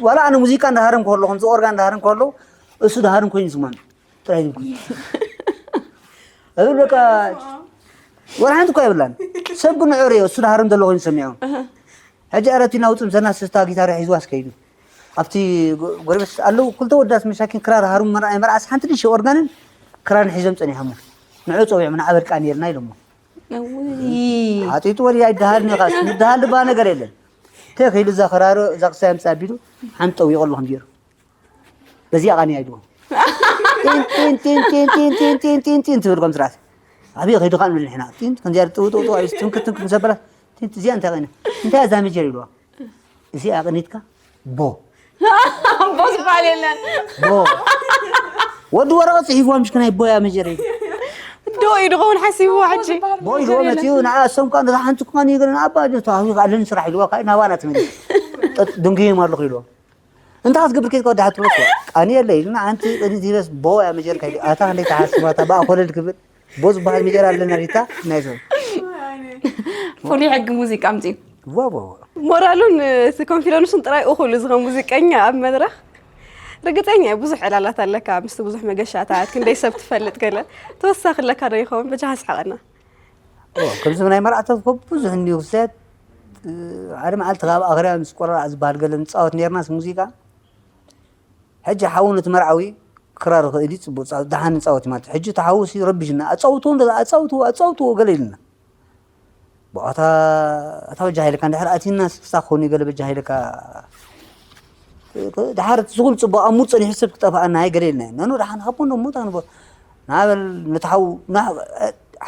ዋላ ኣነ ሙዚቃ እንዳሃረም ከሎ ከምዚ ኦርጋ እንዳሃረም ከሎ እሱ ዳሃርም ኮይኑ ዝማን ጥራይ ዝብል እብል በቃ ወላ ሓንቲ እኳ የብላን ሰብ ግን ንዕር እዮ እሱ ዳሃርም ዘሎ ኮይኑ ሰሚዖም ሕጂ ኣረቲ ናውፅም ዘና ስስታ ጊታር ሒዝዋ ስከይዱ ኣብቲ ጎረቤት ኣለዉ ክልተ ወዳት መሻኪን ክራር ሃሩም መርኣይ መርዓስ ሓንቲ ንሽ ኦርጋንን ክራርን ሒዞም ፀኒሖሞ ንዑ ፀዊዖም ንዓበድ ቃኒ የልና ኢሎሞ ሓጢጡ ወዲ ኣይደሃልን ኢኻ ምደሃል ድባ ነገር የለን ተክ ኢሉ እዛ ክራሮ እዛ ክሳይ ምፃ ኣቢሉ ሓንቲ ጠዊቑ ኣለኹም ገይሩ በዚኣ ቃኒ ኣይድዎ ጢን ጢን ጢን ጢን ጢን ጢን ጢን ጢን ጢን ትብል ከም ስርዓት ኣብየ ከይዱ ቃን ምልሕና ጢን ከምዚያ ጥውጥውጥው ኣይስ ትንክት ትንክት ምስ ኣበላ ጢን እዚኣ እንታይ ቃኒ እንታይ እዛ መጀር ኢልዋ እዚኣ ቅኒትካ ቦ ቦ ዝበሃል የለን ቦ ወዲ ወረቐት ፅሒፍዋ ምሽ ክናይ ቦያ መጀር ኢሉ ዶ እዩ ድኸውን ሓሲብዎ ሕጂ ቦ ኢልዎ መትኡ ንዓ እሶም ከዓ ነዛ ሓንቲ ክኾን ይግርን ኣባ ተዋሂ ኣለኒ ስራሕ ኢልዋ ከዓ ናባና ትመልስ ድንግዮም ኣለኹ ኢልዎ እንታይ ክትገብር ከይትካ ወዲ ሓትሮስ ቃኒ የለ ኢልና ኣንቲ ቅድሚት ሂበስ ቦ እያ መጀር ከይዲ ኣታ ክንደይ ተሓስባታ ብኣ ኮለል ክብል ቦ ዝበሃል መጀር ኣለና ሪታ ናይ ሰብ ፍሉይ ሕጊ ሙዚቃ ኣምፅኡ ዋ ዋ ዋ ሞራሉን እቲ ኮንፊደንሱን ጥራይ እኹል እዚ ከም ሙዚቀኛ ኣብ መድረኽ ርግጸኛ እየ ብዙሕ ዕላላት ኣለካ፣ ምስቲ ብዙሕ መገሻታት፣ ክንደይ ሰብ ትፈልጥ ገለ ተወሳኺ ኣለካ ዶ ይኸውን? በጃኻ ስሓቐና። ከምዚ ናይ መርዓታት እኮ ብዙሕ እንዲዩ ክሰት ሓደ መዓልቲ ካብ ኣኽርያ ምስ ቆራዕ ዝበሃል ገለ ንፃወት ነርናስ ሙዚቃ። ሕጂ ሓው ነቲ መርዓዊ ክራር ይኽእል እዩ፣ ፅቡቅ ፃ- ደሓን ንፃወት ማለት። ሕጂ እቲ ሓው ሲ ረቢሽና፣ ኣፃውትዎ እንደ ኣፃውትዎ ኣፃውትዎ ገለ ኢልና። ብኣታ ኣታ በጃ ሃይለካ እንድሕር ኣቲና ስክስታ ክኾኑ ገለ በጃ ሃይለካ። ድሓር ዝኹል ፅቡቅ ኣብ ሙድ ፀኒሑ ሰብ ክጠፍኣና ኣይ ገለ ኢልና ኢና። ኖ ደሓን ሃቦ እንዶ ሙድ ኣንቦ ናበል ነቲ ሓው ና-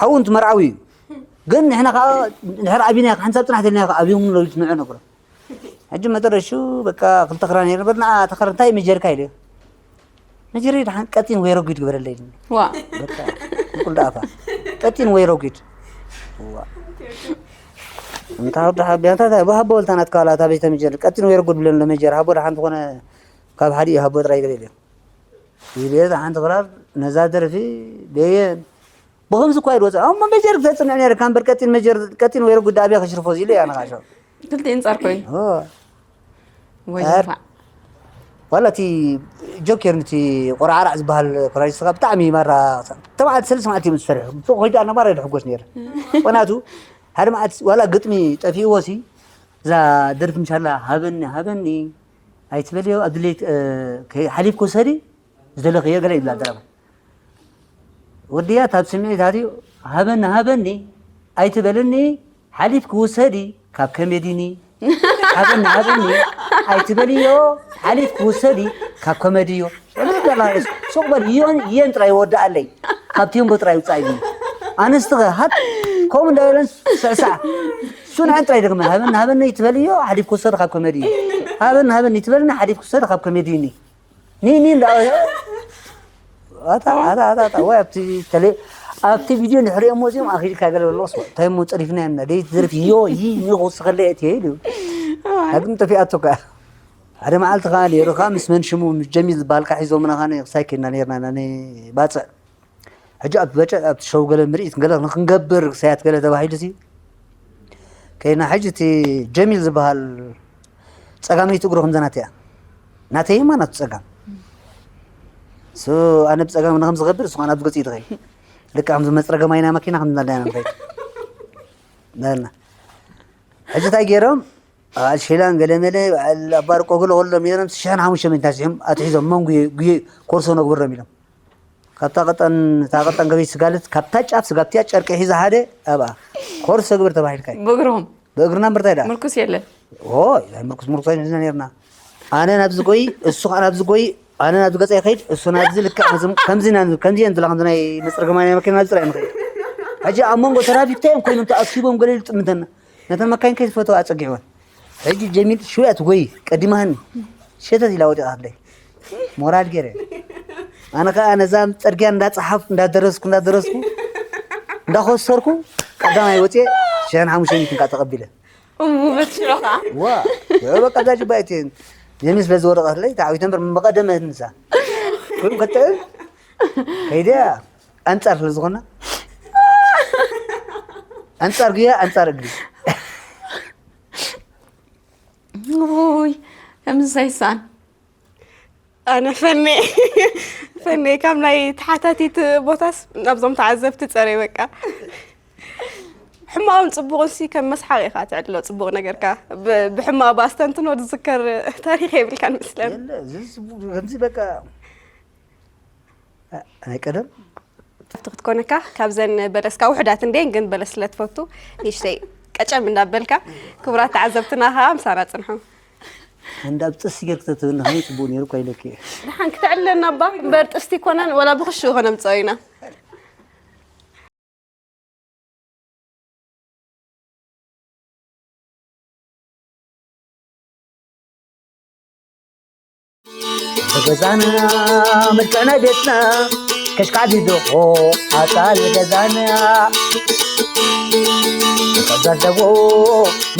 ሓው እንት መርዓዊ እዩ። ግን ንሕና ከዓ ድሕር ኣቢና ሓንሳብ ፅናሕ ተልና ከዓ ኣብዮም ንረዊት ንዑ ነብሮ። ሕጂ መጠረሹ በቃ ክልተ ክራን የነበርና ተኸረ እንታይ መጀርካ ኢለ። መጀሪ ደሓን ቀጢን ወይ ረጒድ ግበረለይ። ዋ በቃ ቁል ዳፋ ቀጢን ወይ ረጒድ። ዋ እንታ ወደ ሓቢያታ ታ በሃቦ ወልታ ናት ካላ ታ ቤተ መጀር ቀጢን ወይ ረጒድ ብለን ለመጀር ሃቦ ደሓን ዝኾነ ካብ ሓዲ ሃቦ ጥራይ ገለ ኢለ። ኢለ ሓንቲ ክራር ነዛ ደርፊ ደየን ብኸምዚ እኳ ኢሉ ወፅእ። እሞ መጀር ክተፅንዕ ነይርካ እምበር ቀጢን መጀር ቀጢን ወይ ረጒድ ኣበይ ከሽርፎ ኢለ እያ ነቓሾ። ክልቲኤን ፃር ኮይኑ ኦ ወይ ፃር። ፋዕ ዋላ እቲ ጆኬር ነቲ ቆርዓራዕ ዝበሃል ኮራጅ ስጋ ብጣዕሚ ማራ ተባዓት ሰለስተ መዓልቲ እዮም ዝሰርሑ ብሱቕ ኮይዳ ነባር ይሕጎስ ነይረ። ምክንያቱ ሓደ መዓልቲ ዋላ ግጥሚ ጠፊእዎ ሲ እዛ ደርፊ ምሻላ ሃበኒ ሃበኒ ኣይትበልዮ ኣብ ድሌት ሓሊፍ ክውሰዲ ዝደለኽዮ ገለ ይብላ ደረባ ወድያ ታብ ስምዒት ኣትዩ ሃበኒ ሃበኒ ኣይትበልኒ ሓሊፍ ክውሰዲ ካብ ከሜዲኒ ሃበኒ ሃበኒ ኣይትበልዮ ሓሊፍ ክውሰዲ ካብ ኮሜድዮ ሱቅ በል እዮን እየን ጥራይ ወዳኣለይ ካብ ቴምቦ ጥራይ ውፃእ ኢሉ ኣነስትኸ ሃት ከምኡ እንዳበለን ስዕሳዕ ሱንዐን ጥራይ ደግመ ሃበኒ ሃበኒ ይትበልዮ ሓሊፍ ክውሰዲ ካብ ኮሜዲ ሃበኒ ሃበኒ ይትበልኒ ሓሊፍ ክውሰዲ ካብ ኮሜዲኒ ኒኒ እንዳ ኣታ ኣታ ኣታ ኣታ ወይ ኣብቲ ተለ ኣብቲ ቪድዮ ንሕሪኦ ሞዚም ኣኺልካ ገለ በሎ ስዋ እንታይ ሞ ጸሪፍና የምና ደይ ትዝርፍ ዮ ይ ኒ ክወስኸለ እቲ ኢሉ ሃግም ጠፊኣቶ ከ ሓደ መዓልቲ ከኣ ነይሩ ከኣ ምስ መን ሽሙ ምስ ጀሚል ዝበሃል ከኣ ሒዞምና ከኣ ክሳይ ከይድና ነይርና ኢና ንባጽዕ ሕጂ ኣብ በጨ ኣብቲ ሸው ገለ ምርኢት ገለ ንክንገብር ክሳያት ገለ ተባሂሉ ሲ ከይና ሕጂ እቲ ጀሚል ዝበሃል ጸጋመይቲ እግሩ ከምዛ ናተይ እያ ናተይ እማ ናቱ ጸጋም ሱ ኣነ ብጸጋም ንከም ዝገብር እሱ ናብ ዝገጽ ይትኸይ ልካ ከም ዝመጽረገ ማይና መኪና ከም እንዳልና ንኸይ እንዳልና ሕጂ እንታይ ገይሮም ኣልሽላን ገለመለ ኣባርቆ ገለ ከሎም ነይሮም ሽሕን ሓሙሽተ ሚእትን ታሲሖም ኣትሒዞም መን ጉየ ጉየ ኮርሶ ነግብሮም ኢሎም ካብታ ቀጠን እታ ቀጠን ገበይ ስጋለት ካብታ ጫፍ ስጋብቲያ ጨርቂ ሒዛ ሓደ ኣብኣ ኮርሶ ግብር ተባሂልካ እዩ ብእግርኹም ብእግርና ምርታይ ደኣ ምርኩስ የለን ኦይ ናይ ምርኩስ ምርኩስ ኣይንሕዝና ነርና ኣነ ናብዚ ጎይ እሱ ከዓ ናብዚ ጎይ ኣነ ናብዚ ገፀ ይኸይድ እሱ ናብዚ ልክዕ ከምዚ ኢና ንብል ከምዚ እየ ንብላ ከምዚ ናይ መፅረገማ ናይ መኪና ናብዚ ጥራይ ንኸይድ ሕጂ ኣብ መንጎ ተራፊክ እንታይ እዮም ኮይኖም ተኣኪቦም ገለ ኢሉ ጥምተና ነተን መካይን ከይትፈተው ኣፀጊዕወን ሕጂ ጀሚል ሽውያት ወይ ቀዲማህኒ ሸተት ኢላ ወዲቓትለይ ሞራል ገይረ ኣነ ከዓ ነዛ ፅርግያ እንዳፀሓፍ እንዳደረስኩ እንዳደረስኩ እንዳኮሰርኩ ቀዳማይ ወፅየ ሽሕን ሓሙሽተ ሚእትን ከዓ ተቐቢለ እሙ በትሽዑ ከዓ ዋ ሽዑ በቃ እዛ ጅባይት ጀሚል ስለ ዝወደቐትለይ ተዓዊተ እምበር መቐደመ ንሳ ኮይኑ ከጥዕም ከይደ ኣንፃር ስለ ዝኾና ኣንፃር ጉያ ኣንፃር እግሪ ውይ ከምዚ ሳይሳን ኣነ ፈኔ ፈኔ ካብ ናይ ተሓታቲት ቦታስ ናብዞም ተዓዘብቲ ፀረ በቃ ሕማቕን ፅቡቕን ሲ ከም መስሓቕ ኢኻ ትዕድሎ ፅቡቕ ነገርካ ብ- ብሕማቕ ብኣስተንትኖ ዝዝከር ታሪክ የብልካን ምስለን የለ፣ እዚ ጽቡቅ ከምዚ በቃ እ፣ ናይ ቀደም ኣብቲ ክትኮነካ ካብዘን በለስካ ውሕዳት እንዴን ግን በለስ ስለ ትፈቱ ንእሽተይ ቀጨም እንዳበልካ ክቡራት ተዓዘብትና ከዓ ምሳና ፅንሑ እንዳ ኣብ ጥሲ ጌር ክተትብና ከመይ ጽቡቅ ነይሩ እኳ ኢለኪ ደሓን ክተዕልለና እባ እምበር ጥስቲ ኮነን ወላ ብክሹ ኮነ ምፅኦ ኢና ገዛና መልክዕና ቤትና ከሽካዕ ቢድኾ ኣጣል ገዛና ተዛዘቦ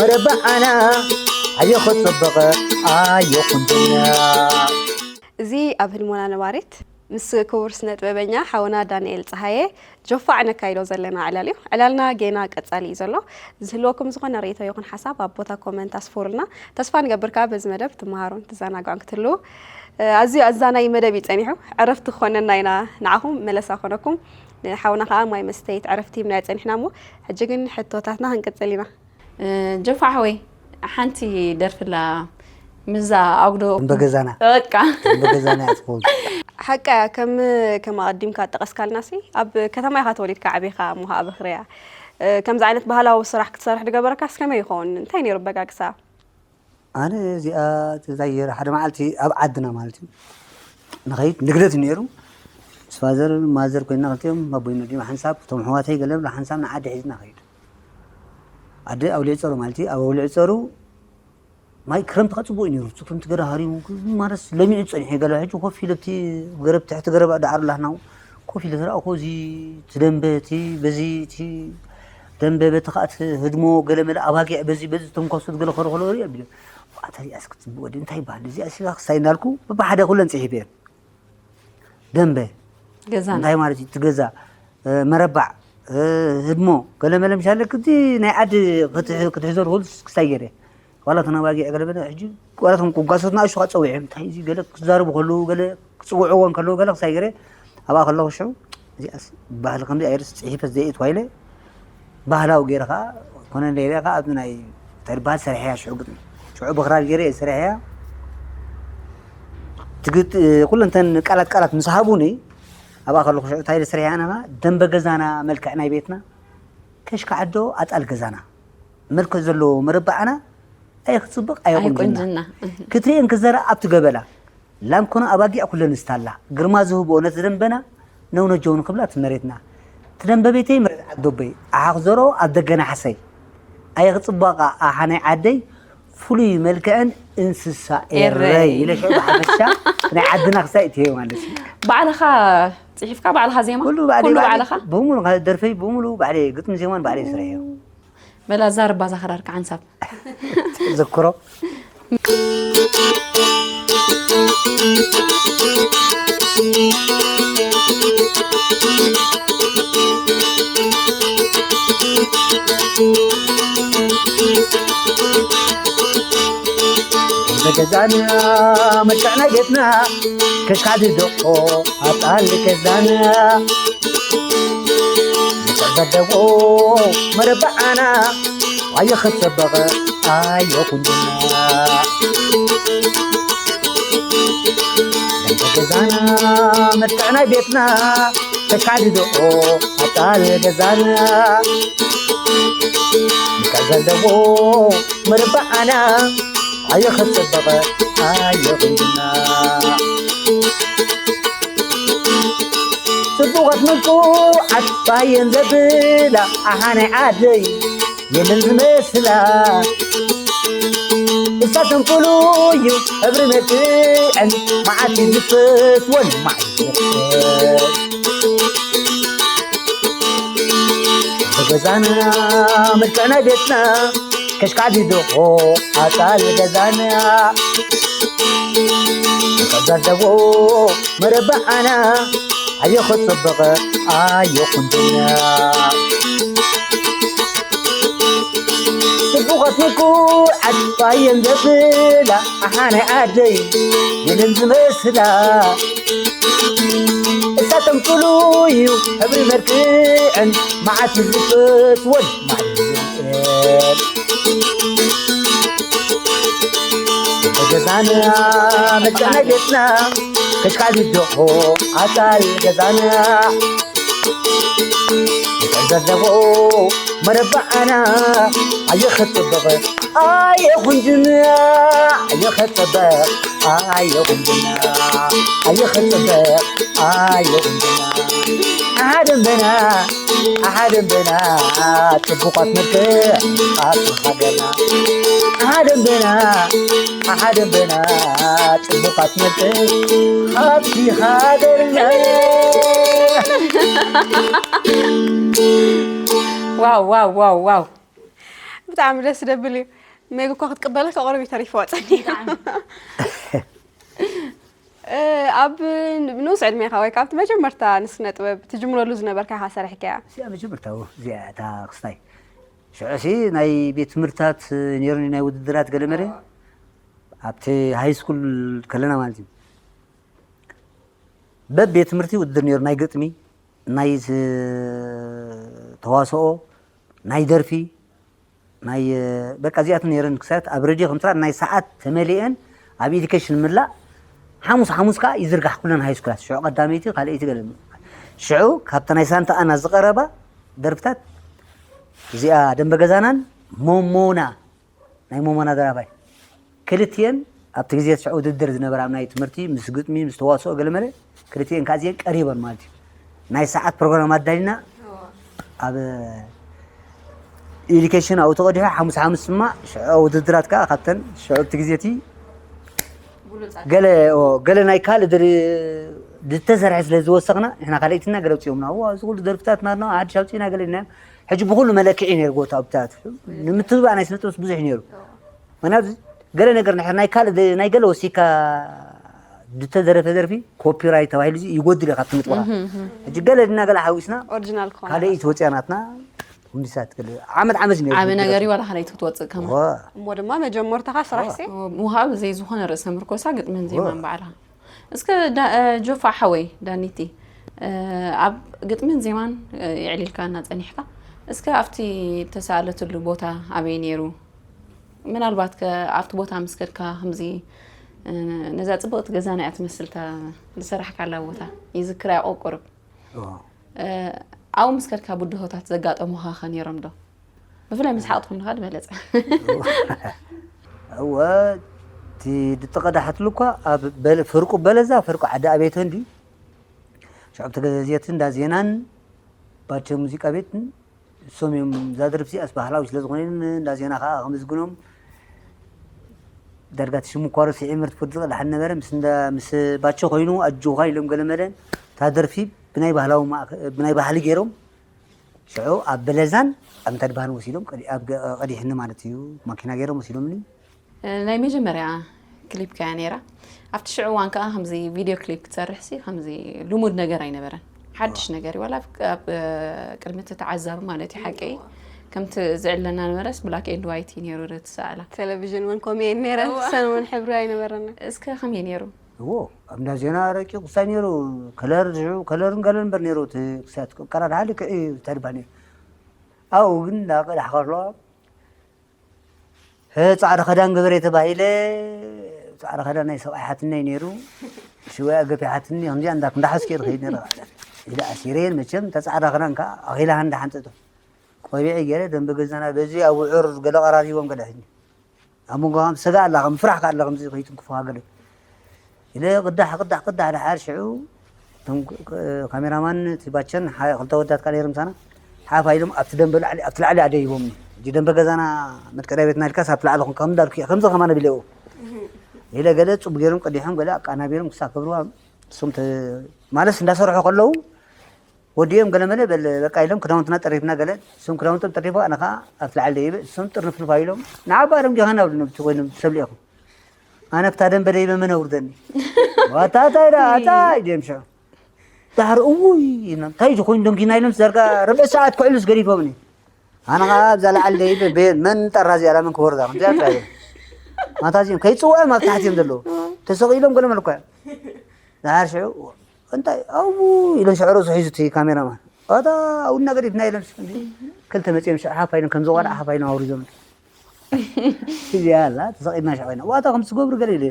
መረባዓና ኣየኸ ጽብቕ ኣየኹንድና እዚ ኣብ ህልሞና ነባሪት ምስ ክቡር ስነ ጥበበኛ ሓውና ዳንኤል ፀሃየ ጆፋዕ ነካይዶ ዘለና ዕላል እዩ። ዕላልና ጌና ቀጻሊ እዩ ዘሎ። ዝህልወኩም ዝኾነ ርእይቶ ይኹን ሓሳብ ኣብ ቦታ ኮመንት ኣስፍሩልና። ተስፋ ንገብር ከኣ በዚ መደብ ትመሃሩን ትዘናግዑን ክትህልዉ። ኣዝዩ ኣዛናይ መደብ እዩ ጸኒሑ። ዕረፍቲ ክኾነና ኢና ንዓኹም፣ መለሳ ኮነኩም። ንሓውና ከኣ ማይ መስተይት ዕረፍቲ ሂብናዮ ጸኒሕና እሞ፣ ሕጂ ግን ሕቶታትና ክንቅጽል ኢና። እ፣ ጀፋ ሓወይ፣ ሓንቲ ደርፍላ ምዛ ኣጉዶ እምበገዛና። በቃ። እምበገዛና እያ ትኸውን። ሓቃ እያ፣ ከም፣ ከም ኣቐዲምካ ጠቐስካልናሲ፣ ኣብ ከተማ ኢኻ ተወሊድካ ዓቢኻ እሞ ከኣ በኽርያ። እ፣ ከምዚ ዓይነት ባህላዊ ስራሕ ክትሰርሕ ዝገበረካስ ከመይ ይኸውን? እንታይ ነይሩ ኣበጋግሳ? ኣነ እዚኣ ተዛየረ ሓደ መዓልቲ ኣብ ዓድና ማለት እዩ። ንኸይድ ንግደት ነይሩ። ምስ ፋዘር ማዘር ኮይና ክልቲኦም ኣቦይ መዲም ሓንሳብ፣ እቶም ኣሕዋተይ ገለ ብሎ ሓንሳብ ንዓዲ ሒዝና ኸይድ። ኣደ ኣውሊዕ ጸሩ ማለት እዩ። ኣብ ኣውሊዕ ጸሩ ማይ ክረምቲ ከጽብቕ እዩ ነይሩ። እቲ ክረምቲ ገለ ሃሪሙ ማለት ለሚዑ ጸኒሑ ገለ ሕጂ ኮፍ ኢለ ኣብቲ ገረብ ትሕቲ ገረብ ዳዕሮ ላህናው ኮፍ ኢለ ተረኣኹ። እዚ እቲ ደንበ እቲ በዚ እቲ ደንበ በቲ ከኣ እቲ ህድሞ ገለ መለ ኣባጊዕ በዚ በዚ ተንኳሶት ገለ ከረኸሎ ርኢ ኣቢለ። "ዋታ እዚኣስ ክትጽብቕ ወዲ እንታይ ይበሃል? እዚኣ ሲላ ክስታይ" እንዳልኩ በብሓደ ኩለን ጽሒፈ እየ። ደንበ ገዛና። እንታይ ማለት እዩ? እቲ ገዛ፣ እ፣ መረባዕ፣ እ፣ ህድሞ፣ ገለ መለ ምሻለ ክዲ ናይ ዓዲ ክትሕ-፣ ክትሕዞ ዝኽእል ክስታይ ገይረ። ዋላ እተን ኣባጊዕ ገለ መለ ሕጂ ዋላ እቶም ጓሶት ንኣሽቱ ከኣ ጸዊዐ። እንታይ እዚ ገለ ክዛረቡ ከለዉ፣ ገለ ክጽውዕዎ እንከለዉ፣ ገለ ክስታይ ገይረ። ኣብኣ ከለኹ ሽዑ እዚኣስ ባህሊ ከምዚ ኣይርስ ጽሒፈ ዘየእትዋ ኢለ ባህላዊ ገይረ ከኣ ኮነ ኢለ ከኣ ኣብዚ ናይ እንታይ ይበሃል ሰሪሐያ ሽዑ ግጥሚ። ሽዑ ብኽራር ገይረ እየ ሰሪሐያ። ትግጥ-፣ ኩለንተን ቃላት ቃላት ምስ ሃቡኒ ኣብኣ ከለኹ ሽዑ እንታይ ኢለ ሰሪሐያ ኣነ ከኣ ደንበ ገዛና መልክዕ ናይ ቤትና ከሽካ ዓዶ ኣጣል ገዛና መልክዕ ዘለዎ መረባዕና ኣየ ክጽብቕ ኣየ ኣየ ቁንጅና። ቁንጅና። ክትሪኤን ክዘራ ኣብቲ ገበላ ላም ኮነ ኣባጊዕ ኩለን ስታላ ግርማ ዝህብኦ ነቲ ደንበና ነውነጀው ንኽብላ እቲ መሬትና። እቲ ደንበ ቤተይ መሬት ዓዶበይ ኣሓ ክዘርኦ ኣብ ደገና ሓሰይ ኣየ ክጽባቓ ኣሓ ናይ ዓደይ ፍሉይ መልክዐን እንስሳ ኤረይ። ኤረይ ኢለ ሽዑ ብሓፈሻ ናይ ዓድና ክሳይ እትዮ ማለት እዩ። ባዕልኻ ጽሒፍካ፣ ባዕልኻ ዜማ? ኩሉ ባዕለይ፣ ኩሉ ባዕለይ፣ ባዕልኻ? ብምሉ ደርፈይ ብምሉ ባዕለይ ግጥሚ ዜማን ባዕለይ ስርሐዮ። በላ ዛርባ ዛኽራርካ ሓንሳብ። ዘክሮ። ገዛና መልክዕ ናይ ቤትና ከሽካ ድደቆ ኣጣል ገዛና። መጠን ዘለዎ መረባዓና ኣየ ኸጸበቐ ኣየ ቁንጅና። ናይ ገዛና መልክዕ ናይ ቤትና ተካድዶ ኣጣል ገዛና። መጠን ዘለዎ መረባዓና ኣየ ኸጸበቐ ኣየ ቁንጅና። ጽቡቓት ምልኩዓት ባየን ዘብላ ኣሓ ናይ ዓደይ የለን ዝመስላ። እሳተን ፍሉይ እዩ ሕብሪ መልክዐን መዓት እዩ ዝፈትወን መዓት እዩ ዝፈትወን። ገዛና መልክዕ ናይ ቤትና ከሽካዕ ዲዶኾ ኣጣል ገዛና ተዛዘቦ መረባዓና ኣዮ ኸጸበቐ ኣዮ ቁንጅና። ጽቡቓት ምኩዓት ባየን ዘብላ ኣሓ ናይ ዓደይ የለን ዝመስላ። እሳቶም ፍሉይ እዩ ሕብሪ መልክዐን መዓት ዝፈትወን መዓት ዝፍቅር። ገዛና መጋና ቤትና ከሽካል ዝደኾ ኣጣል ገዛና። መጠን ዘለዎ መረባዓና ኣየ ኸጸበቐ ኣየ ቁንጅና ኣየ ኸጸበቐ ኣየ ቁንጅና ኣየ ኸጸበቐ ኣየ ቁንጅና። ኣሓ ደንበና ኣሓ ደንበና ጽቡቓት መልክዕ ኣብ ሃገርና። ኣሓ ደንበና ኣሓ ደንበና ጽቡቓት መልክዕ ኣብቲ ሃገርና። ዋው ዋው ዋው ዋው። ብጣዕሚ ደስ ደብል እዩ። ሜግ እኳ ክትቅበለካ ቁሩብ እዩ ተሪፍዋ ጸኒሑ። እ፣ ኣብ ንኡስ ዕድሜኻ ወይ ከኣ ኣብቲ መጀመርታ ንስነ ጥበብ ትጅምረሉ ዝነበርካ ኢኻ ሰሪሕካያ? እዚኣ መጀመርታ፣ እዚኣ እታ ክስታይ። ሽዑሲ ናይ ቤት ትምህርትታት ነይሩኒ፣ ናይ ውድድራት ገለ መለ። ኣብቲ ሃይ ስኩል ከለና ማለት እዩ። በብ ቤት ትምህርቲ ውድድር ነይሩ፣ ናይ ግጥሚ፣ ናይ ስ- ተዋስኦ፣ ናይ ደርፊ፣ ናይ በቃ እዚኣት ነይረን ክሳት ኣብ ሬድዮ ከምስራት ናይ ሰዓት ተመሊአን ኣብ ኤዱኬሽን ምላእ ሓሙስ ሓሙስ ከዓ ይዝርጋሕ ኩለን ሃይ ስኩላት ሽዑ ቀዳመይቲ ካልኣይቲ ገለ። ሽዑ ካብቲ ናይ ሳንታ ኣና ዝቐረባ ደርፍታት እዚኣ ደንበ ገዛናን ሞሞና ናይ ሞሞና ደራፋይ ክልቲኤን ኣብቲ ግዜ ሽዑ ውድድር ዝነበራ ኣብ ናይ ትምህርቲ ምስ ግጥሚ ምስ ተዋስኦ ገለመለ ክልቲኤን ከዓ እዚኤን ቀሪበን ማለት እዩ። ናይ ሰዓት ፕሮግራም ኣዳሊና ኣብ ኤዱኬሽን ኣብኡ ተቐዲሑ ሓሙስ ሓሙስ ድማ ሽዑ ውድድራት ከዓ ካብተን ሽዑ ኣብቲ ግዜ እቲ ገለ ኦ፣ ገለ ናይ ካልእ ድር- ዝተሰርሐ ስለ ዝወሰኽና ንሕና ካልኣይትና ገለ ኣውፅኦምና ዋ እዚ ኩሉ ደርፍታት ናትና ሓድሽ ኣውፅእና ገለ ኢልና ሕጂ ብኩሉ መለክዒ ነይሩ ጎታ ኣብታት ንምትብባዕ ናይ ስነጥበስ ብዙሕ ነይሩ ምክንያቱ ገለ ነገር ናይ ካልእ ናይ ገለ ወሲካ ዝተደረፈ ደርፊ ኮፒራይት ተባሂሉ ይጎድል እዩ ካብቲ ምጥዋራ ሕጂ ገለ ድና ገለ ሓዊስና ኦሪጂናል ክኾን ካልኣይቲ ወፅያ ናትና ሁንዲሳት ገለ ዓመት ዓመት ነይሩ ዓብ ነገር እዩ ዋላ ካልኣይቲ ክትወፅእ ከማ እሞ ድማ መጀመርታኻ ስራሕ ሲ ምሃብ ዘይዝኾነ ርእሰ ምርኮሳ ግጥምን ዜማን ባዕልኻ እስከ ጆፋ ሓወይ ዳኒቲ ኣብ ግጥምን ዜማን የዕሊልካና ፀኒሕካ እስከ ኣብቲ ተሳኣለትሉ ቦታ ኣበይ ነይሩ ምናልባት ከ ኣብቲ ቦታ ምስ ከድካ ከምዚ ነዛ ፅብቕቲ ገዛና እያ ትመስልታ ዝሰራሕካላ ቦታ ይዝክራ ያቆቁርብ ኣብኡ ምስ ከድካ ብድሆታት ዘጋጠሙኻ ከ ነይሮም ዶ ብፍላይ ምስ ሓቕቲ ኮይንካ ዝበለፀ እወ እቲ ድተቐዳሓትሉ እኳ ኣብ ፍርቁ በለዛ ፍርቁ ዓዲ ኣቤተ እንዲ ሽዑ ተገዘዝየት እንዳ ዜናን ባቸ ሙዚቃ ቤትን እሶም እዮም እዛ ደርፊ እዚኣስ ባህላዊ ስለ ዝኾነ እንዳ ዜና ከዓ ከምዝግኖም ዳርጋ እቲ ሽሙ እኳ ረሲዐ ምርት ፍርዲ ቀዳሕ ነበረ ምስ እንዳ ምስ ባቸ ኮይኑ ኣጆኻ ኢሎም ገለ መለ እታ ደርፊ ብናይ ባህላዊ ብናይ ባህሊ ገይሮም ሽዑ ኣብ በለዛን ኣብ እንታይ ድባህል ወሲዶም ኣብ ቀዲሕኒ ማለት እዩ ማኪና ገይሮም ወሲዶምኒ ናይ መጀመርያ ክሊፕካ እያ ነይራ ኣብቲ ሽዑ እዋን ከዓ ከምዚ ቪድዮ ክሊፕ ክትሰርሕ ሲ ከምዚ ልሙድ ነገር ኣይነበረን ሓድሽ ነገር እዩ ዋላ ኣብ ቅድሚ እቲ ተዓዛቢ ማለት እዩ ሓቂ ከምቲ ዝዕለና ነበረስ ብላክ ኤንድ ዋይት እዩ ነይሩ ዶ ትሰኣላ ቴሌቪዥን እውን ከምኡ እየን ነይረን ሰን እውን ሕብሪ ኣይነበረን እስከ ከመይ ነይሩ እዎ ኣብ እንዳ ዜና ረቂቕ ውሳኔ ነይሩ ከለር ዝዑ ከለርን ገለን እምበር ነይሩ እቲ ክሳት ቀራር ሓደ ክዒ ተድባ ነይሩ ኣብኡ ግን እንዳቀዳሕ ከሎ ፃዕዳ ክዳን ግበሬ ተባሂለ ፃዕዳ ክዳን ናይ ሰብኣይ ሓትነይ ነይሩ ሽወያ ገፊ ሓትኒ ከምዚኣ እንዳ እንዳሓዝኪ ትኸይድ ነይረ ኢለ ኣሲረየን መቸም እታ ፃዕዳ ክዳን ከዓ ኣኺላ ሃንዳ ሓንጠጠ ቆቢዐ ገይረ ደንበ ገዛና በዚ ኣብ ውዑር ገለ ቀራሪቦም ገለ ሕጂ ኣብ መንጎ ከም ስጋ ኣላ ከም ፍራሕ ከኣላ ከምዚ ከይትንክፉ ሃገለ ኢለ ቅዳሕ ቅዳሕ ቅዳሕ ድሓር ሽዑ እቶም ካሜራማን እቲ ባቸን ክልተ ወዳት ካለ ምሳና ሓፍ ኢሎም ኣብቲ ደንበ ላዕሊ ኣብቲ ላዕሊ ኣደይቦምኒ እጂ ደንበ ገዛና መትቀዳ ቤትና ኢልካስ ኣብቲ ላዕሊ ከም እንዳልኩ ከምዚ ከማን ቢለዎ ኢለ ገለ ፁብ ገይሮም ቀዲሖም ገለ ኣቃናቢሮም ክሳብ ከብርዋ እሶም ማለስ እንዳሰርሑ ከለዉ ወዲኦም ገለ መለ በል በቃ ኢሎም ክዳውንትና ጠሪፍና ገለ እሶም ክዳውንቶም ጠሪፎ ኣነ ከዓ ኣብቲ ላዕሊ ደይበ እሶም ጥርንፍንፋ ኢሎም ንዓባ ደንጊኻና ብሉ ነብቲ ኮይኖም ሰብ ሊኢኹም ኣነ ክታ ደንበ ደይበ መን ኣውርደኒ ዋታ እንታይ ዳ ኣታ ኢድዮም ሽዑ ዳሕሪ እውይ ኢልና እንታይ እዩ ኮይኑ ደንጊና ኢሎም ዘርጋ ርብዒ ሰዓት ክዕሉስ ገዲፎምኒ ኣነ ከዓ ኣብዛ ላዕሊ ደይበ ቤን መን ጠራ እዚኣ ላመን ክወርዳ ከምዚኣ ጥራይ ማታ እዚኦም ከይፅውዖም ኣብ ታሕቲ እዮም ዘለዉ ተሰቂሎም ገለ መልኳ እዮም ዳሓር ሽዑ እንታይ ኣው ኢለን ሽዑ ርእሱ ሒዙ እቲ ካሜራማን ኣታ ኣውና ገዲፍና ኢለን ክልተ መፂኦም ሽዑ ሓፋ ኢለን ከም ዝቆልዓ ሓፋ ኢሎም ኣውሪዞም እዚኣ ኣላ ተሰቂልና ሽዑ ኮይና ዋታ ከም ትገብሩ ገለ ኢለ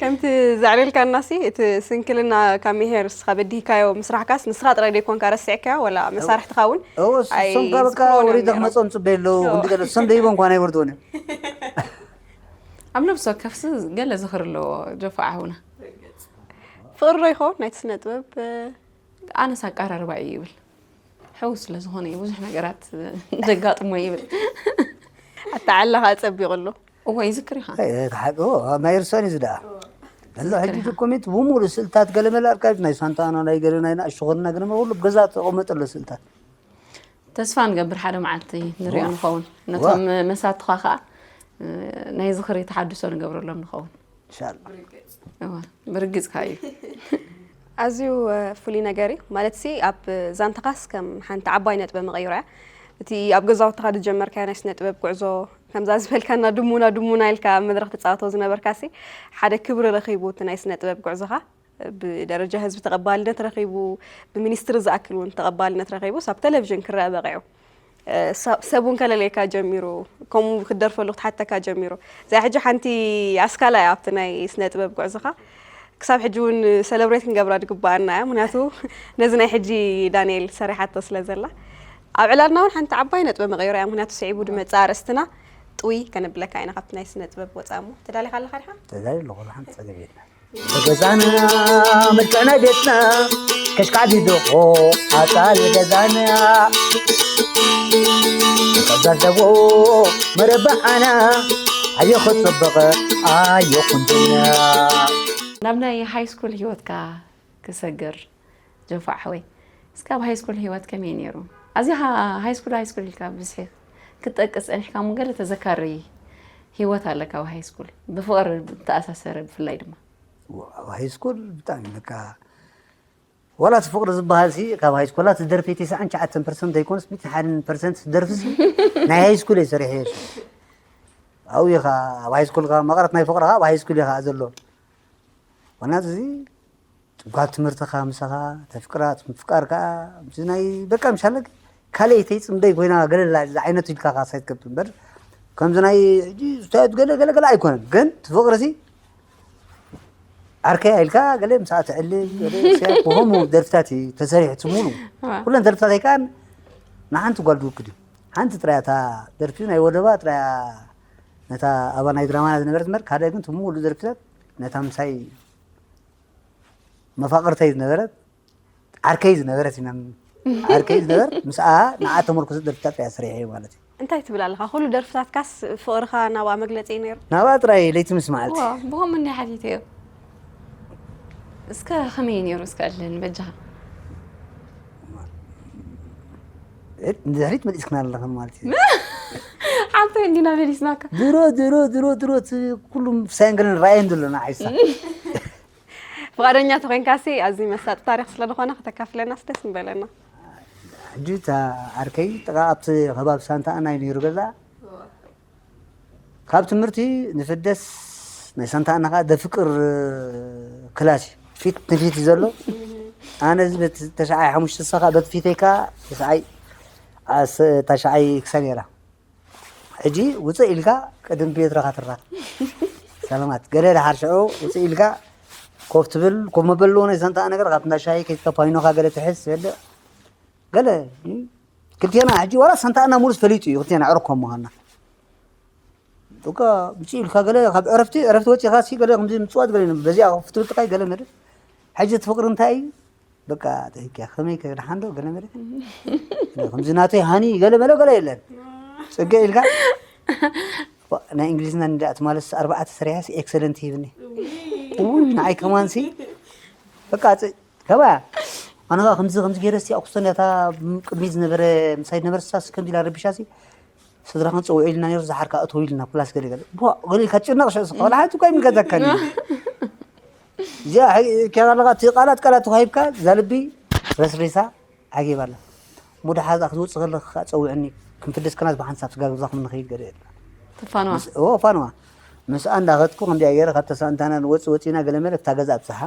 ከምቲ ዘዕለልካና ሲ እቲ ስንክልና ካብ ሚሄር እስኻ በዲህካዮ ምስራሕካስ ንስኻ ጥራይ ደይኮንካ ረሲዕካዮ ወላ መሳርሕትኻ እውን እወ እሶም ካብ በቃ ወሪደ ክመፅኦም ፅበ ኣለዉ ክንዲ ገለ እሶም ደይቦም ኳና ይወርድዎን እዮም ኣብ ነብሲ ወከፍሲ ገለ ዝኽሪ ኣለዎ ጆፋ ሓውና ፍቕሪ ዶ ይኸውን ናይቲ ስነ ጥበብ ኣነስ ኣቀራርባ እዩ ይብል ሕው ስለ ዝኾነ እዩ ብዙሕ ነገራት ዘጋጥሞ ይብል ኣተዓላኻ ጸቢቑ ኣሎ እዋ ይዝክር ኢኻ ሓቂ ናይ ርሰን እዩ ዝደኣ ዘሎ ሕጂ ዶኩሜንት ብሙሉ ስእልታት ገለ መለ ኣርካይቭ ናይ ሳንታና ናይ ገለ ናይ ናእሽቱ ኾንና ገለ ኩሉ ገዛ ተቐመጠ ኣሎ ስእልታት ተስፋ ንገብር ሓደ መዓልቲ ንሪኦ ንኸውን ነቶም መሳትኻ ከዓ ናይ ዝኽሪ ተሓድሶ ንገብረሎም ንኸውን ኢንሻላ ብርግፅካ እዩ ኣዝዩ ፍሉይ ነገር እዩ ማለት ሲ ኣብ ዛንታኻስ ከም ሓንቲ ዓባይ ነጥበ መቐይሮ እያ እቲ ኣብ ገዛውትኻ ዝጀመርካዮ ናይ ስነ ጥበብ ጉዕዞ ከምዛ ዝበልካና ድሙና ድሙና ኢልካ ኣብ መድረኽ ትጻወቶ ዝነበርካሲ ሓደ ክብሪ ረኺቡ እቲ ናይ ስነ ጥበብ ጉዕዞኻ። ብደረጃ ህዝቢ ተቐባልነት ረኺቡ፣ ብሚኒስትሪ ዝኣክል እውን ተቐባልነት ረኺቡ፣ ሳብ ቴሌቪዥን ክረአ በቒዑ። ሰብ እውን ከለለየካ ጀሚሩ፣ ከምኡ ክትደርፈሉ ክትሓተካ ጀሚሩ። እዚኣ ሕጂ ሓንቲ ኣስካላ እያ ኣብቲ ናይ ስነ ጥበብ ጉዕዞኻ። ክሳብ ሕጂ እውን ሰለብሬት ክንገብራ ዝግባኣና እያ፣ ምክንያቱ ነዚ ናይ ሕጂ ዳንኤል ሰሪሓቶ ስለ ዘላ። ኣብ ዕላልና እውን ሓንቲ ዓባይ ነጥበ መቐይሮ እያ፣ ምክንያቱ ስዒቡ ዝመፅእ ኣርእስትና ጥውይ ከነብለካ ኢና ካብቲ ናይ ስነ ጥበብ ወፃ። እሞ ተዳሊኻ ኣለኻ ዲኻ? ተዳልየ ኣለኹ፣ ሓንቲ ፀገም የለን። ገዛና መድቀና ቤትና ከሽካዕ ቢድኾ ኣጣል ገዛና ከዛደቦ መረባዓና ኣዮ ክፅብቕ ኣዮ ኩንትና። ናብ ናይ ሃይ ስኩል ህይወትካ ክሰግር ጀፋ ሓወይ፣ እስከ ኣብ ሃይ ስኩል ህይወት ከመይ ነይሩ? ኣዚኻ ሃይ ስኩል ሃይ ስኩል ኢልካ ብዝሒ ክትጠቅስ ጸኒሕካ እሞ ገለ ተዘካሪ ህይወት ኣለካ ኣብ ሃይ ስኩል ብፍቕሪ ዝተኣሳሰረ ብፍላይ ድማ? ኣብ ሃይ ስኩል ብጣዕሚ በቃ ዋላ እቲ ፍቕሪ ዝበሃል ሲ ካብ ሃይ ስኩል ዋላ እቲ ደርፊ ተስዓን ትሽዓተን ፐርሰንት ዘይኮነስ ሚእትን ሓደን ፐርሰንት ደርፊ ሲ ናይ ሃይ ስኩል እየ ሰሪሐ። ኣብኡ ኢኻ ኣብ ሃይ ስኩልካ መቐረት ናይ ፍቕርኻ ኣብ ሃይ ስኩል ኢኻ ዘሎ። ዋና እዚ ጓል ትምህርትኻ ምሳኻ ተፍቅራ ምፍቃር ከዓ ምስ ናይ በቃ ምሻለግ ካልኣይተይ ፅምደይ ኮይና ገለላ ዝዓይነቱ ኢልካ ካሳይ ትገብር እምበር ከምዚ ናይ ሕጂ ዝታየት ገለ ገለ ገለ ኣይኮነን። ግን እቲ ፍቕሪ ሲ ዓርከይ ኢልካ ገለ ምሳኣ ትዕልል ገለ ሲያ ብኸምኡ ደርፍታት እዩ ተሰሪሑ እቲ ሙሉ ኩለን ደርፍታት ኣይከኣን ንሓንቲ ጓል ዝውክል እዩ። ሓንቲ ጥራይ እታ ደርፊ ናይ ወደባ ጥራይ ነታ ኣባ ናይ ድራማና ዝነበረት እምበር ካልእ ግን እቲ ሙሉ ደርፍታት ነታ ምሳይ መፋቕርተይ ዝነበረት ዓርከይ ዝነበረት ኢና ዓርከይ ዝነበረት ምስኣ ንዓ ተመርኩሰ ደርፍታት እያ ሰሪሐ ማለት እዩ። እንታይ ትብል ኣለኻ? ኩሉ ደርፍታትካስ ፍቕርኻ ናብኣ መግለጺ እዩ ነይሩ? ናብኣ ጥራይ ለይቲ ምስ መዓልቲ። ዋ፣ ብኸም እንዲ ሓቲተዮ። እስከ ከመይ ነይሩ እስከ ኣለኒ በጃኻ? እት ንድሕሪት መሊስክና ኣለኽን ማለት እዩ። ሓንቲ እንዲና መሊስናካ። ድሮ ድሮ ድሮ ድሮ እቲ ኩሉ ሳይንግልን ራእየን ዘሎ ንዓይሳ። ፍቓደኛ ተኾይንካሲ ኣብዚ መሳጢ ታሪኽ ስለ ዝኾነ ከተካፍለናስ ደስ ምበለና። ሕጂ እታ ዓርከይ ጥቓ ኣብቲ ከባቢ ሳንታ ኣና እዩ ነይሩ ገዛ። ካብ ትምህርቲ ንፍደስ ናይ ሳንታ ኣና ከዓ ደፍቅር ክላስ እዩ። ፊት ንፊት እዩ ዘሎ። ኣነ እዚ በቲ ተሽዓይ ሓሙሽተ ሰኻ በቲ ፊተይ ከዓ ተሽዓይ ኣስ-፣ ተሽዓይ ክሳ ነይራ። ሕጂ ውፅእ ኢልካ ቅድም ፔትሮኻ ትራኽ ሰላማት ገለ ድሓር ሽዑ ውፅእ ኢልካ ኮፍ ትብል ኮፍ መበል ኣለዎ ናይ ሳንታ ነገር ካብ እንዳ ሻሂ ከይትካ ፓይኖኻ ገለ ትሕዝ በልዕ ገለ ክልቴና ሕጂ ዋላ ሳንታና ሙሉስ ፈሊጡ እዩ ክልቴና ዕርኮ ምዃንና በቃ ውፅእ ኢልካ ገለ ካብ ዕረፍቲ ዕረፍቲ ወፂኻ ሲ ገለ ከምዚ ምፅዋት ገለ በዚኣ ኮፍ ትብል ጥቃይ ገለ መድር ሕጂ እቲ ፍቅሪ እንታይ እዩ በቃ ተህኪያ ከመይ ከድሓንዶ ገለ መለ ከምዚ ናተይ ሃኒ ገለ መለ ገለ የለን ፅገ ኢልካ ናይ እንግሊዝና እንዳ ትማለስ ኣርባዕተ ሰሪሐስ ኤክሰለንት ይብኒ ውይ ንዓይ ከማንሲ በቃ ከባ ኣነ ከምዚ ከምዚ ገይረ ሲ ኣኩስቶን ያታ ቅድሚ ዝነበረ ምሳይ ዝነበረ ሳስ ከምዚ ኢላ ረቢሻሲ ስድራኸን ፀውዑ ኢልና ነይሩ ዝሓርካ እተው ኢልና ኩላስ ገለ ገለ ገለ ኢልካ ትጭነቕ ሸ ወላ ሓንቲ እኳ ይምልከተካኒ እዚኣ ከለኻ እቲ ቃላት ቃላት ተዋሂብካ እዛ ልቢ ረስሪሳ ዓጊባ ኣላ። እሞ ደሓር እዛ ክትወፅእ ከለኻ ከዓ ፀውዕኒ ክንፍደስ ከናስ ብሓንሳብ ስጋ ገዛ ክንኸይድ ገለ የለ። ትፋነዋ። ምስ- ኦ፣ ፋነዋ። ምስኣ እንዳኸድኩ ከምዚኣ ገይረ ካብ ተሳእንታና ንወፅእ ወፂና ገለ መለ እታ ገዛ ኣብፅሓ።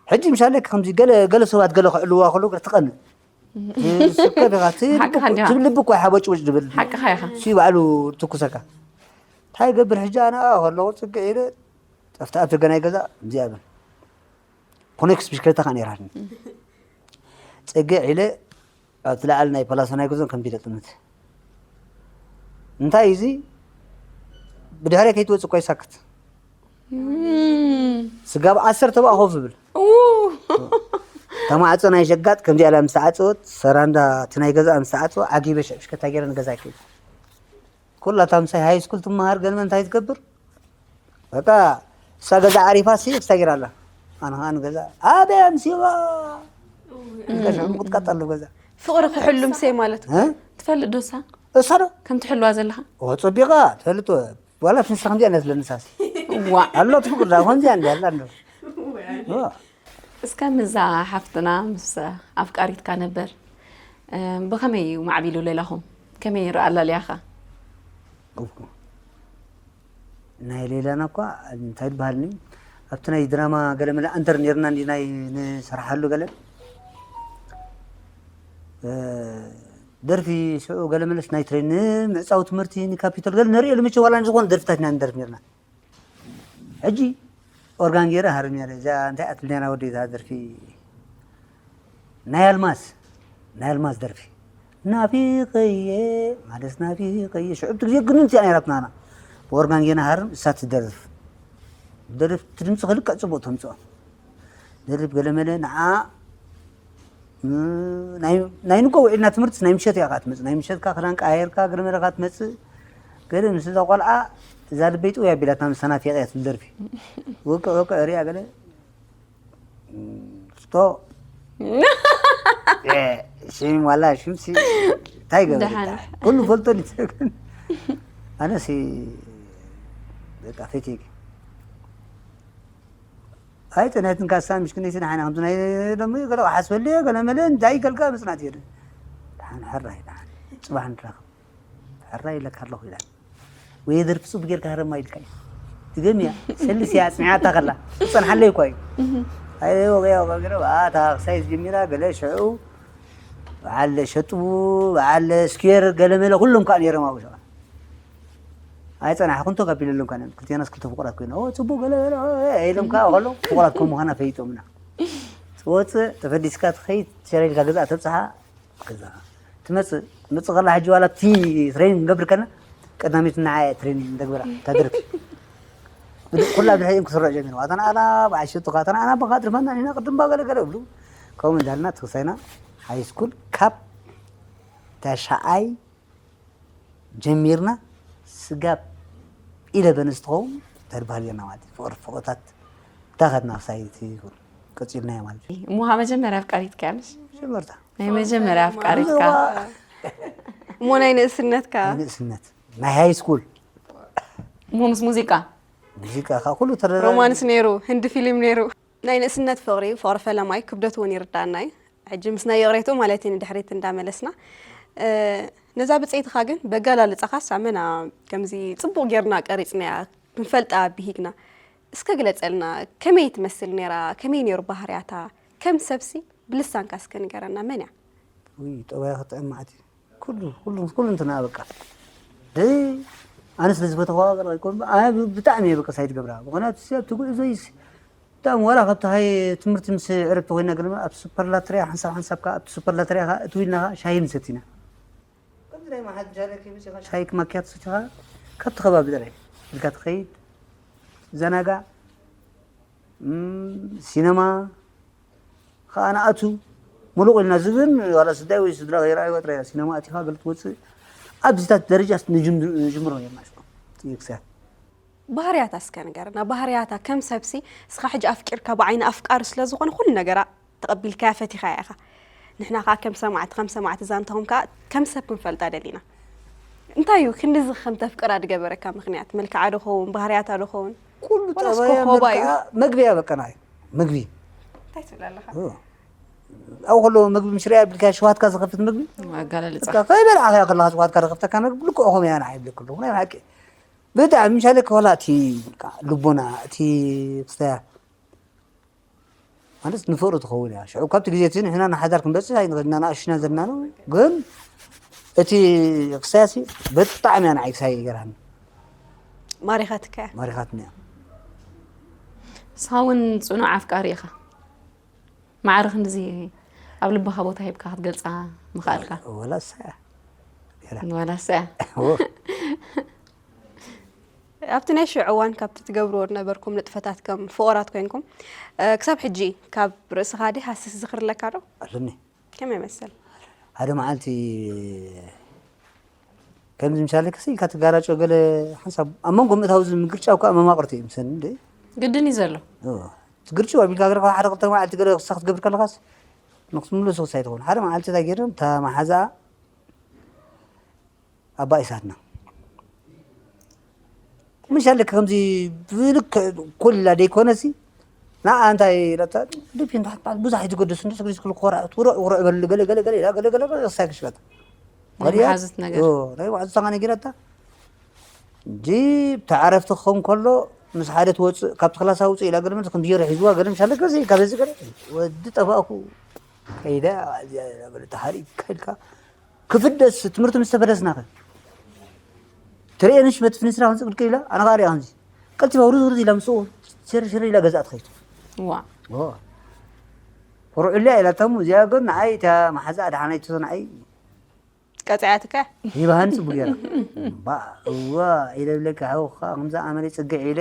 ሕጂ ምሻለክ ከምዚ ገለ ገለ ሰባት ገለ ክዕልዋ ከሎ ገለ ትቐንእ። ስከፍ ኢኻ፣ እቲ ሓቅኻ እንዲኻ። ትብል ልቢ እኮ ይሓበጭውጭ ዝብል። ሓቅኻ ኢኻ። ሲ ባዕሉ ትኩሰካ። እንታይ ገብር ሕጂ ኣነ ከለኹ ፅግዕ ኢለ ጠፍቲ ኣብ ደገ ናይ ገዛ እዚኣ ብል ኮኔክስ ብሽክለታ ከኣ ነይራትኒ ጽግዕ ኢለ ኣብቲ ላዕሊ ናይ ፓላሶ ናይ ገዝኦም ከም ቢለ ጥምት እንታይ እዚ ብድሕሪ ከይትወጽእ እኮ ይሳክት ስጋብ ዓሰርተ ብኣ ኮፍ ዝብል ተማዕጾ ናይ ሸጋጥ ከምዚ ኣላ ምስ ተዓጸወት ሰራንዳ እቲ ናይ ገዛኣ ምስ ተዓጸወ ዓጊበ ብሽከታ ገይረ ንገዛ ይከይድ ኩላታ ምሳይ ሃይ ስኩል ትመሃር ገልመ እንታይ ትገብር በቃ እሳ ገዛ ዓሪፋ ሲ ክሰግር ኣላ ኣነ ከዓ ንገዛ ኣበይ ኣምሲዋ እንተሸሙ ክትቀጠሉ ገዛ ፍቕሪ ክሕሉም ሰይ ማለት እዩ። እ? ትፈልጥ ዶ እሳ? እሳ ዶ? ከም ትሕልዋ ዘለኻ? ኦ፣ ጸቢቓ ትፈልጥ ዋላ ትንሳ ከምዚኣ ነትለ ንሳስ ዋ። ኣሎ ትፍቅር ዳ ከምዚኣ እንዲ ኣላ እንዶ። ዋ። እስከ ምዛ ሓፍትና ምስ ኣፍቃሪትካ ነበር እ፣ ብኸመይ እዩ ማዕቢሉ ሌላኹም? ከመይ ይረኣ ኣላልያኻ? ናይ ሌላና እኳ እንታይ ይበሃል ኒ ኣብቲ ናይ ድራማ ገለ መለ ኣንተር ነርና እንዲ ናይ ንሰርሓሉ ገለ ደርፊ ሽዑ ገለ መለስ ናይ ትሬን ንምዕፃው ትምህርቲ ንካፒቶል ገለ ንሪኦ ልምቸ ዋላ ንዝኾነ ደርፍታት ኢና ንደርፍ ነርና። ሕጂ ኦርጋን ገይረ ሃርም ነረ እዛ እንታይ ኣትብል ነራ ወዲ እዛ ደርፊ ናይ ኣልማዝ ናይ ኣልማዝ ደርፊ ናፊቀየ ማለት ናፊቀየ ሽዑ ግዜ ግንንቲ ነራትናና ብኦርጋን ገይረ ሃርም እሳ ትደርፍ ደርፍ ትድምፂ ክልቀ ፅቡቅ ተምፅኦ ደርፍ ገለመለ ንዓ ናይ ንጎ ውዒልና ትምህርቲ ናይ ምሸት እያ ትመፅእ ናይ ምሸትካ ክዳን ቀያየርካ ገለመለ ትመፅእ ገለ ምስ እዛ ቆልዓ እዛ ልበይ ጥውይ ኣቢላትና ምስ ተናፊቀ እያ ትብል ደርፊ ውቅዕ ውቅዕ ሪኣ ገለ ስቶ ሽም ዋላ ሽምሲ እንታይ ገበረ ኩሉ ፈልጦ ኣነሲ በቃ ፈትየኪ ኣይፅነትን ካሳ ምሽ ክንደይ ስንሓና ከምቲ ናይ ደሞ ገለ ሓስበልዮ ገለ መለ እንታይ ይገልካ ምፅናት እየ ድሓን ሕራይ ድሓን ፅባሕ ንራኸብ ሕራይ ኢለካ ኣለኹ ኢላ ወይ ደርፊ ፅቡቅ ጌርካ ሃረማ ኢልካ እዩ ትገምያ ሰልስ እያ ኣፅኒዓታ ከላ ትፀንሓለይ እኳ እዩ ኣታ ክሳይ ጀሚራ ገለ ሽዑ በዓል ሸጡ በዓል ስኬር ገለ መለ ኩሎም ከዓ ነይሮም ኣብኡ ሸዋ ኣይፀናሕኩን ተቀቢለሎም ካነ ክልቴናስ ክልተ ፍቁራት ኮይና ኦ ፅቡቅ ገለ ገለ ኦ፣ ኦ፣ ኦ፣ ኢሎም ከዓ ከሎ ፍቁራት ከም ምዃና ፈይጦምና ትወፅእ ተፈዲስካ ትኸይድ ሸረ ኢልካ ገዛ ተብፅሓ ገዛ ትመፅእ ትመፅእ ከላ ሕጂ ዋላ እቲ ትሬኒንግ ክንገብር ከና ቀዳሚት ንዓ ትሬኒንግ ንተግብራ እታ ደርፊ ብድእ ኩላ ብድሕሪኦም ክስርዕ ጀሚሩ ኣተን ኣና ብዓሸቱ ኣተን ኣና በካ ድርፋና ኢና ቅድም ባገለገለ ብሉ ከምኡ እንዳልና ተወሳይና ሃይ ስኩል ካብ ተሻዓይ ጀሚርና ስጋብ ኢለቨን ዝትኸውን ተድባህል ጌርና ማለት እዩ ፍቅሪ ፍቅርታት ዳኸትና ክሳይ እቲ ይኹን ቀፂልናዮ ማለት እዩ እሞ ካ መጀመርያ ኣፍቃሪትካ እያ ምሽ መጀመርታ ናይ መጀመርያ ኣፍቃሪትካ እሞ ናይ ንእስነትካ ናይ ንእስነት ናይ ሃይ ስኩል እሞ ምስ ሙዚቃ ሙዚቃ ካ ኩሉ ተረ ሮማንስ ነይሩ ህንዲ ፊልም ነይሩ ናይ ንእስነት ፍቕሪ ፍቕሪ ፈለማይ ክብደት እውን ይርዳእና እዩ ሕጂ ምስ ናይ ይቕሬትኡ ማለት እዩ ንድሕሪት እንዳመለስና ነዛ ብፀይትኻ ግን በጋላልፃኻስ ኣመና ከምዚ ፅቡቕ ጌርና ቀሪፅናያ ክንፈልጣ ብሂግና እስከ ግለፀልና ከመይ ትመስል ነይራ ከመይ ነይሩ ባህርያታ ከም ሰብሲ ብልሳንካ እስከ ንገረና መን እያ ውይ ጠባያ ክጥዕም ማዓት እዩ ኩሉ ኩሉ ኩሉ እንትና በቃ ደይ ኣነ ስለ ዝፈተዋ ገለ ኣይኮን ኣነ ብጣዕሚ እየ በቃ ሳይት ገብራ ምክንያቱ ሲ ኣብቲ ጉዕዞ ይስ ብጣዕሚ ዋላ ካብቲ ሃይ ትምህርቲ ምስ ዕረፍቲ ኮይና ገለ ኣብ ሱፐርላትሪያ ሓንሳብ ሓንሳብ ከ ኣብቲ ሱፐርላትሪያ ከ እትው ኢልና ከ ሻሂ ንሰቲና ከምዚ ናይ መሓት ጃለ ከይመፅኻ ሻሂ ክማኪያት ሰቲኻ ካብቲ ከባቢ ጥራይ ኢልካ ትኸይድ ዘናጋ ሲነማ ከዓ ንኣቱ ሙሉቕ ኢልና ዝብን ዋላ ስዳይ ወይ ስድራ ከይረኣይዋ ጥራይ እያ ሲነማ ኣቲኻ ገለ ትወፅእ ኣብዚታት ደረጃ ንጅምሮ እዮም ናሽቆ ክሳብ ባህርያታ እስከ ንገርና ባህርያታ ከም ሰብሲ እስኻ ሕጂ ኣፍቂርካ ብዓይኒ ኣፍቃሪ ስለ ዝኾነ ኩሉ ነገራ ተቐቢልካያ ፈቲኻያ ኢኻ ንሕና ከዓ ከም ሰማዕቲ ከም ሰማዕቲ ዛንታኹም ከዓ ከም ሰብ ክንፈልጣ ደሊና እንታይ እዩ ክንድዚ ከም ተፍቅራ ዝገበረካ ምክንያት መልክዓ ዶ ኸውን ባህርያታ ዶ ኸውን ኩሉ ጠባያ መግቢያ በቃ ናይ ምግቢ እንታይ ትብል ኣለኻ ኣብኡ ከሎ ምግቢ ምስ ርያ ብልካ ሽዋትካ ዝኸፍት ምግቢ ኣጋላልፃ ከይበልዓኸያ ከለካ ሽዋትካ ዝኸፍተካ ምግቢ ልክኦ ከምያ ንዓ ይብለክ ኣለኹ ናይ ብሓቂ ብጣዕሚ ምሻለ ከላ እቲ ልቦና እቲ ክስተያ ማለት ንፍቅሪ ትኸውን እያ ሽዑ ካብቲ ግዜ እቲ ንሕና ንሓዳር ክንበፅሕ ኣይንኽእል ኢና ንኣሽና ዘለና ነው ግን እቲ ክሳያሲ ብጣዕሚ እያ ንዓይ ክሳይ ገራኒ ማሪኻትካ እያ ማሪኻትኒ እያ ንስኻ እውን ፅኑዕ ኣፍቃሪ ኢኻ ማዕረ ክንድዚ ኣብ ልብኻ ቦታ ሂብካ ክትገልፃ ምኽኣልካ ወላ እሳ እያ ወላ እሳ እያ ኣብቲ ናይ ሽዑ እዋን ካብቲ ትገብርዎ ዝነበርኩም ንጥፈታት ከም ፍቑራት ኮይንኩም ክሳብ ሕጂ ካብ ርእስኻ ዲ ሃስስ ዝኽሪ ኣለካ ዶ? ኣለኒ። ከመይ መሰል? ሓደ መዓልቲ ከምዚ ምሳሌ ከስ ኢልካ ትጋራጮ ገለ ሓንሳብ ኣብ መንጎ ምእታው እዚ ምግርጫው ከዓ መማቕርቲ እዩ ምሰኒ እንደ ግድን እዩ ዘሎ። ትግርጭው ኣቢልካ ገለ ሓደ ክልተ መዓልቲ ገለ ክሳ ክትገብር ከለኻስ ንክትምለሱ ክሳይ ትኸውን ሓደ መዓልቲ እንታይ ገይሮም እታ መሓዛኣ ኣባኢሳትና። ምሽ ኣለካ ከምዚ ብልክዕ ኮሊላ ደይኮነሲ ንዓ እንታይ ኢላታ ደፊ እንዳ ሓጥባት ብዙሕ ኣይትገደሱ እንደ ስግሪ ስክል ኮራ ትውረዕ ውረዕ በል ገለ ገለ ገለ ኢላ ገለ ገለ ገለ ሳይ ክሽበታ ናይ መሓዙት ነገር ኦ ናይ መሓዙት ሳኻ ነጊራታ እንጂ ብቲ ዓረፍቲ ክኸውን ከሎ ምስ ሓደ ትወፅእ ካብቲ ክላስ ኣውፅእ ኢላ ገለ መልስ ክንዲ ጀሮ ሒዝዋ ገለ ምሻለ ገዚ ካብ እዚ ገለ ወዲ ጠፋእኩ ከይዳ ተሓሪካ ኢልካ ክፍደስ ትምህርቲ ምስ ተፈደስና ከ ትርእየንሽ መትፍንስራ ክንፅእ ክልክል ኢላ ኣነ ኻሪያ ከምዚ ቀልጢፋ ውርዝ ውርዝ ኢላ ምስኡ ሽር ሽር ኢላ ገዛእ ትኸይድ ዋ ኩርዑልያ ኢላታሙ እዚኣ ግን ንዓይ እታ መሓዛ ኣድሓናይ ትቶ ንዓይ ቀፂዓትካ ሂባሃኒ ፅቡቅ ገይራ እባ እዋ ኢለ ብለካ ሃውካ ከምዛ ኣመለይ ፅግዕ ኢለ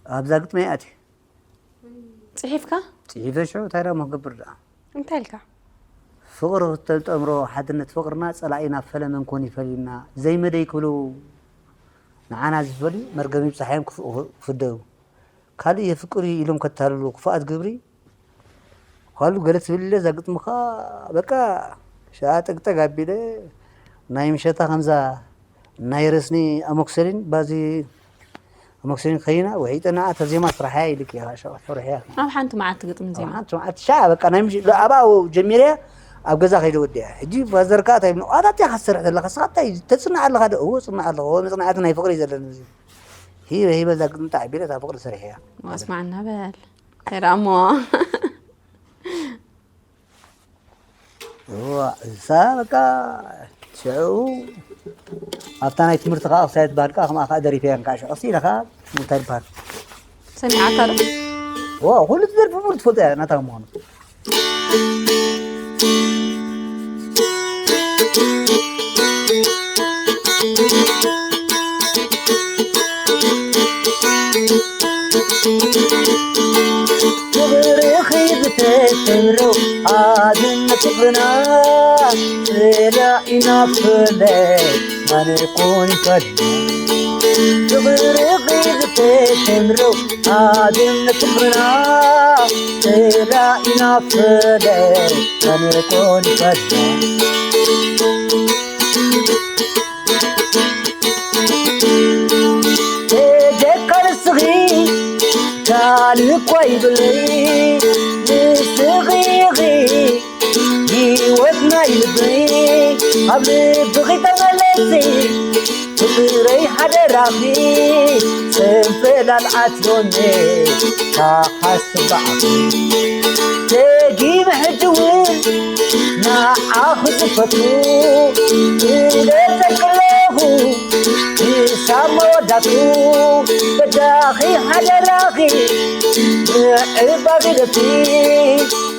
ኣብዛ ግጥመይ ኣትየ ፅሒፍካ ፅሒፈ ሽዑ እንታይ ደሞ ክገብር ደኣ እንታይ ኢልካ ፍቅሪ ክተጠምሮ ሓድነት ፍቅርና ፀላኢና ፈለመን ኮን ይፈልዩና ዘይመደይ ክብሉ ንዓና ዝፈልዩ መርገም ይብፅሓዮም ክፍደዩ ካልእ የፍቅር እዩ ኢሎም ከታልሉ ክፉኣት ግብሪ ኳሉ ገለ ትብል ኢለ እዛ ግጥሚ ከዓ በቃ ሸኣ ጠግጠግ ኣቢለ ናይ ምሸታ ከምዛ ናይ ረስኒ ኣሞክሰሊን ባዚ ኣሞክሰሊን ከይና ውሒጠ ንዓ ተዜማ ስራሕያ ኢልክ እያ ሸቐት ሕርሕያ ኣብ ሓንቲ መዓልቲ ግጥሚ ዜማ ሓንቲ መዓልቲ ሸኣ በቃ ናይ ምሽ ኣብኣ ጀሚርያ ኣብ ገዛ ከይደ ወዲያ ሕጂ ፋዘር ከዓ እንታይ ይብሉ ኣታ እንታይ ኢኻ ትሰርሕ ዘለኻ ስኻ እንታይ ተፅናዕ ኣለኻ ዶ እዎ ፅናዕ ኣለኹ መፅናዕቲ ናይ ፍቅሪ እዩ ዘለኒ እዚ ሂበ ሂበ እዛ ግጥሚ እንታይ ኣቢለ እታ ፍቅሪ ሰሪሐያ ኣስማዕና በል እንታይ ደኣ እሞ እዋ እሳ በቃ ሽዑ ኣብታ ናይ ትምህርቲ ከዓ ክሳይ ትበሃል ከዓ ከምኣ ከዓ ደሪፈ እያ ከዓ ሽዑ ኢለ ከዓ እንታይ ይበሃል ሰሚዓካ ዶ ዋ ኩሉ ትደርፊ ሙሉ ትፈልጦ እያ ናታ ምዃኑ ክብርኺ ዝተሰምሮ ኣዝነት ፍቕርና ጥላኢና ፍለ ማንኮን ይፈል ክብርኺ ዝተሰምሮ ኣዝነት ፍቕርና ጥላኢና ፍለ ማንኮን ይፈል ተጀካ ንስኺ ካልእ እኳ ይብለይ ንስኺ ኢኺ ህይወት ናይ ልበይ ኣብ ልብኺ ተመለሲ ፍቕረይ ሓደራኺ ጽንፈላል ኣትዮኒ ካሓስባዕኺ ደጊመ ሕጂ እውን ንዓኺ ዝፈቱ እብለኪ ኣለኹ ክሳብ መወዳእትኡ በጃኺ ሓደራኺ ምዕባቢለኪ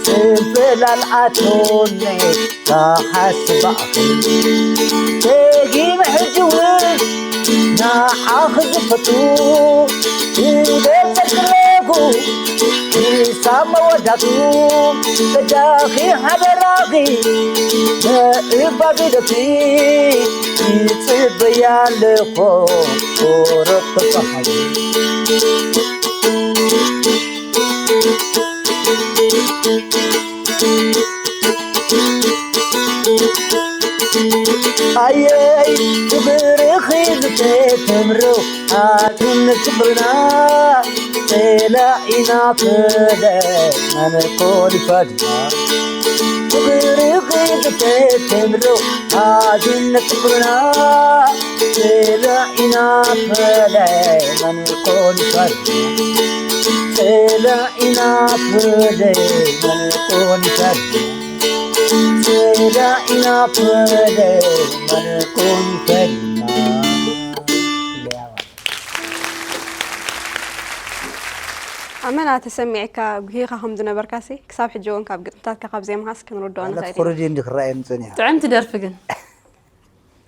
ጽንፈላል ኣትሮኒ ክሓስባኺ ደጊመ ሕጂ እውን ንዓኺ ዝፈቱ እብለኪ ኣለኹ ክሳብ መወዳእትኡ በጃኺ ሓደራኺ ምዕባቢለኪ ይጽበያ ኣለኹ ቁሩብ ክበሃል ኣየይ ክብርኺ ዝተተምሮ ኣትነት ፍቕርና ጸላኢና ፈደ መነኮል ይፈድና ክብርኺ ዝተተምሮ ኣትነት ፍቕርና ጸላኢና ፈደ መነኮል ይፈድና ጸላኢና ፈደ መነኮል ይፈድና ጸላኢና ፈደ መነኮል ይፈድና ኣመና ተሰሚዕካ ጉሂኻ ከም ዝነበርካሲ ክሳብ ሕጂ እውን ካብ ግጥምታትካ ካብ ዜማኻስ ክንርድኦ ማለት ንኽእል ኢና። ትኹርዲ እንዲ ክረኣየኒ ጸኒሑ። ጥዕምቲ ደርፊ ግን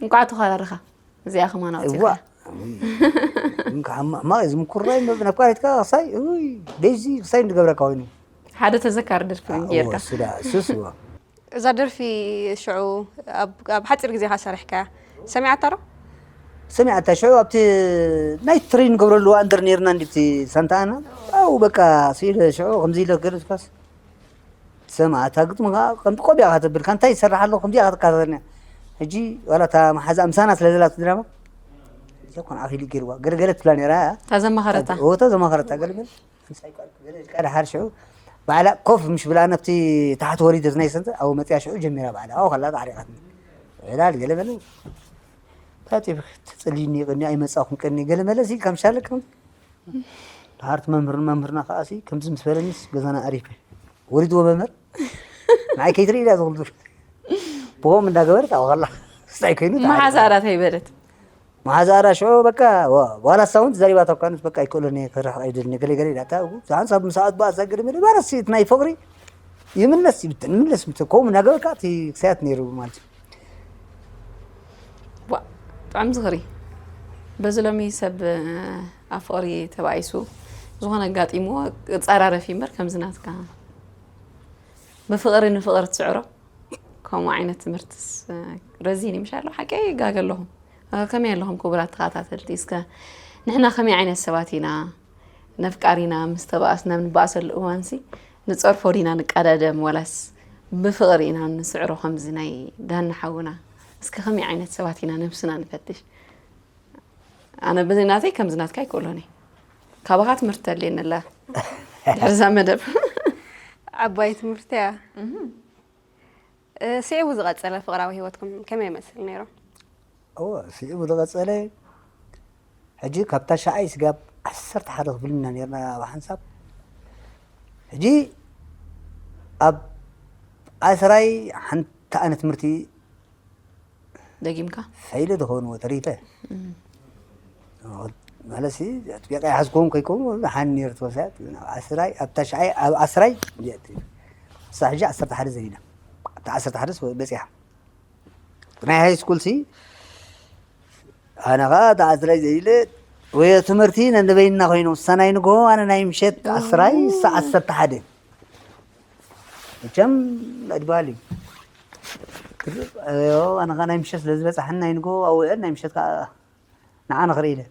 እንቋዕ ተዃራርኻ እዚኣ ከማን ኣውፂእኻ እዋ እዋ። እም፣ ካብ ሕማ- ሕማቕ እዩ ዝምኩር ናይ ናብ ኳሪትካ ክሳይ እይ ደይዚ ክሳይ እንድገብረካ ኮይኑ ሓደ ተዘካሪ ደርፊ እውን ጌርካ እሱ ዳ እሱስ እዋ እዛ ደርፊ ሽዑ ኣብ ኣብ ሓፂር ግዜ ካ ሰሪሕካያ ሰሚዓታ ዶ? ሰሚዓታ ሽዑ ኣብቲ ናይ ትሬን ንገብረሉ እዋን ድር ነርና እንዲቲ ሳንታና ኣው በቃ ስኢለ ሽዑ ከምዚ ኢለ ገለጽካስ ትሰምዓ እታ ግጥሚ ከዓ ከምቲ ቆቢያ ካ ተብል ካንታይ ይሰርሕ ኣለኹ ከምዚኣ ካ ትከታተልኒ ሕጂ ዋላ እታ መሓዛኣ ምሳና ስለ ዘላ እቲ ድራማ እዚኣ ኮን ኣኺሉ ገይርዋ ገለገለ ትብላ ነይራ እያ እታ ዘማኸረታ እታ ዘማኸረታ ገለገለ ምሳይ ቃል ገለ ኢልካ ድሓር ሽዑ ባዕላ ኮፍ ምሽ ብላ ነብቲ ታሕቲ ወሪደ ናይ ሰንተ ኣብኡ መፅያ ሽዑ ጀሚራ ባዕላ ኣብኡ ከላ ኣዕሪቓትኒ ዕላል ገለ በለ ታጢ ተጸልዩኒ ቀኒ ኣይመጻኹም ቀኒ ገለ መለሲ ከም ሻለኩም። ድሓርቲ መምህርን መምህርና ከኣሲ ከምዚ ምስ በለኒስ ገዛና ኣሪፈ። ወሪድዎ መምህር ንዓይ ከይትርኢ ኢላ ዝኽልዱ ብኦም እንዳገበረት ኣብኸላ ስታይ ኮይኑ መሓዛ ኣራት ኣይበለት። መሓዛ ኣራ ሽዑ በቃ ዋላ ሳውንት ዘሪባታ እኳ በቃ ኣይክእሎኒ ክራሕ ኣይደልኒ ገለ ገለ ኢላታ። ሓንሳብ ምሳኣት በኣሳ ገለ መለ ባረሲ ናይ ፍቕሪ ይምለስ ይብትን ምለስ ምት ከምኡ እናገበርካ እቲ ክሳያት ነይሩ ማለት እዩ። ብጣዕሚ ዝኽሪ። በዚ ሎሚ ሰብ ኣብ ፍቕሪ ተባኢሱ ዝኾነ ኣጋጢምዎ ፃራረፍ እምበር ከምዚ ናትካ ብፍቕሪ ንፍቕሪ ትስዕሮ ከምኡ ዓይነት ትምህርትስ ረዚን ይምሻ ኣሎ ሓቂ ጋገ ኣለኹም። ከመይ ኣለኹም ክቡራት ተኸታተልቲ? እስከ ንሕና ከመይ ዓይነት ሰባት ኢና? ነፍቃር ኢና፣ ምስ ተባኣስና ንባኣሰሉ እዋንሲ ንጸርፎ ዲና ንቀዳደም ዋላስ ብፍቕሪ ኢና ንስዕሮ ከምዚ ናይ ዳኒ ሓውና? እስከ ከመይ ዓይነት ሰባት ኢና ነብስና ንፈትሽ። ኣነ ብናተይ ከምዚ ናትካ ኣይክእሎን እየ። ካባኻ ትምህርቲ ተድልየኒ ኣላ ድሕሪ እዛ መደብ። ዓባይ ትምህርቲ እያ። ስዒቡ ዝቐጸለ ፍቕራዊ ህይወትኩም ከመይ ይመስል ነይሩ? እወ ስዒቡ ዝቐጸለ ሕጂ ካብ ታሽዓይ ስጋብ ዓሰርተ ሓደ ክፍሊ ኢና ነርና ብሓንሳብ። ሕጂ ኣብ ዓስራይ ሓንቲ ኣነ ትምህርቲ ደጊምካ ፈይለ ዝኾንዎ ተሪፈ። ማለት ሲ ኣጥቢቐ ይሓዝኮም ከይከውን ሓን ነይሩ ተወሳያት ኣብ ዓስራይ ኣብ ታሽዓይ ኣብ ዓስራይ እሳ ሕጂ ዓሰርተ ሓደ ዘቢላ ኣብታ ዓሰርተ ሓደ በፂሓ ናይ ሃይ ስኩል ሲ ኣነ ኸዓ ተዓስራይ ዘይለ ወይ ትምህርቲ ነንበይንና ኮይኑ ሰናይ ንግሆ ኣነ ናይ ምሸት ዓስራይ ሳ ዓሰርተ ሓደ መቸም ኣድባል እዩ ኣነ ኸዓ ናይ ምሸት ስለ ዝበፅሓኒ ናይ ንግሆ ኣውዕል ናይ ምሸት ከዓ ንዓ ንኽርኢ ኢለ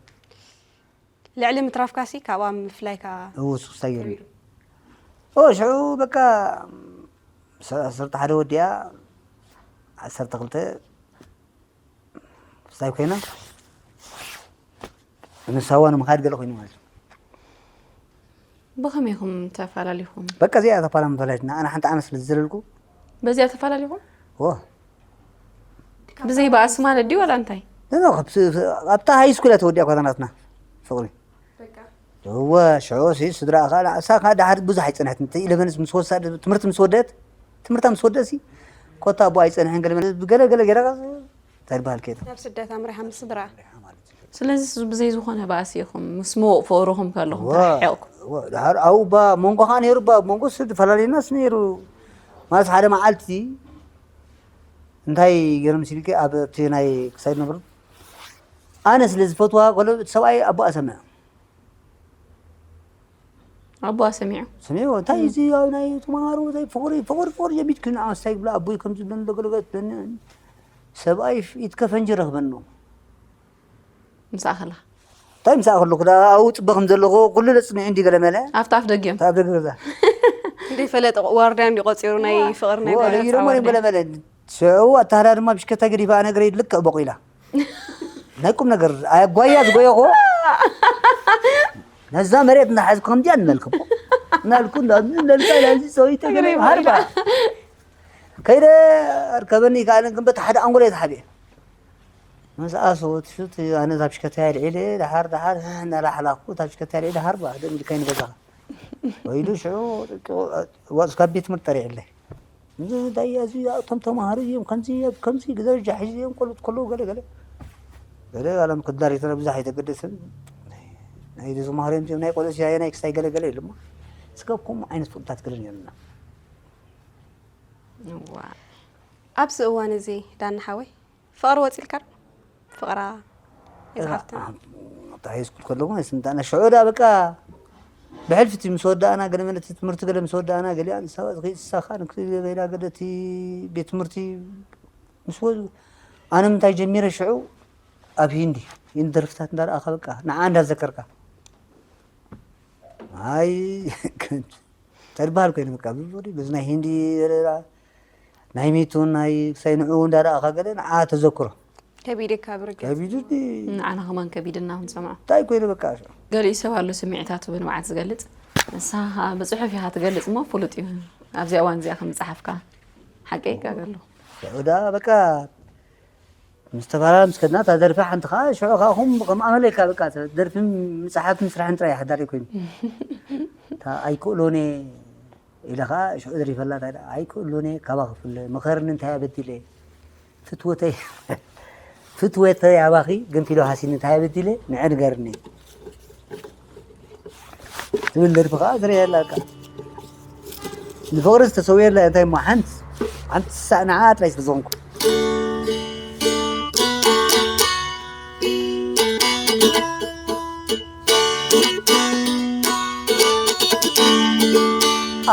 ልዕሊ ምትራፍካሲ ካብኣ ምፍላይካ እውስ ክሳይ ገይሩ ሽዑ በቃ ዓሰርተ ሓደ ወዲኣ ዓሰርተ ክልተ ክሳይ ኮይና ንሳዋ ንምኻድ ገለ ኮይኑ ማለት እዩ ብኸመይ ኢኹም ተፈላለኹም? በቃ እዚኣ ተፋላ ምፈላሽና ኣነ ሓንቲ ዓመት ስለ ዝዘለልኩ በዚኣ ተፈላለኹም? ዎ ብዘይ በኣስ ማለት ድዩ ዋላ እንታይ? ኖ ኣብታ ሃይ ስኩል እያ ተወዲኣ እኳ ናትና ፍቕሪ እወ ሽዑ ሲ ስድራ እሳ ከዓ ደሓር ብዙሕ ኣይፀንሐትን ኢለቨንስ ምስ ወሳ ትምህርቲ ምስ ወደት ትምህርታ ምስ ወደት ሲ ኮታ ኣቦ ኣይፀንሐን ገለ ገለ ገለ ገይራ እንታይ ይበሃል ከይዳ ናብ ስደት ኣምሪሓ ምስ ስድራ ስለዚ ብዘይ ዝኾነ ባእሲ ኢኹም ምስ ምዉቕ ፍቕርኹም ከለኹም ተራሒቕኩም። ድሓር ኣብኡ እባ መንጎ ከዓ ነይሩ እባ መንጎ ስ ተፈላለዩናስ ነይሩ ማለት ሓደ መዓልቲ እንታይ ገይሩ ምስ ኢልኪ ኣብ እቲ ናይ ክሳይድ ነብሩ ኣነ ስለ ዝፈትዋ ከሎ እቲ ሰብኣይ ኣቦኣ ሰምዐ ኣቦኣ ሰሚዑ ሰሚዑ እንታይ እዚ ኣብ ናይ ተማሃሮ እንታይ ፍቕሪ ፍቕሪ ፍቕሪ ጀሚትኪ ንዓ ስታይ ብላ ኣቦይ ከምዚ ብለኒ ገለገለ ትብለኒ ሰብኣይ ኢትከ ፈንጂ ረኽበኒ ምሳኣ ከላ እንታይ ምሳኣ ከለኹ ደኣ ኣብኡ ፅበ ከም ዘለኹ ኩሉ ለፅሚዑ እንዲ ገለመለ ኣብቲ ኣፍ ደጊኦም ኣብቲ ኣፍ ደገ ገዛ እንደይፈለጠ ዋርድያ እንዲ ቆፂሩ ናይ ፍቕሪ ናይ ወ- ደጊ ደሞ ገለ መለ ሽዑ ኣታ ሃዳ ድማ ብሽከታ ገዲፋ ኣነ ገረይ ልክዕ በቑላ ናይ ቁም ነገር ኣጓያ ዝጎየኹ ነዛ መሬት እንዳሓዝኩ ከምዚኣ ንመልክቦ እናልኩ እንዳዚ እንዳልካ ናዚ ሰበይቲ ገለ ሃርባ ከይደ ኣርከበኒ ከኣነ ግን በቲ ሓደ ኣንጎሎ እየ ተሓቢአ ምስኣ ሰወት ሹት ኣነ እዛ ብሽከታ ልዒለ ደሓር ደሓር እናላሓላኩ እታ ብሽከታ ልዒለ ሃርባ ደም ኢልካይ ንገዛኻ ወይሉ ሽዑ ወፅካ ቤት ትምህርቲ ጠሪዕለይ እንታይ እዚ እቶም ተማሃሮ እዮም ከምዚ እዮም ከምዚ ደረጃ ሒዞም ቆልዑት ከለዉ ገለ ገለ ገለ ኣለም ክዳር የተነ ብዙሕ ኣይተገደስን ናይ ተማሃሮ እዮም ናይ ቆልዑ ሲያየ ናይ ክስታይ ገለ ገለ የለማ ስጋብ ከምኡ ዓይነት ፍቅርታት ገለ ነርና እዋ ኣብዚ እዋን እዚ ዳና ሓወይ ፍቕሪ ወፂልካ ዶ? ፍቕራ ይዝሓፍትና ኣብታ ሃይስኩል ከለኹ ናይ ስንታና ሽዑ ዳ በቃ ብሕልፊ እቲ ምስ ወዳእና ገለ መለ እቲ ትምህርቲ ገለ ምስ ወዳእና ገሊኣ ንሳባ ዝኸይድ ንሳኻ ንክበይላ ገለ እቲ ቤት ትምህርቲ ምስ ወ ኣነ ምንታይ ጀሚረ ሽዑ ኣብ ሂንዲ ሂንዲ ደርፍታት እንዳረኣኻ በቃ ንዓ እንዳዘከርካ ኣይ እንታይ ዝበሃል ኮይኑ በቃ ብፍቕሪ በዚ ናይ ሂንዲ ናይ ሚቱን ናይ ክሳይ ንዕኡ እንዳረኣኻ ገለ ንዓ ተዘክሮ ከቢድካ ብርግፅ ከቢዱኒ ንዓና ከማን ከቢድና ክንሰምዖ እንታይ ኮይኑ በቃ ገሊኡ ሰብ ኣሎ ስምዒታቱ ብንብዓት ዝገልፅ ንስኻ ከዓ ብፅሑፍ ኢኻ ትገልፅ እሞ ፍሉጥ እዩ ኣብዚኣ እዋን እዚኣ ከም ዝፀሓፍካ ሓቂ ይጋገ ኣለኹ ዳ በቃ ምስ ተፈላለ ምስ ከድና እታ ደርፊ ሓንቲ ከዓ ሽዑ ከዓ ኹም ከም ኣመለካ በቃ ደርፊ ምፅሓፍ ምስራሕን ጥራይ ሓዳሪ ኮይኑ እታ ኣይክእሎን እየ ኢለ ከዓ ሽዑ ደሪፈላ እንታይ ደኣ ኣይክእሎን እየ ካባ ክፍለ ምኸርኒ እንታይ ኣበዲለ ፍትወተይ ፍትወተይ ኣባኺ ገንፊሎ ሃሲኒ እንታይ ኣበዲለ ንዐ ንገርኒ ትብል ደርፊ ከዓ ትርእየላ በቃ ንፍቕሪ ዝተሰውየላ እንታይ እሞ ሓንቲ ሓንቲ ሳእ ንዓ ጥራይ ስለዝኾንኩ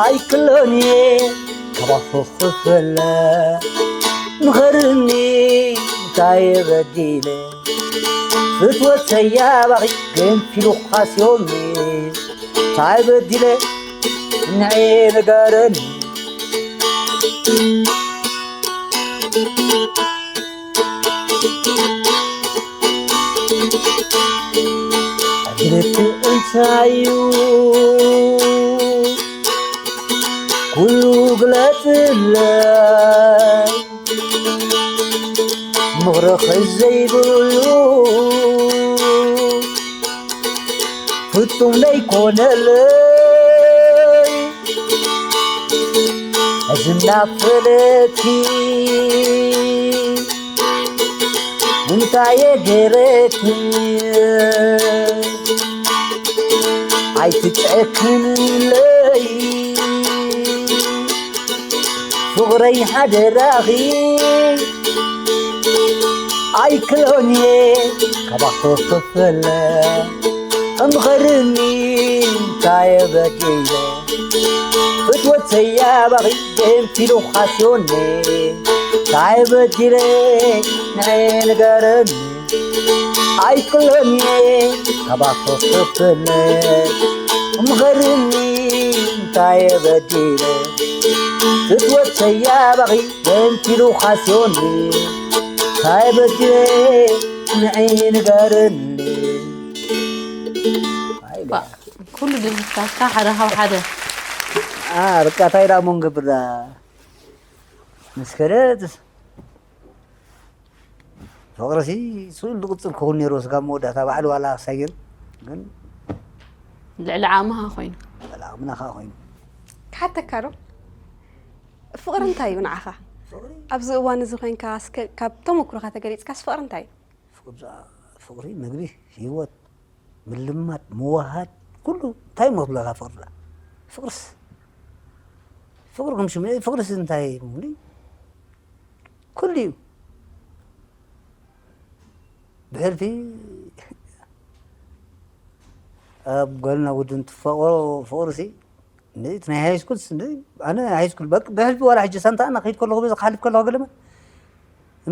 ኣይክሎን እየ ካባኹ ክፍለ ምኸርኒ እንታይ በዲለ ፍትወት ሰያባኺ ገንፊሉ ኻስዮኒ እንታይ በዲለ ንዔ ንገረኒ ግርት እንታይ እዩ ኩሉ ግለጽለይ ምኽሪ ዘይብሉ ፍጹም ዘይኮነለይ እዚ እናፈለጥኪ እንታይ የገረኪ ኣይትጨክንለይ ፍቕረይ ሓደራኺ ኣይክሎን እየ ካባኺ ክፍለ እምኸርኒ እንታይ በዲለ ፍትወት ሰያባኺ ገንፊሉ ኻስዮኒ እንታይ በዲለ ንዐ ንገረኒ ኣይክሎን እየ ካባኺ ክፍለ እምኸርኒ እንታይ በዲለ ፍትወት ሰያባኺ ገንፊሉ ኻስዮኒ እንታይ በዲለ ንዐ ንገረኒ ኩሉ ድምፅታትካ ሓደ ካብ ሓደ ርቃታይ ዳ እሞ ንገብር ዳ ምስ ከደ ፍቕርሲ ስኡል ዝቕፅል ክኸውን ነይርዎ ስጋብ መወዳእታ ባዕሉ ዋላ ክሳይር ግን ልዕሊ ዓቕምኻ ኮይኑ ልዕሊ ዓቕምና ከዓ ኮይኑ ክሓተካ ዶ ፍቕሪ እንታይ እዩ ንዓኻ ኣብዚ እዋን እዚ ኮይንካ እስከ ካብ ተመክሮኻ ተገሊፅካስ ፍቕሪ እንታይ እዩ ፍቕሪ ፍቕሪ ምግቢ ህይወት ምልማድ ምውሃድ ኩሉ እንታይ እሞ ክትብለካ ፍቕሪ ፍቕርስ ፍቕሪ ከም ሽሙ ፍቕርስ እንታይ ምብሉ ኩሉ እዩ ብሕልፊ ኣብ ጓልና ውድን ትፋቐሮ ፍቕሪ ሲ እቲ ናይ ሃይስኩል ኣነ ሃይስኩል ብሕልፊ ዋላ ሕጂ ሳንታ ኣና ከይድ ከለኹ በዚ ክሓልፍ ከለኹ ገለመ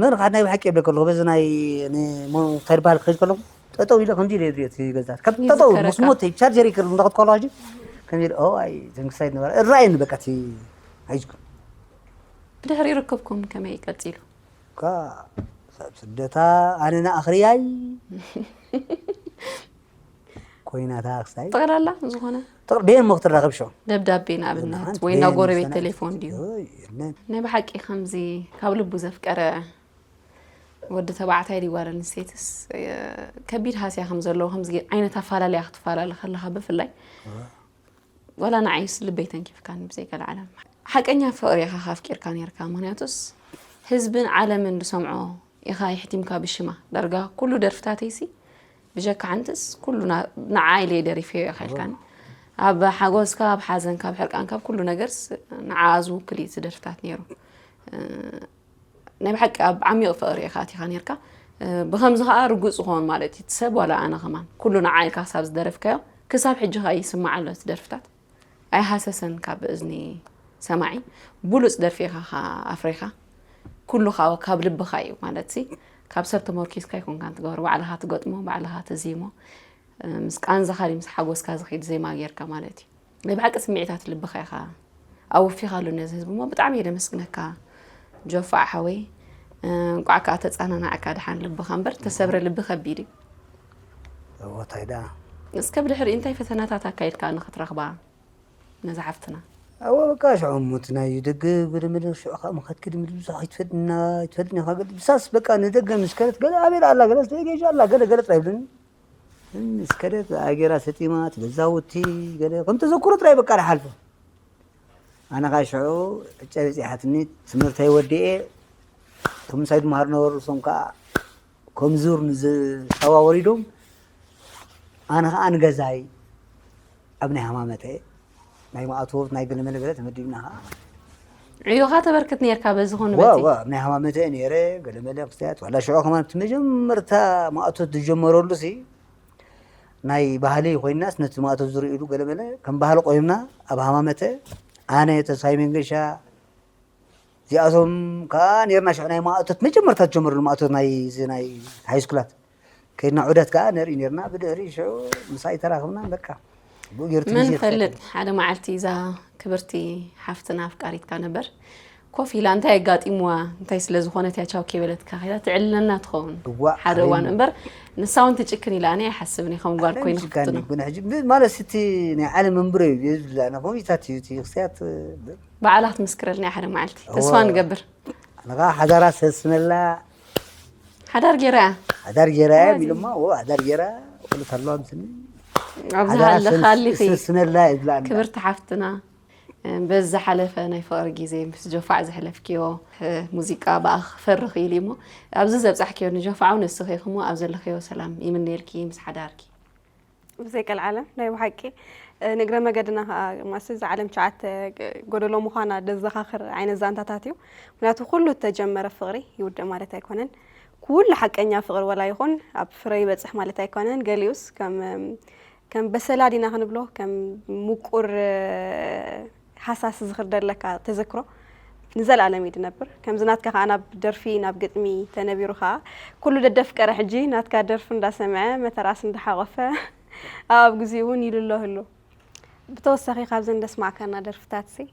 መን ካድ ናይ ብሓቂ የብለ ከለኹ በዚ ናይ እንታይ ዝበሃል ክኸይድ ከለኹ ጠጠው ኢለ ከምዚ ኢለ ዝሪኦ እቲ ገዛ ከም ጠጠው ምስ ሞት ቻርጀር ይክር እንዳኸድ ከለኹ ሕጂ ከምዚ ኢለ ኣይ ዘንክሳይድ ነበረ እራየኒ በቃ እቲ ሃይስኩል ብድሕሪ ርክብኩም ከመይ ቀፂሉ? ካብ ስደታ ኣነ ንኣኽርያይ ኮይናታ ክስታይ ጠቕላላ ዝኾነ ጥቕር ቤን ሞ ክትራኸብ ሸው ደብዳቤ ንኣብነት ወይ ናብ ጎረቤት ቴሌፎን ድዩ ናይ ብሓቂ ከምዚ ካብ ልቡ ዘፍቀረ ወዲ ተባዕታይ ድዩ ጓል ኣንስተይትስ ከቢድ ሃስያ ከም ዘለዎ ከምዚ ዓይነት ኣፈላለያ ክትፈላለ ከለኻ ብፍላይ ዋላ ንዓይስ ልበይ ተንኪፍካኒ ብዘይ ገለ ዓለም ሓቀኛ ፍቕሪ ኢኻ ካፍቂርካ ነርካ ምክንያቱስ ህዝብን ዓለምን ዝሰምዖ ኢኻ የሕቲምካ ብሽማ ዳርጋ ኩሉ ደርፍታተይሲ ብጀካ ሓንትስ ኩሉ ንዓ ኢለ ደሪፈዮ ኢኻ ኢልካኒ ኣብ ሓጎስካ ኣብ ሓዘንካ ኣብ ሕርቃንካ ኣብ ኩሉ ነገርስ ንዓ ዝውክል እዩ እቲ ደርፍታት ነይሩ ናይ ብሓቂ ኣብ ዓሚቕ ፍቕሪ ኢኻ ኣቲኻ ነርካ ብኸምዚ ከዓ ርጉፅ ዝኾን ማለት እዩ ሰብ ዋላ ኣነ ከማን ኩሉ ንዓ ኢልካ ክሳብ ዝደረፍካዮ ክሳብ ሕጂ ከዓ ይስማዕ ኣሎ እቲ ደርፍታት ኣይሃሰሰን ካብ እዝኒ ሰማዒ ብሉፅ ደርፊ ኢኻ ኣፍሪኻ ኩሉ ካብ ልብኻ እዩ ማለት ሲ ካብ ሰብ ተመርኪዝካ ኣይኮንካን ትገብሮ ባዕልኻ ትገጥሞ ባዕልኻ ትዜሞ ምስ ቃንዛኻ ምስ ሓጎስካ ዝኸይድ ዜማ ጌርካ ማለት እዩ ናይ ብሓቂ ስምዒታት ልብኻ ኢኻ ኣወፊኻሉ ነዚ ህዝቢ እሞ ብጣዕሚ እየ ደመስግነካ ጆፋዕ ሓወይ እንቋዕ ከዓ ተፃናናዕካ ድሓን ልብኻ እምበር ተሰብረ ልቢ ከቢድ እዩ እወታይ ደኣ እስከ ብድሕሪ እንታይ ፈተናታት ኣካይድካ ንክትረኽባ ነዛ ሓፍትና ኣዎ በቃ ሽዑ ሞት ናይ ደገ ገለ መለ ሽዑ ካብ ምኸድኪ ድምድ ብዙሕ ኣይትፈልጥና ኣይትፈልጥኒ ኢኻ ገለ ብሳስ በቃ ንደገ ምስ ከደት ገለ ኣቤል ኣላ ገለ ስተጌሻ ኣላ ገለ ገለ ጥራይ ይብለኒ። ምስ ከደት ኣጌራ ሰጢማ ትገዛውቲ ገለ ከም ተዘክሮ ጥራይ በቃ ድሓልፎ። ኣነ ኸዓ ሽዑ ዕጫ በጺሓትኒ ትምህርተይ ወዲኤ እቶም ምሳይ ዝመሃሩ ነበሩ እሶም ከኣ ከም ዙር ንዝጸዋወር ኢዶም ኣነ ኸዓ ንገዛይ ኣብ ናይ ሃማመተ ናይ ማእቶት ናይ ገለመለ ገለ ተመዲብና ኸዓ ዕዮኻ ተበርክት ነርካ በዚ ኹን ዋ በቲ ዋ ናይ ሃማመተ ነይረ ገለመለ ክስተያት ዋላ ሽዑ ከማን እቲ መጀመርታ ማእቶት ዝጀመረሉ ሲ ናይ ባህሊ ኮይናስ ነቲ ማእቶት ዝርእሉ ገለመለ ከም ባህሊ ቆይምና ኣብ ሃማመተ ኣነ ተስፋይ መንገሻ እዚኣቶም ከዓ ነርና ሽዑ ናይ ማእቶት መጀመርታ ዝጀመርሉ ማእቶት ናይ እዚ ናይ ሃይስኩላት ከይድና ዑደት ከዓ ነርኢ ነርና ብድሕሪ ሽዑ ምሳይ ተራኽብና በቃ ብኡ ገይሩ እቲ መን ግዜ ፈልጥ ክሰግር ሓደ መዓልቲ እዛ ክብርቲ ሓፍትና ኣፍቃሪትካ ነበር ኮፍ ኢላ እንታይ ኣጋጢምዋ እንታይ ስለ ዝኾነት እያ ቻው ከይበለትካ ከይዳ ትዕልለና ትኸውን እዋእ ሓደ እዋን ኣበይኒ እምበር ንሳ እውን ትጭክን ኢላ ኣነ ኣይሓስብን እየ ከም ጓል ኣነ ኮይነ ምጭካን ክፍትኖ ይኩነ ሕጂ ብ- ማለት እቲ ናይ ዓለም መንብሮ እዩ ዝብላ ነኾም ይታት እዩ እቲ ክስያት ባዕላ ክትምስክረልና እያ ሓደ መዓልቲ ተስፋ ንገብር ኣነ ከዓ ሓዳራ ሰስነላ ሓዳር ጌራ እያ ሓዳር ጌራ እያ ዋዚ። ኢሎማ ዎ ሓዳር ጌራ ክልት ኣለዋ ምስኒ ኣብዚ ሓዳራ ሃለኻ ሰስ- ኣሊኺ ሰስነላ ይብላ ኣላ ክብርቲ ሓፍትና በዚ ዝሓለፈ ናይ ፍቕሪ ግዜ ምስ ጆፋዕ ዘሕለፍክዮ ሙዚቃ ብኣ ክፈሪ ክኢሉ እሞ ኣብዚ ዘብፃሕክዮ ንጆፋዕ እውን ንስኺ ኢኺ እሞ ኣብ ዘለኽዮ ሰላም ይምነየልኪ ምስ ሓዳርኪ። ብዘይ ቀልዓለም ናይ ብሓቂ ንእግረ መገድና ከዓ ማስ እዛ ዓለም ሸዓተ ጎደሎ ምዃና ደዘኻኽር ዓይነት ዛንታታት እዩ። ምክንያቱ ኩሉ እተጀመረ ፍቕሪ ይውድእ ማለት ኣይኮነን። ኩሉ ሓቀኛ ፍቕሪ ወላ ይኹን ኣብ ፍረ ይበፅሕ ማለት ኣይኮነን። ገሊኡስ ከም ከም በሰላ ዲና ክንብሎ ከም ምቁር ሃሳስ ዝኽር ደለካ ተዘክሮ ንዘለኣለም እዩ ድነብር። ከምዚ ናትካ ከዓ ናብ ደርፊ ናብ ግጥሚ ተነቢሩ ከዓ ኩሉ ደደፍቀረ ሕጂ ናትካ ደርፊ እንዳሰምዐ መተርኣስ እንዳሓቆፈ ኣብ ግዜኡ እውን ይልሎ ህሉ። ብተወሳኺ ካብዘን ደስማዕካና ደርፍታት ሲ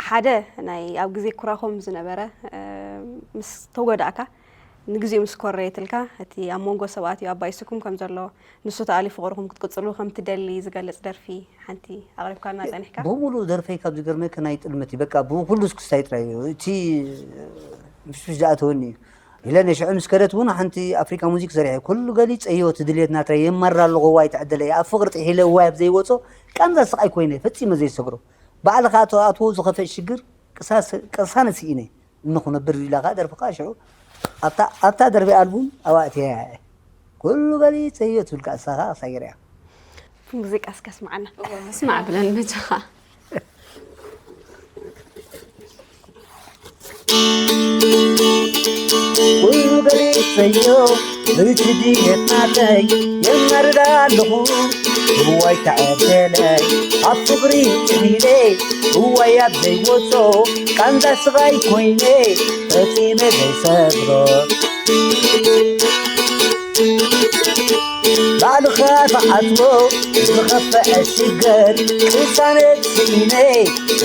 ሓደ ናይ ኣብ ግዜ ኩራኾም ዝነበረ ምስ ተጎዳእካ ንግዜኡ ምስ ኮረየትልካ እቲ ኣብ መንጎ ሰብኣት እዩ ኣባይስኩም ከም ዘሎ ንሱ ተኣልዩ ፍቕርኹም ክትቅጽሉ ከም ትደሊ ዝገልጽ ደርፊ ሓንቲ ኣቕሪብካልና ጸኒሕካ። ብሙሉእ ደርፈይ ካብ ዝገርመካ ናይ ጥልመት እዩ በቃ ብኩሉ እስክስታይ ጥራይ እዩ እቲ ፍሽፍሽ ዝኣተወኒ እዩ ኢለ ነሽዑ ምስ ከደት እውን ሓንቲ ኣፍሪካ ሙዚክ ሰሪሐ ኩሉ ገሊፀዮ እቲ ድልየት ናትረይ የማርር ኣለኹ እዋይ ተዕደለይ ኣብ ፍቕሪ ጥሒለ እዋይ ኣብ ዘይወፆ ቃንዛ ስቓይ ኮይነ ፈፂመ ዘይሰግሮ ባዕልኻ ተኣትዎ ዝኸፍእ ሽግር ቅሳነ ስኢነ እንኹነብር ኢላ ከዓ ደርፊ ከዓ ሽዑ ኣብታ ኣብታ ደርፊ ኣልቡም ኣዋእትያ እያ ኩሉ ገሊፀዮ ትብል ከዓ እሳ ከዓ ክሳይ ገሪያ ሙዚቃ እስከ ስምዓና። ስማዕ ብለን መጃኻ። ኩሉ ገሊፀዮ ብትድየት ናተይ የማርዳ ኣለኹ እዋይ ተዓደለይ ኣብ ፍቕሪ ጥሒለ እዋይ ኣብ ዘይወጾ ቃንዛ ስቓይ ኮይነ ፈጺመ ዘይሰግሮ ባዕልኻ ተዓትቦ ዝኸፈአ ሽገር ቅሳነት ስኢነ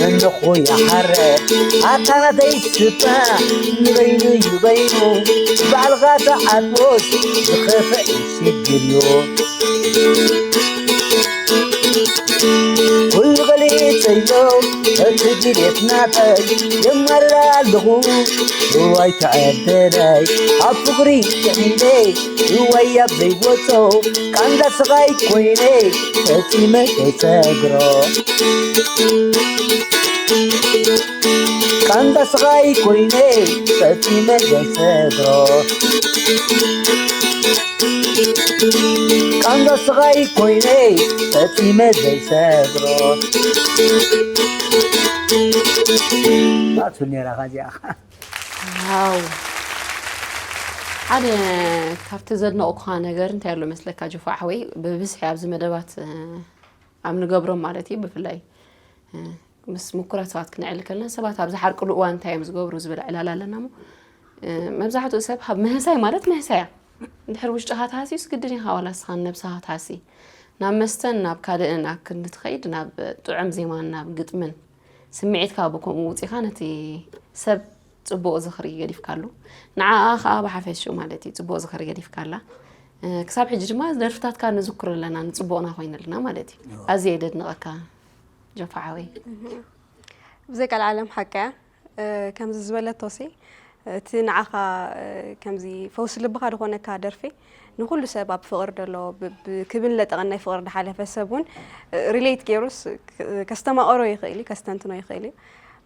እንኹ ይሓረ ኣታ ናተይ ስባ ንበይኑ እዩ በይኑ ባዕልኻ ተዓትቦስ ዝኸፈአ ሽግር እዩ ኩሉ ገሊጸዮ እቲ ድሌት ናተይ የማርር ኣለኹ እዋይ ተዕድለይ ኣብ ፍቕሪ ጥሒለ እዋይ ኣብ ዘይወጾ ቃንዛ ስቓይ ኮይነ ፈጺመ ከይሰግሮ ቃንዛ ስቓይ ኮይነ ፈጺመ ዘይሰግሮ ቃንዛ ስቓይ ኮይነ ፈጺመ ዘይሰግሮ ኣቱ ነራ ኻዚኣ ዋው ሓደ ካብቲ ዘድነቑኩኻ ነገር እንታይ ኣሎ መስለካ ጆፋ ሓወይ ብብዝሒ ኣብዚ መደባት ኣብ ንገብሮም ማለት እዩ ብፍላይ ምስ ምኩራት ሰባት ክነዕል ከለና ሰባት ኣብ ዝሓርቅሉ እዋን እንታይ እዮም ዝገብሩ ዝብል ዕላል ኣለና ሞ መብዛሕትኡ ሰብ ምህሳይ ማለት ምህሳያ እንድሕር ውሽጥኻ ተሃስዩስ ግድን ኢኻ ዋላ ንስኻን ነብስኻ ትሃሲ ናብ መስተን ናብ ካልእን ኣብ ክንዲ ትኸይድ ናብ ጥዑም ዜማን ናብ ግጥምን ስምዒትካ ብከምኡ ውፂኻ ነቲ ሰብ ፅቡቕ ዝኽሪ ገዲፍካሉ ንዓኣ ከዓ ብሓፈሽኡ ማለት እዩ ፅቡቕ ዝኽሪ ገዲፍካላ ክሳብ ሕጂ ድማ ደርፍታትካ ንዝክሮ ኣለና ንፅቡቕና ኮይነልና ማለት እዩ ኣዝየ ደድንቐካ ጆፋ ሓወይ። ብዘይ ቃል ዓለም ሓቀያ ከምዚ ዝበለቶሲ እቲ ንዓኻ ከምዚ ፈውሲ ልብኻ ዝኾነካ ደርፊ ንኩሉ ሰብ ኣብ ፍቕሪ ደሎ ክብን ለጠቐን ናይ ፍቕሪ ድሓለፈ ሰብ እውን ሪሌት ገይሩስ ከስተማቐሮ ይኽእል እዩ ከስተንትኖ ይኽእል እዩ።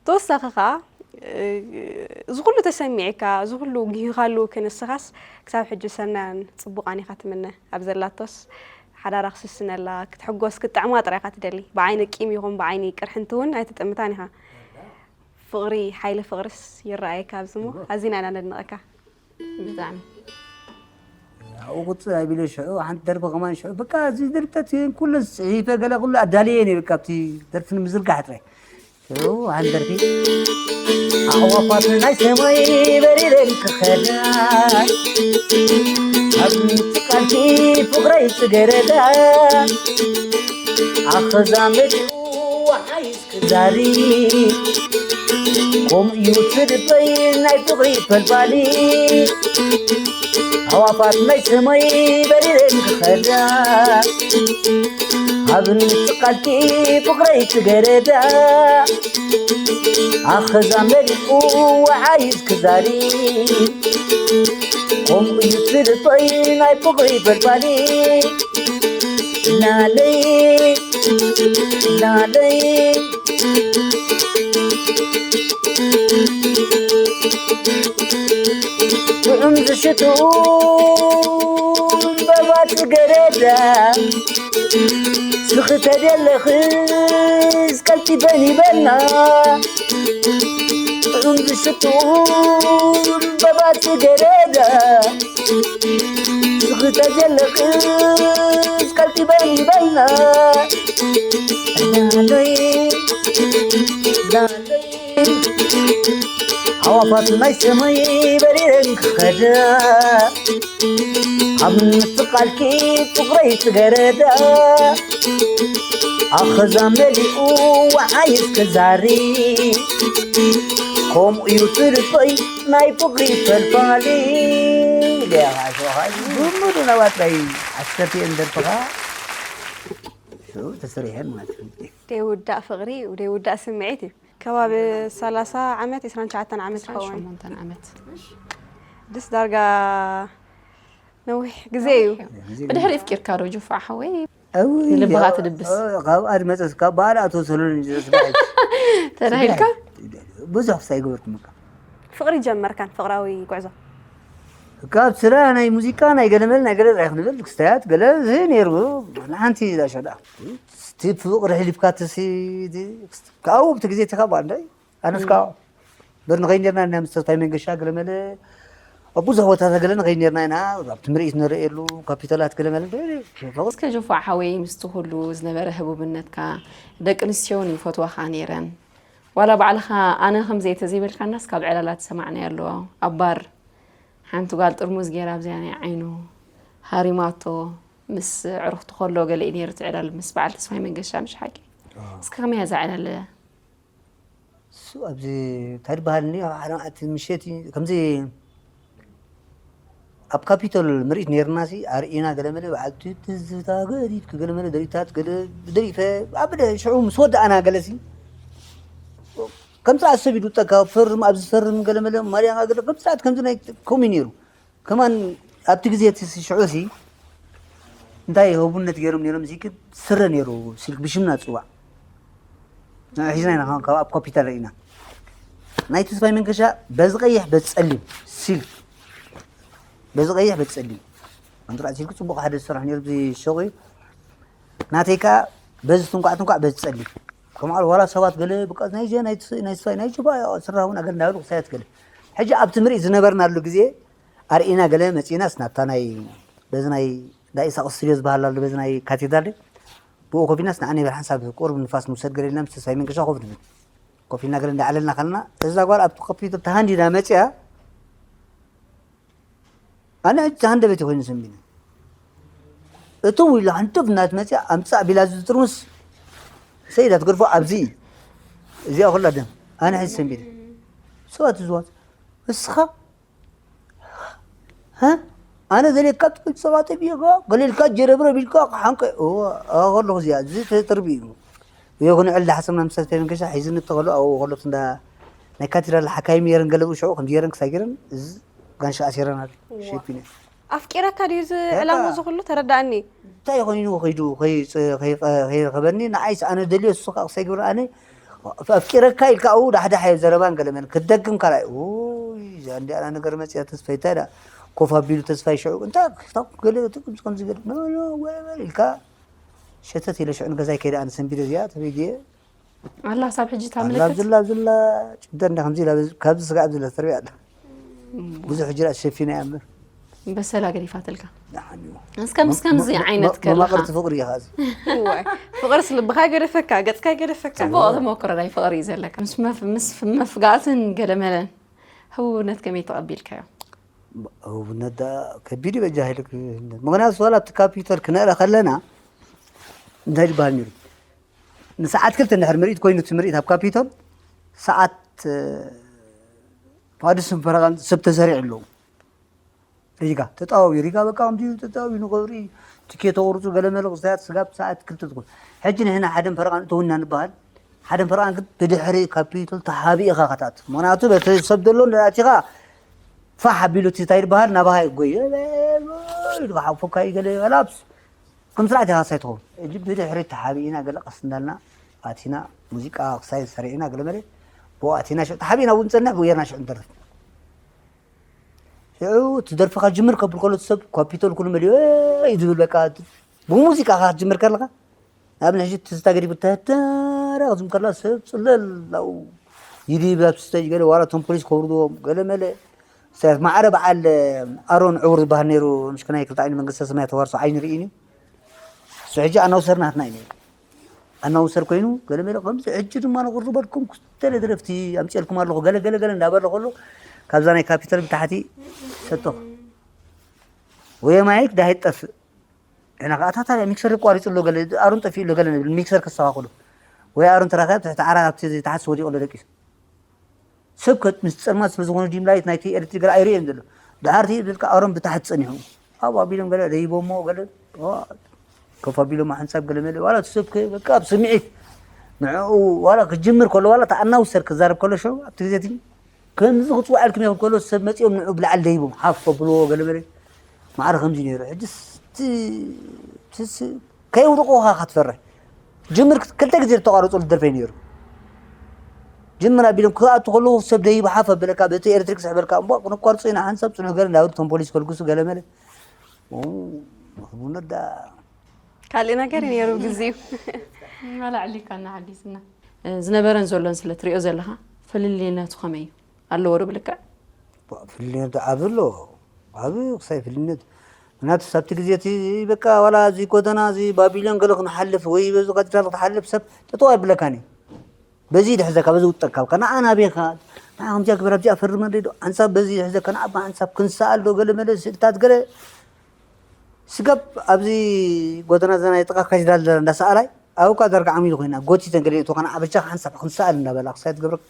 ተወሳኺ ከዓ እዚ ኩሉ ተሰሚዕካ እዚ ኩሉ ግሂኻሉ ክንስኻስ ክሳብ ሕጂ ሰናያን ፅቡቓን ኢኻ ትምነ ኣብ ዘላቶስ ሓዳራ ክስስነላ ክትሕጎስ ክትጥዕማ ጥራይ ኢኻ ትደሊ። ብዓይኒ ቂም ይኹን ብዓይኒ ቅርሕንቲ እውን ኣይትጥምታን ኢኻ። ፍቕሪ ሓይሊ ፍቕርስ ይረኣየካ ኣብዚ እሞ ኣዚና ኢና ነድንቐካ። ብጣዕሚ ኣብኡ ቁፅር ኣቢለ ሽዑ ሓንቲ ደርፊ ከማን ሽዑ በቃ እዚ ደርፍታት ኩለን ፅሒፈ ገለ ኩሉ ኣዳልየ ነይሩ ካብቲ ደርፊ ንምዝርጋሕ ጥራይ ሽዑ ሓንቲ ደርፊ ኣዕዋፋት ናይ ሰማይ በሪረን ክኸዳ ኣብ ምትቃልኪ ፍቕረይ ፅገረዳ ኣኸዛ መሊኡ ወሓይስ ክዛሪ ከምኡ እዩ ትድበይ ናይ ፍቕሪ ፈልፋሊ ኣዋፋት ናይ ሰማይ በሪረን ክኸዳ ኣብ ምትቃልኪ ፍቕረይ ትገረዳ ኣኸዛ መሊኡ ወሓይስ ክዛሪ ከምኡ እዩ ትድበይ ናይ ፍቕሪ ፈልፋሊ ናለይ ናለይ ጥዑም ዝሽቱ ዕምበባ ጽገረዳ ስኽተድ የለኽስ ቀልጢፈን ይበልና ጥዑም ዝሽቱ ዕምበባ ጽገረዳ ስኽተድ የለኽስ ቀልጢፈን ይበልና ዳሎይ ዳሎይ ኣዋፋት ናይ ሰማይ በሪረን ክኸዳ ኣብ ምትቃልኪ ፍቕረይ ትገረዳ ኣኸዛ መሊኡ ወዓይ እስከ ዛሪ ከምኡ እዩ ትርፈይ ናይ ፍቕሪ ፈልፋሊ ኢለያ ከዓ ሽዑ ከዓ ግምዱ ናባትላይ ዓሰርተ እየን ደርፍኻ ሽዑ ተሰሪሐን ማለት እዩ። ደይውዳእ ፍቕሪ ደይውዳእ ስምዒት እዩ። ከባቢ ሰላሳ ዓመት፣ ዕስራን ትሽዓተን ዓመት ይኸውን። ሸሞንተን ዓመት። ድስ ዳርጋ ነዊሕ ግዜ እዩ። ብድሕሪ ፍቂርካ ዶ ጁፋ ሓወይ? እውይ፣ ንልብኻ ትድብስ። እ፣ ካብኣ ድመፀስ፣ ካብ በዓል ኣቶ ሰሎን እዩ ዘስማዕ። ተዳሂልካ? ብዙሕ ክሳይ ገበርኩም እካ። ፍቕሪ ጀመርካን ፍቕራዊ ጉዕዞ? ካብ ስራ ናይ ሙዚቃ፣ ናይ ገለመለ፣ ናይ ገለ ጥራይ ክንብል፣ ክስታያት፣ ገለ፣ እዚ ነይሩ። ንሓንቲ እዛ ሸዳ። እቲ ፍቕሪ ሕሊፍካ ተሲ፣ እቲ፣ ካብኡ ብቲ ግዜ እቲ ካብ ባንዳይ፣ ኣነስ ካብ በር ንኸይድ ነርና ኢና፣ ምስ ተስፋይ መንገሻ፣ ገለመለ፣ ኣብ ብዙሕ ቦታታት ገለ ንኸይድ ነርና ኢና። ኣብቲ ምርኢት ንርእየሉ፣ ካፒታላት ገለመለ፣ ፍቕሪ እስከ ጆፋ ሓወይ፣ ምስቲ ኩሉ ዝነበረ ህቡብነትካ፣ ደቂ ኣንስትዮ እውን ይፈትዋኻ ነይረን። ዋላ ባዕልኻ ኣነ ከምዚ እየ ተዘይበልካናስ ካብ ዕላላት ዝሰማዕናዮ ኣሎ። ኣብ ባር ሓንቲ ጓል ጥርሙዝ ገይራ ኣብዚኣ ናይ ዓይኑ ሃሪማቶ ምስ ኣዕሩኽቱ ከሎ ገለ እዩ ነይሩ እቲ ዕላል ምስ በዓል ተስፋይ መንገሻ፣ ምሽ ሓቂ? እስከ ከመይ እያ እዛ ዕላል? እሱ ኣብዚ እንታይ ዝበሃል እኒኦ፣ ኣብ ሓደ መዓልቲ ምሸት እዩ፣ ከምዚ ኣብ ካፒቶል ምርኢት ነይርና ሲ፣ ኣርእና ገለመለ፣ በዓልቲ ትዝታ ገዲፍኪ ገለመለ፣ ደሪታት ገለ ደሪፈ፣ ኣብ ደ-፣ ሽዑ ምስ ወዳእና ገለ ሲ፣ ከም ስርዓት ሰብ ይድውጠካ፣ ፈርም፣ ኣብዚ ፈርም ገለመለ፣ ማርያም ገለ፣ ከም ስርዓት ከምዚ ናይ፣ ከምኡ እዩ ነይሩ። ከማን ኣብቲ ግዜ እቲ ሽዑ ሲ እንታይ ህቡብነት ገይሮም ነይሮም፣ እዚ ግን ስረ ነይሩ፣ ሲልክ ብሽምና ዝፅዋዕ። ንዑ ሒዝና ኢና፣ ካብ ኣብ ኮምፒውተር ርኢና። ናይ ተስፋይ መንገሻ በዚ ቀይሕ፣ በዚ ጸሊም፣ ሲልክ። በዚ ቀይሕ፣ በዚ ጸሊም። ኮንትራት ሲልክ ጽቡቕ ሓደ ዝሰርሕ ነይሩ፣ ብዚ ሸቑ እዩ። ናተይ ከኣ በዚ ትንኳዕ፣ ትንኳዕ፣ በዚ ጸሊም። ከምዓል ዋላ ሰባት ገለ፣ ብቃ ናይ ጀ-፣ ናይ ተስ-፣ ናይ ተስፋይ፣ ናይ ጅባ ስራሕ እውን ኣገር እንዳበሉ ክሳየት ገለ። ሕጂ ኣብቲ ምርኢት ዝነበርናሉ ግዜ፣ ኣርእና ገለ መጺእናስ ናብታ ናይ፣ በዚ ናይ፣ ናይ ኢሳቕ ስቱድዮ ዝበሃል ኣሎ፣ በዚ ናይ ካቴድራል ድዩ? ብኡ ኮፍ ኢልናስ ንዓ ነበር ሓንሳብ ቁሩብ ንፋስ ንውሰድ ገለ ኢልና ምስ ተስፋይ መንገሻ ኮፍ ንብል። ኮፍ ኢልና ገለ እንዳዕለልና ከለና፣ እዛ ጓል ኣብቲ ኮምፒውተር ተሃንዲዳ መጺኣ፣ ኣነ ሕጂ ተሃንደበት ኮይኑ ሰንቢነ። እትው ኢላ ህንጥፍ እናት መጺኣ፣ ኣምጻእ ቢላ እዚ ጥርሙስ ሰይዳ ትገድፎ ኣብዚ እዩ። እዚኣ ኩላ ደም። ኣነ ሕጂ ሰንቢነ። ሰባት ዝዋት፣ እስኻ ሃ? ኣነ ዘሌካ ጥቅጭ ሰባት ቢኻ ገሌልካ ጀረብረብ ኢልካ ሓንቀ እዋ ኣኸለኹ እዚኣ እዚ ተርቢ እዩ። ወይ ኩን ዕል ዳሕሰምና ምስ ተስፋይ መንገሻ ሒዝኒ እተኸሉ ኣብኡ ከሎት እንዳ ናይ ካቴድራል ሓካይም የረን ገለቡ ሽዑ ከም የረን ክሳይ ገረን እዚ ጋንሻ ኣሲረን ኣሎ። ሸፊነ። ኣፍቂረካ ድዩ እዚ ዕላሙ እዚ ኩሉ? ተረዳእኒ። እንታይ ኮይኑ ከይዱ ከይረኸበኒ ንዓይስ ኣነ ደልዮ እሱ ከዓ ክሳይ ግብር ኣነ ኣፍቂረካ ኢልካ ኣብኡ ዳሕዳሕ እየ ዘረባን ገለመን ክትደግም ካልኣይ። ውይ እዛ እንዲኣና ነገር መፅያ ተስፋይ እንታይ ዳ ኮፍ ኣቢሉ ተስፋይ ሽዑ እንታይ ክታብ ገለ ከምዚ ከምዚ ገለ ኖ ኖ ወረበር ኢልካ ሸተት ኢለ ሽዑ ንገዛይ ከይደ ኣነ ሰንቢደ እዚኣ ተበይድየ ኣላ ክሳብ ሕጂ እታ ኣላ ምልክት ኣብዝላ ኣብዝላ ጭደ እንዳ ከምዚ ኢላ በዚ- ካብዚ ስጋዕ ኣብዝላ ተርቢያ ኣላ ብዙሕ ሕጂ ዳ ሸፊና እያ እምበር በሰላ ገዲፋትልካ። ደሓን እዩ እስከ ምስ ከምዚ ዓይነት ከለኻ መማቕርቲ ፍቕሪ ኢኻ እዚ እዋይ፣ ፍቕርስ ልብኻ ገደፈካ፣ ገጽካ ገደፈካ። ጽቡቕ ተመክሮ ናይ ፍቕሪ እዩ ዘለካ። ምስ መፍ- ምስ መፍጋእትን ገለመለን ህውነት ከመይ ተቐቢልካዮ? ውብነት ዳ ከቢድ እዩ በጃ ሃይለ ምክንያቱ ዋላ ኣብቲ ካፒቶል ክነእረ ከለና እንታይ ዝበሃል ነይሩ ንሰዓት ክልተ እንድሕር ምርኢት ኮይኑ እቲ ምርኢት ኣብ ካፒቶል ሰዓት እ፣ ፋድስን ፈረቓን ሰብ ተሰሪዑ ኣለዉ ሪጋ ተጣዋዊ ሪጋ በቃ ከምዚኡ ተጣዋዊ ንገብሪ ትኬት ተቑርፁ ገለ መለ ክስታያት ስጋብ ሰዓት ክልተ ትኮን ሕጂ ንሕና ሓደን ፈረቓን እተውና ንበሃል ሓደን ፈረቓን ግን ብድሕሪ ካፒቶል ተሓቢእኻ ከተኣቱ ምክንያቱ በቲ ሰብ ዘሎ እንዳኣቲኻ ፋሕ ኣቢሉ እቲ እንታይ ዝበሃል ናባሃ ይጎይ ኢሉ ክሓቁፈካ እዩ ገለ ላብስ ከም ስርዓት ኢኻ ሳይ ትኸውን ሕጂ ብድሕሪ ተሓቢእና ገለ ቀስ እንዳልና ኣቲና ሙዚቃ ክሳይ ሰሪዕና ገለ መለ ብኡ ኣቲና ሽዑ ተሓቢእና እውን ንፀንሕ ብኡ ጌርና ሽዑ ንደርፍ ሽዑ እቲ ደርፍኻ ጅምር ከብል ከሎ እቲ ሰብ ካፒቶል ኩሉ መሊኡ እዩ ዝብል በቃ ብሙዚቃ ካ ክትጅምር ከለኻ ንኣብነት ሕጂ ትዝታ ገዲፉ ተተረ ዝም ከላ ሰብ ፅለል ኣብኡ ይድይብ ኣብ ስቴጅ ገለ ዋላ እቶም ፖሊስ ከውርድዎም ገለ መለ ሰብ ማዕረ በዓል ኣሮን ዕውር ዝበሃል ነይሩ ምሽክናይ ክልተ ዓይኒ መንግስተ ሰማይ ተዋርሶ ዓይኒ ርኢን እዩ እሱ ሕጂ ኣናውሰር ናትና እዩ ነይሩ ኣናውሰር ኮይኑ ገለ መለ ከምዚ ሕጂ ድማ ንቕርበልኩም ክተለ ደረፍቲ ኣምፅኤልኩም ኣለኹ ገለ ገለ ገለ እንዳበለ ከሎ ካብዛ ናይ ካፒታል ብታሕቲ ሰጥቶ ወይ ማይክ ዳሃይ ትጠፍእ ንሕና ከዓ እታ ታዲያ ሚክሰር የቋሪፁ ኣሎ ገለ ኣሮን ጠፊኡ ኣሎ ገለ ንብል ሚክሰር ከስተኻኽሉ ወይ ኣሮን ተራኺያ ትሕቲ ዓራት ኣብቲ ታሕቲ ወዲቑ ኣሎ ደቂሱ ሰብ ከ ምስ ፀልማት ስለ ዝኾነ ዲም ላይት ናይቲ ኤሌክትሪክ ገለ ኣይርእየን ዘሎ ድሓርቲ ዝብል ከዓ ኣሮን ብታሕቲ ፀኒሑ ኣብኡ ኣቢሎም ገለ ደይቦሞ ገለ ዋ፣ ኮፍ ኣቢሎም ሓንሳብ ገለ መለ ዋላ እቲ ሰብ ከ በቃ ብስምዒት ንዕኡ ዋላ ክጅምር ከሎ ዋላ እቲ ኣናውሰር ክዛረብ ከሎ ሽዑ ኣብቲ ግዜ እቲ ከምዚ ክፅውዓልኩም የኽእል ከሎ ሰብ መፂኦም ንዑ ብላዕሊ ደይቦም ሓፍ ከብልዎ ገለ መለ ማዕረ ከምዚ ነይሩ ሕጅስ እቲ ትስ ከየውድቑኻ ክትፈርሕ ጅምር ክልተ ግዜ ዝተቋረፀሉ ደርፈይ ነይሩ ጅምር ኣቢሎም ክኣቱ ከለዉ ሰብ ደይቡ ሓፍ ኣበለካ በቲ ኤሌክትሪክ ስሕበልካ እሞ ክነቋርፆ ኢና ሓንሳብ ፅንሑ ገለ እንዳበሉ እቶም ፖሊስ ከልግሱ ገለ መለ ህቡነዳ ካልእ ነገር እዩ ነይሩ ግዜኡ። ኣላዕሊካ እናሓዲስና ዝነበረን ዘሎን ስለ ትሪኦ ዘለኻ ፍልልይነቱ ከመይ እዩ ኣለዎ ዶ ብልክዕ ፍልልይነቱ ዓብ ኣሎ ዓብ ክሳይ ፍልልይነት ምክንያቱ ኣብቲ ግዜ እቲ በቃ ዋላ እዚ ጎደና እዚ ባቢሎን ገለ ክንሓልፍ ወይ በዚ ካቴድራል ክትሓልፍ ሰብ ጠጠው ኣይብለካን እዩ በዚ ድሕዘካ በዚ ውጠካ በቃ ንዓ ናቤኻ ንዓ ከምዚኣ ግበር ኣብዚኣ ፈርመለይ ዶ ሓንሳብ በዚ ድሕዘካ ንዓ ብሓንሳብ ክንሰኣል ዶ ገለ መለ ስእልታት ገለ ስጋብ ኣብዚ ጎደና እዛ ናይ ጥቃ ካቴድራል ዘላ እንዳ ሰኣላይ ኣብኡ ከዓ ዳርጋ ዓሚሉ ኮይና ጎቲተን ገለ እቶ ከነዓ በጃኻ ሓንሳብ ክንሰኣል እንዳበላ ክሳይ ትገብረካ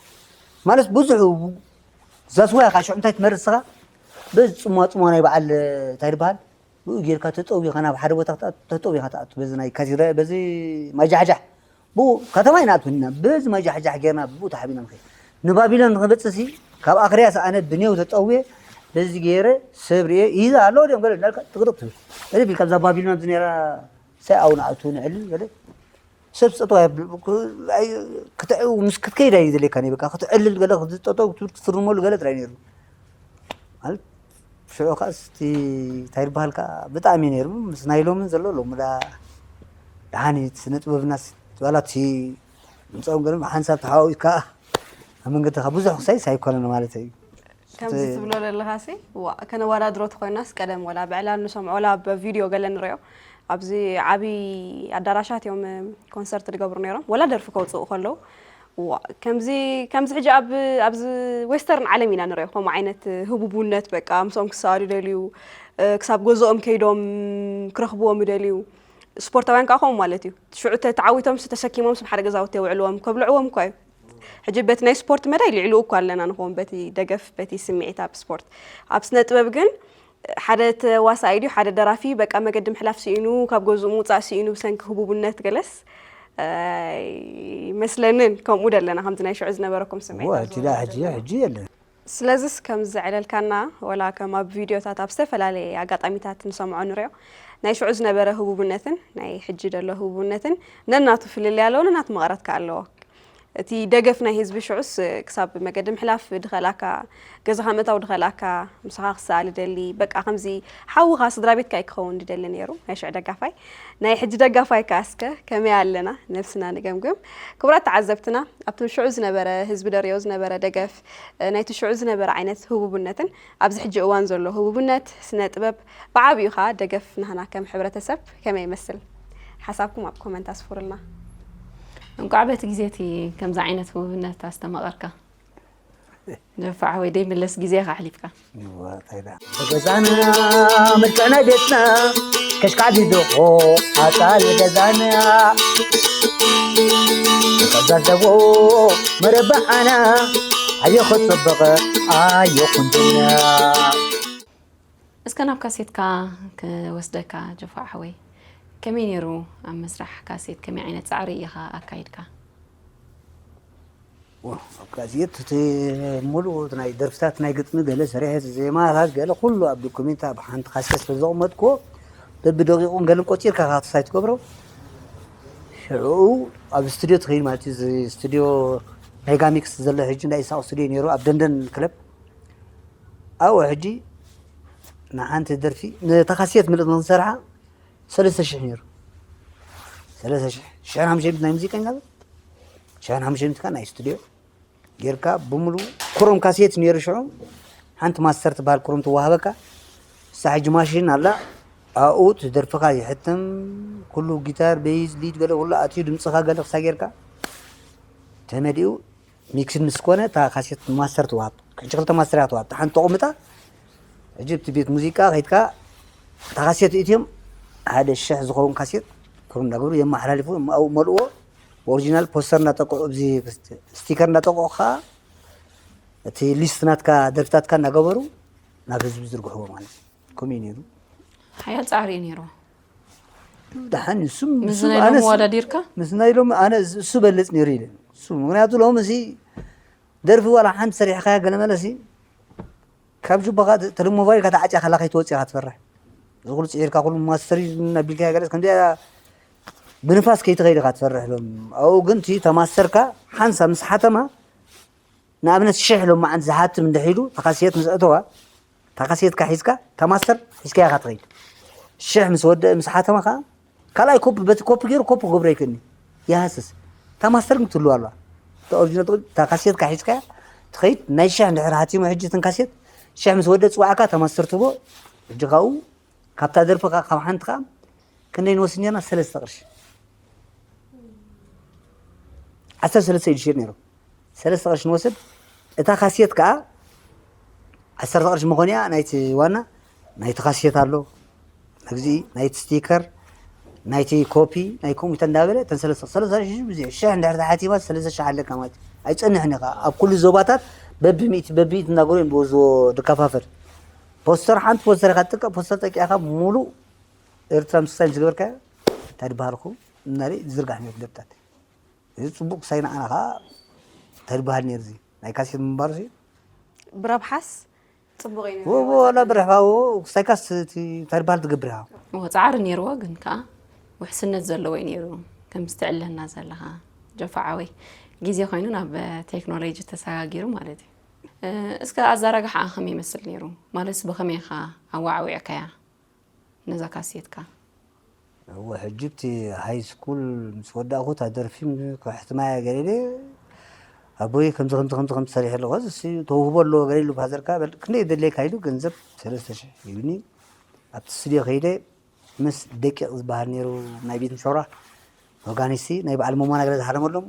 ማለት ብዙሕ ዛስዋያ ከዓ ሽዑ እንታይ ትመርፅ ስኻ በዚ ፅሟ ፅሟ ናይ በዓል እንታይ ዝበሃል ብኡ ጌርካ ተጠዊኻ ናብ ሓደ ቦታ ክትኣቱ- ተጠዊኻ ትኣቱ በዚ ናይ ካቴድራ በዚ ማጃሕጃሕ ብኡ ከተማ ኢና ኣትወና በዚ ማጃሕጃሕ ጌርና ብኡ ተሓቢና ንኸይድ ንባቢሎን ንኽበፅሲ ካብ ኣኽርያስ ኣነ ብኔው ተጠውየ በዚ ገይረ ሰብ ርየ ይዛ ኣለዎ ድዮም ገለ እንዳልካ ጥቅጥቅ ትብል እልፍ ኢልካ ብዛ ባቢሎን ኣብዚ ነራ ሳይ ኣው ንኣቱ ንዕልል ገለ ሰብ ፀጠው ክትዕው ምስ ክትከይድ ኣዩ ዘድልየካ በቃ ክትዕልል ገለ ክትጠጠው ክትብል ክትፍርመሉ ገለ ጥራይ ነይሩ ማለት ሽዑ ከዓስ እቲ እንታይ ዝበሃል ከዓ ብጣዕሚ እዩ ነይሩ ምስ ናይ ሎምን ዘሎ ሎሚ ዳ ደሓን እዩ እቲ ስነ ጥበብና ዋላ እቲ ምንፃኦም ገለ ሓንሳብ ተሓዋዊካ ኣብ መንገድኻ ብዙሕ ክሳይስ ኣይኮነን ማለት እዩ ከምዚ ትብሎ ዘለኻሲ ዋ ከነወዳድሮ ተኮይናስ ቀደም ወላ ብዕላል ንሰምዖ ወላ ብቪድዮ ገለ ንሪኦ ኣብዚ ዓብዪ ኣዳራሻት እዮም ኮንሰርት ዝገብሩ ነይሮም ወላ ደርፊ ከውፅኡ ከለዉ ዋ ከምዚ ከምዚ ሕጂ ኣብ ኣብዚ ዌስተርን ዓለም ኢና ንሪኦ ከምኡ ዓይነት ህቡቡነት በቃ ምስኦም ክሰኣሉ ይደልዩ ክሳብ ገዝኦም ከይዶም ክረኽብዎም ይደልዩ ስፖርታውያን ከዓ ከምኡ ማለት እዩ ሽዑ ተዓዊቶም ተሰኪሞም ስብ ሓደ ገዛውቲ የውዕልዎም ከብልዕዎም እኳ እዩ ሕጂ በቲ ናይ ስፖርት መዳይ ልዕልኡ እኳ ኣለና ንኸውን በቲ ደገፍ በቲ ስምዒት ኣብ ስፖርት ኣብ ስነ ጥበብ ግን ሓደ ተዋሳኣይ ድዩ ሓደ ደራፊ በቃ መገዲ ምሕላፍ ስኢኑ ካብ ገዝኡ ምውፃእ ስኢኑ ብሰንኪ ህቡብነት ገለስ ኣይመስለንን ከምኡ ደለና ከምዚ ናይ ሽዑ ዝነበረኩም ስምዒት ሕጂ ዳ ሕጂ ሕጂ የለን። ስለዚስ ከም ዘዕለልካና ወላ ከም ኣብ ቪድዮታት ኣብ ዝተፈላለየ ኣጋጣሚታት ንሰምዖ ንሪኦ ናይ ሽዑ ዝነበረ ህቡብነትን ናይ ሕጂ ደሎ ህቡብነትን ነናቱ ፍልልይ ኣለዎ፣ ነናቱ መቐረትካ ኣለዎ። እቲ ደገፍ ናይ ህዝቢ ሽዑስ ክሳብ መገዲ ምሕላፍ ድኸላካ፣ ገዛኻ ምእታው ድኸላካ፣ ምሳኻ ክሰኣል ደሊ በቃ ከምዚ ሓውኻ ስድራ ቤትካ እዩ ክኸውን ድደሊ ነይሩ ናይ ሽዑ ደጋፋይ። ናይ ሕጂ ደጋፋይ ከኣ እስከ ከመይ ኣለና ነብስና ንገምግም። ክቡራት ተዓዘብትና ኣብቲ ሽዑ ዝነበረ ህዝቢ ደሪኦ ዝነበረ ደገፍ ናይቲ ሽዑ ዝነበረ ዓይነት ህቡብነትን ኣብዚ ሕጂ እዋን ዘሎ ህቡብነት ስነ ጥበብ ብዓብዩ ኸዓ ደገፍ ናህና ከም ሕብረተሰብ ከመይ ይመስል ሓሳብኩም ኣብ ኮመንት ኣስፍሩልና። እንቋዕ በቲ ግዜ እቲ ከምዚ ዓይነት ህቡብነት ኣስተማቐርካ። ደፋዕ ወይ ደይምለስ ግዜ ኢኻ ኣሕሊፍካ። ገዛና ምርጫ ናይ ቤትና ከሽካዕ ቢድኾ ኣጣል ገዛና ከዛዘቦ መረባዓና ኣዮ ክፅብቕ ኣዮ ኩንትና እስከ ናብ ካሴትካ ክወስደካ ጀፋ ሓወይ። ከመይ ነይሩ ኣብ መስራሕ ካሴት ከመይ ዓይነት ፃዕሪ ኢኻ ኣካይድካ? ኣብ ካሴት እቲ ሙሉእ ናይ ደርፍታት ናይ ግጥሚ ገለ ሰሪሐ ዜማታት ገለ ኩሉ ኣብ ዶኩሜንት ኣብ ሓንቲ ካሴት ስለ ዘቕመጥኩዎ በብደቂቑን ገለን ቆፂርካ ካክትሳይ ትገብሮ። ሽዑ ኣብ ስቱድዮ ትኸይድ ማለት እዩ። እዚ ስቱድዮ ሜጋሚክስ ዘሎ ሕጂ እንዳ ኢሳቕ ስቱድዮ ነይሩ ኣብ ደንደን ክለብ ኣብኡ ሕጂ ንሓንቲ ደርፊ ነታ ካሴት ምልእቲ ንክንሰርሓ ሰለስተ ሽሕ ነይሩ። ሰለስተ ሽሕ ሽሕን ሓሙሽተ ሚእቲ ናይ ሙዚቀኛ ሽሕን ሓሙሽተ ሚእቲ ናይ ስቱድዮ ጌርካ ብምሉ ክሮም ካሴት ነይሩ ሽዑ ሓንቲ ማስተር ትበሃል ክሮም ትወሃበካ እሳ ሕጂ ማሽን ኣላ ኣብኡ ትደርፍኻ ይሕትም ኩሉ ጊታር ቤዝ ሊድ ገለ ኩሉ ኣትዩ ድምፅኻ ገለ ክሳ ጌርካ ተመሊኡ ሚክስድ ምስ ኮነ እታ ካሴት ማስተር ትወሃብ ሕጂ ክልተ ማስተር እያ ትወሃብ ሓንቲ ተቑምጣ ሕጂ እቲ ቤት ሙዚቃ ከይድካ እታ ካሴት እትዮም ሓደ ሽሕ ዝኸውን ካሴት ክሮም እንዳገብሩ የመሓላልፉ ኣብኡ መልእዎ ብኦሪጂናል ፖስተር እናጠቅዑ ኣብዚ ስቲከር እናጠቅዑ ከዓ እቲ ሊስት ናትካ ደርፍታትካ እናገበሩ ናብ ህዝቢ ዝርግሕዎ ማለት እዩ። ከምኡ እዩ ነይሩ። ሓያል ፃዕሪ እዩ ነይሩ። ደሓን እሱም ምስ ናይ ሎሚ ወዳዲርካ ምስ ናይ ሎሚ ኣነ እሱ በልፅ ነይሩ ኢለ እሱ ምክንያቱ ሎሚ ሲ ደርፊ ዋላ ሓንቲ ሰሪሕካያ ገለመለ ሲ ካብ ጁባኻ ተለሞባይል ከተዓጫ ከላ ከይትወፅእ ኢኻ ትፈርሕ እዚ ኩሉ ፅዒርካ ኩሉ ማስተሪ እናቢልካ ገለፅ ከምዚኣ ብንፋስ ከይትኸይድ ኢኻ ትፈርሕ ሎም ኣብኡ ግን እቲ ተማስተርካ ሓንሳ ምስ ሓተማ ንኣብነት ሽሕ ሎም መዓንቲ ዝሓትም እንድሕር ኢሉ ተኻስየት ምስ ኣተዋ ተኻስየትካ ሒዝካ ተማስተር ሒዝካ ኢኻ ትኸይድ ሽሕ ምስ ወደአ ምስ ሓተማ ከዓ ካልኣይ ኮፒ በቲ ኮፒ ገይሩ ኮፒ ክገብሮ ይክእልኒ ይሃስስ እታ ማስተር ግን ትህልዋ ኣለዋ እታ ኦሪጂናል ትብል እታ ካሴትካ ሒዝካ ትኸይድ ናይ ሽሕ እንድሕር ሃቲሙ ሕጂ እትን ካሴት ሽሕ ምስ ወደ ፅዋዕካ እታ ማስተር ትህቦ ሕጂ ካብኡ ካብታ ደርፊ ካብ ሓንቲ ከዓ ክንደይ ንወስድ ነርና ሰለስተ ቅርሺ ዓሰርተ ሰለስተ ኢሉ ሽየጥ ነይሩ ሰለስተ ቅርሺ ንወስድ እታ ካሴት ከዓ ዓሰርተ ቅርሺ መኾንያ ናይቲ ዋና ናይቲ ካሴት ኣሎ መግዝኢ ናይቲ ስቲከር ናይቲ ኮፒ ናይ ኮምፒውተር እንዳበለ እተን ሰለስተ ሰለስተ ሽሕ ብዙሕ ሽሕ እንድሕር ተሓቲማ ሰለስተ ሽሕ ኣለካ ማለት እዩ ኣይፀንሕን ኢኻ ኣብ ኩሉ ዞባታት በብሚእቲ በብሚእቲ እናገሩ እዮም ብወዝዎ ድከፋፈል ፖስተር ሓንቲ ፖስተር ኢኻ ትጥቀ ፖስተር ጠቂዕካ ሙሉእ ኤርትራ ምስክሳይ ዝገበርካዮ እንታይ ድበሃልኩ እናለ ዝርጋሕ ነይሩ ደብታት እዚ ፅቡቅ ክሳይ ንዓና ከዓ እንታይ ድበሃል ነይሩ እዚ ናይ ካሴት ምንባሩ ብረብሓስ ፅቡቅ እዩ ወላ ብርሕባዎ ክሳይካስ እንታይ ድበሃል ትገብር ኢኻ ፃዕሪ ነይርዎ ግን ከዓ ውሕስነት ዘለዎ እዩ ነይሩ ከምዚ ትዕለና ዘለኻ ጀፋዓወይ ግዜ ኮይኑ ናብ ቴክኖሎጂ ተሰጋጊሩ ማለት እዩ እስከ ኣዘራግሓ ከመይ ይመስል ነይሩ ማለትስ ብኸመይ ኢኻ ኣዋዕዊዕካያ ነዛ ካሴትካ እወ ሕጂ ብቲ ሃይ ስኩል ምስ ወዳእኩ እታ ደርፊ ከሕትማ እያ ገለ ኢለ ኣቦይ ከምዚ ከምዚ ከምዚ ከምዚ ሰሪሐ ኣለኹ እዚ ተውህቦ ኣለዎ ገለ ኢሉ ፋዘርካ በል ክንደይ የድልየካ ኢሉ ገንዘብ ሰለስተ ሽሕ ሂብኒ ኣብቲ ስቱድዮ ከይደ ምስ ደቂቕ ዝበሃል ነይሩ ናይ ቤት ምሸውራ ኦርጋኒስቲ ናይ በዓል መሞና ገለ ዝሃረመሎም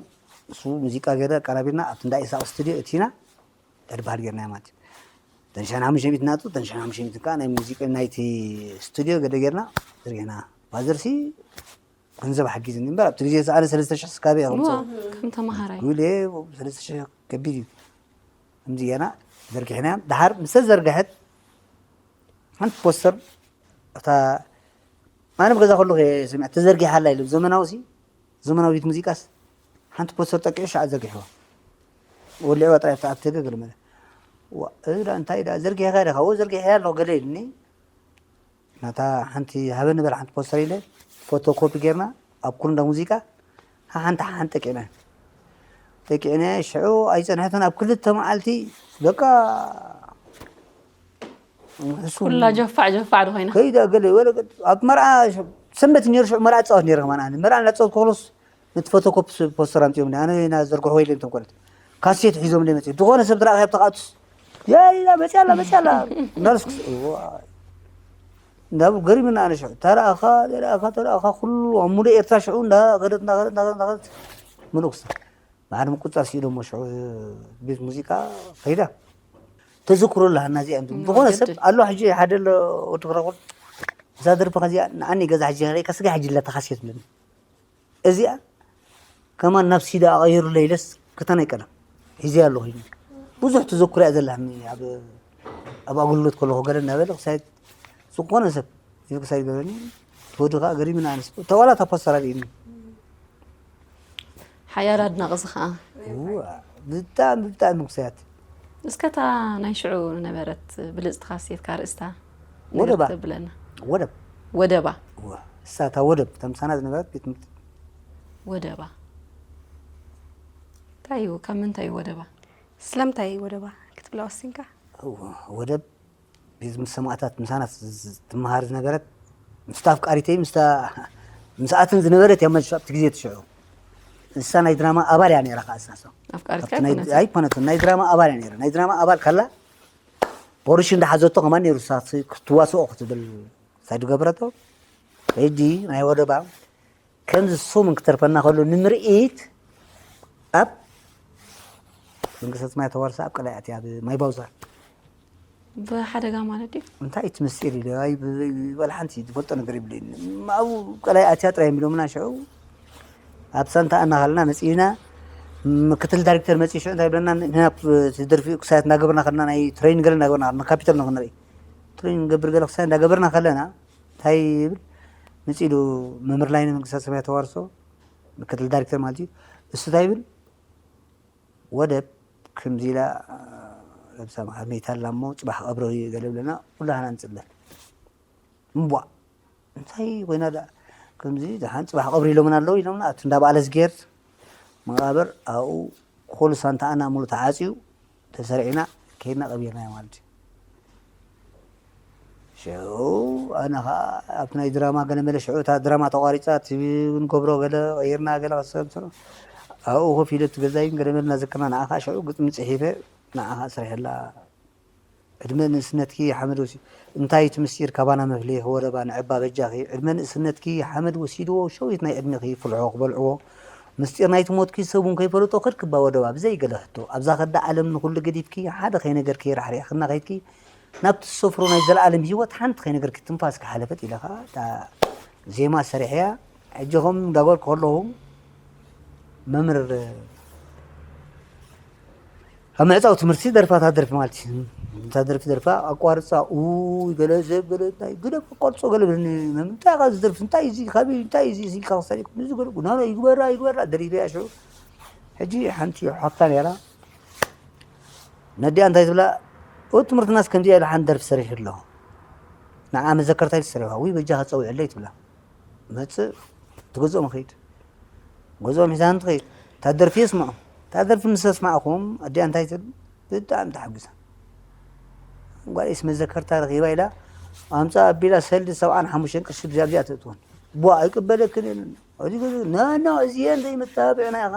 እሱ ሙዚቃ ገይረ ኣቀናቢርና ኣብቲ እንዳ ኢሳቅ ስቱድዮ እቲና ተድበሃል ጌርናዮ ማለት እዩ። ተንሻን ሓሙሽተ ሚእቲ ናቱ ተንሻን ሓሙሽተ ሚእቲ ከዓ ናይ ሙዚቃ ናይቲ ስቱድዮ ገደ ጌርና ዘርጊሕና ባዘርሲ ገንዘብ ሓጊዝኒ እምበር ኣብቲ ግዜ ኣነ ሰለስተ ሽሕ ስካበ እየ ከምፅኦ ከም ተምሃራይ ጉል ሰለስተ ሽሕ ከቢድ እዩ ከምዚ ጌርና ዘርጊሕና ድሓር ምስ ተዘርግሐት ሓንቲ ፖስተር እታ ኣነ ብገዛ ከለኹ እየ ሰሚዐ ተዘርጊሓ ኣላ ኢሉ ዘመናዊ ሲ ዘመናዊ ቤት ሙዚቃስ ሓንቲ ፖስተር ጠቂዑ ሻዕ ዘርጊሕዋ። ወሊዕዋ ጥራይ ኣብቲ ኣፍደገ ገለ መለ። ዋ፣ እዛ እንታይ ደኣ ዘርጊሕካ ዲኻ? እዎ ዘርጊሐያ ኣለኹ ገለ ኢሉኒ። ናታ ሓንቲ ሃበኒ በል ሓንቲ ፖስተር ኢለ ፎቶ ኮፒ ጌርና ኣብ ኩሉ እንዳ ሙዚቃ ሓንቲ ሓንቲ ጠቂዕና። ጠቂዕና ሽዑ ኣይጸንሐትን ኣብ ክልተ መዓልቲ በቃ ንሱ ኩላ ጀፋዕ ጀፋዕ ዶ ኮይና? ከይዳ ገለ ወለ ኣብ መርዓ ሽ- ሰንበት ነይሩ ሽዑ መርዓ ጻወት ነይረ ከማን ኣነ መርዓ እናጻወት ከሎስ ነቲ ፎቶኮፕ ፖስተር ኣምጺኦም ኣነ ኢና ዘርግሑ ወይለ እንቶም ቆለት ካሴት ሒዞም እንደ መጽእ ዝኾነ ሰብ ትረኣኸ ኣብቲ ቃቱስ ያይላ መጽያ ኣላ መጽያ ኣላ እናለስኩስ እንዳብ ገሪምና ኣነ ሽዑ ተረኣኻ ተረኣኻ ተረኣኻ ኩሉ ኣብ ሙሉእ ኤርትራ ሽዑ እንዳኸደት እንዳኸደት እንዳኸደት እንዳኸደት ምንኩስታ ባዕዲ ምቁጻር ስኢዶሞ ሽዑ ቤት ሙዚቃ ከይዳ ተዘክሮ ኣለሃና እዚኣ ዝኾነ ሰብ ኣሎ ሕጂ ሓደ ኣሎ ወዲ ክረቁል እዛ ደርፊ ከዚኣ ንኣኒ ገዛ ሕጂ ከስጋ ሕጂ ለተኻሴት ብለኒ እዚኣ ከማን ናብ ሲዳ ኣቐይሩለይ ኢለስ ክተን ኣይቀደም ሒዘያ ኣለኹ ኢሉ ብዙሕ ተዘክሮ እያ ዘለኒ ኣብ ኣብ ኣገልግሎት ከለኹ ገለ እናበለ ክሳይት ዝኾነ ሰብ ኢሉ ክሳይት ገበኒ ተወዲ ከዓ ገሪምና ኣነስ ተዋላ ታፖስተር ኣርእኒ ሓያል ኣድናቂ እዚ ከዓ ብጣዕሚ ብጣዕሚ ክሳያት እስከ እታ ናይ ሽዑ ነበረት ብልፅቲ ካሴትካ ርእስታ ወደባ ብለና ወደብ ወደባ እሳ እታ ወደብ እታ ምሳና ዝነበረት ቤት ትምህርቲ ወደባ እንታይ እዩ ካብ ምንታይ እዩ ወደባ ስለምንታይ ወደባ ክትብላ ወሲንካ ወደብ ቤት ትምህርቲ ሰማእታት ምሳና ትመሃር ዝነበረት ምስታ ኣፍቃሪተይ ምስታ ምስኣትን ዝነበረት እያ መልሱ ኣብቲ ግዜ ትሽዑ ንሳ ናይ ድራማ ኣባል እያ ነራ ከዓ እሳ ኣፍቃሪትካ ኣብቲ ናይ- ኣይኮነትን ኣይኮነትን ናይ ድራማ ኣባል እያ ነራ ናይ ድራማ ኣባል ካላ ፖሊሽ እንዳሓዘቶ ከማን ነይሩ እሳ ክትዋስኦ ክትብል ሳይ ዝገበረቶ ሕጂ ናይ ወደባ ከምዚ ሱምን ክተርፈና ከሎ ንምርኢት ኣብ መንግስተ ሰማይ ተዋርሳ ኣብ ቀላይ ኣትያ ኣብ ማይ ባውዛ ብሓደጋ ማለት ድዩ እንታይ እቲ ምስጢር ኢለ ኣይበል ሓንቲ ዝፈልጦ ነገር ይብለኒ ኣብኡ ቀላይ ኣትያ ጥራይ የሚሎምና ሽዑ ኣብ ሳንታ እናኸልና መፅእና ምክትል ዳይሬክተር መፅእ ሽዑ እንታይ ብለና ናብ ደርፊ ክሳያት እናገበርና ከለና ናይ ትሬኒንግ ገለ እናገበርና ከለና ካፒታል ንክንርኢ ትሬኒንግ ገብር ገለ ክሳያት እንዳገበርና ከለና እንታይ ይብል መፅእ ኢሉ መምህር ላይነ መንግስተ ሰማይ ተዋርሶ ምክትል ዳይሬክተር ማለት እዩ እሱ እንታይ ይብል ወደብ ከምዚ ኢላ ለብሳ መሓመይታ ኣላ እሞ ፅባሕ ቀብሮ እዩ ገለ ብለና ኩላህና ንፅበ እምቧ እንታይ ኮይና ዳ ከምዚ ደሓን ፅባሕ ቀብሪ ኢሎምና ኣለዉ ኢሎምና ኣብቲ እንዳ በዓለ ዝጌር መቃብር ኣብኡ ኮሉ ሳንታኣና ሙሉ ተዓፅዩ ተሰሪዕና ከይድና ቀቢርናዮ ማለት እዩ ሽዑ ኣነ ከዓ ኣብቲ ናይ ድራማ ገለ መለ ሽዑ እታ ድራማ ተቋሪፃ እቲ ንገብሮ ገለ ቀይርና ገለ ከሰብ ኣብኡ ኮፍ ኢለ እቲ ገዛይን ገለ መለ እናዘከርና ንዓኻ ሽዑ ግጥሚ ፅሒፈ ንዓኻ ስርሐላ ዕድመ ንእስነትኪ ሓመድ ወሲ እንታይ እቲ ምስጢር ካባና መፍለይኺ ወደባ ንዕባ በጃኺ ዕድመ ንእስነትኪ ሓመድ ወሲድዎ ሸዊት ናይ ዕድሜኺ ፍልሖ ክበልዕዎ ምስጢር ናይቲ ሞትኪ ሰብ እውን ከይፈለጦ ከድክባ ወደባ ብዘይ ገለ ሕቶ ኣብዛ ከዳ ዓለም ንኹሉ ገዲፍኪ ሓደ ከይነገርኪ ራሕሪሕክና ከይድኪ ናብቲ ዝሰፍሮ ናይ ዘለኣለም ህይወት ሓንቲ ከይነገርኪ ትንፋስ ክሓለፈት ኢለ ከዓ እታ ዜማ ሰሪሐያ ሕጂ ከም እንዳበልኩ ከለኹ መምህር ኣብ ምዕፃው ትምህርቲ ደርፋ እታ ደርፊ ማለት እዩ እታ ደርፊ ደርፋ ኣቋርፃ ኡይ ገለ ዘብ ገለ እንታይ ግደፍ ኣቋርፆ ገለ ብለኒ መምህር እንታይ ኢኻ እዚ ደርፊ እንታይ እዚ ካበይ እንታይ እዚ እዚ ኢልካ ክሳሪኩም እዚ ገለ ጉናኖ ይግበራ ይግበራ ደሪፈያ ሽዑ ሕጂ ሓንቲ ሓፍታ ነይራ ነዲኣ እንታይ ትብላ ኡ ትምህርትናስ ከምዚኣ ኢላ ሓንቲ ደርፊ ሰሪሑ ኣለኹ ንዓ መዘከርታ ኢሉ ሰሪሖ ውይ በጃኻ ፀውዕለይ ትብላ መፅእ ትገዝኦም ኸይድ ገዝኦም ሒዛን ትኸይድ እታ ደርፊ የስምዖም እታ ደርፊ ምስ ኣስማዕኹም ኣዲኣ እንታይ ትብል ብጣዕሚ ተሓጒሳ ጓልስ መዘከርታ ረኺባ ኢላ ኣምፃ ኣቢላ ሰልዲ ሰብዓን ሓሙሽተን ቅርሺ ብዚኣ ብዚኣ ተእትወን ቧ ኣይቅበለክን የለን ናና እዚአን ዘይመተባብዕና ኢኻ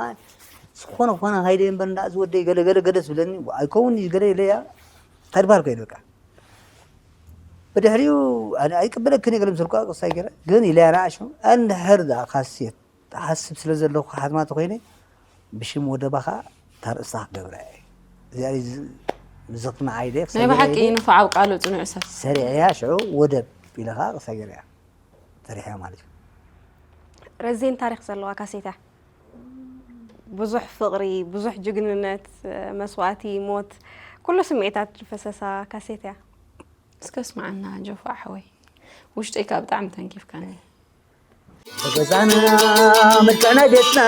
ዝኾነ ኾነ ሃይደ እምበር እንዳ ዝወደይ ገለ ገለ ገለ ትብለኒ ኣይከውን እዩ ገለ ኢለያ እንታይ ድበሃል ኮይነ በቃ ብድሕሪኡ ኣይቅበለክን ገለ ምስልኳ ቅሳይ ገለ ግን ኢለያ ንኣሽሙ እንድሕር ዳ ካሴት ተሓስብ ስለ ዘለኹ ሓትማ ተኮይነ ብሽም ወደባ ከዓ ታርእስታ ክገብራ እየ እዚኣ ዝኽትና ዓይደ ናይ ብሓቂ ንፉዓብ ቃሉ ፅኑዕ ሰብ ሰሪዐያ ሽዑ ወደብ ኢለ ከዓ ቅሳይ ገይረያ ሰሪሐያ ማለት እዩ ረዚን ታሪክ ዘለዋ ካሴታ ብዙሕ ፍቕሪ ብዙሕ ጅግንነት መስዋእቲ ሞት ኩሉ ስምዒታት ዝፈሰሳ ካሴት እያ እስከ ስማዓና ጆፋ ሓወይ ውሽጠይ ከዓ ብጣዕሚ ተንኪፍካኒ ገዛና ምልክዕ ናይ ቤትና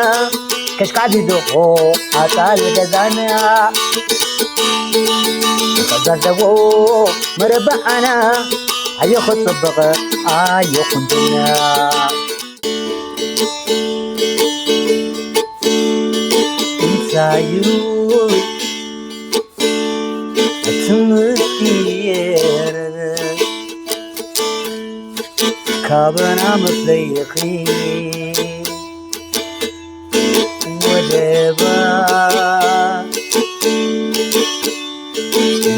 ከሽካዕ ቢድኾ ኣጣል ገዛና ከዛደቦ መረባዓና ኣዮ ክፅብቕ ኣዮ ኩንድና እንታዩ ትምክር ካበና መፍለይኺ ወደባ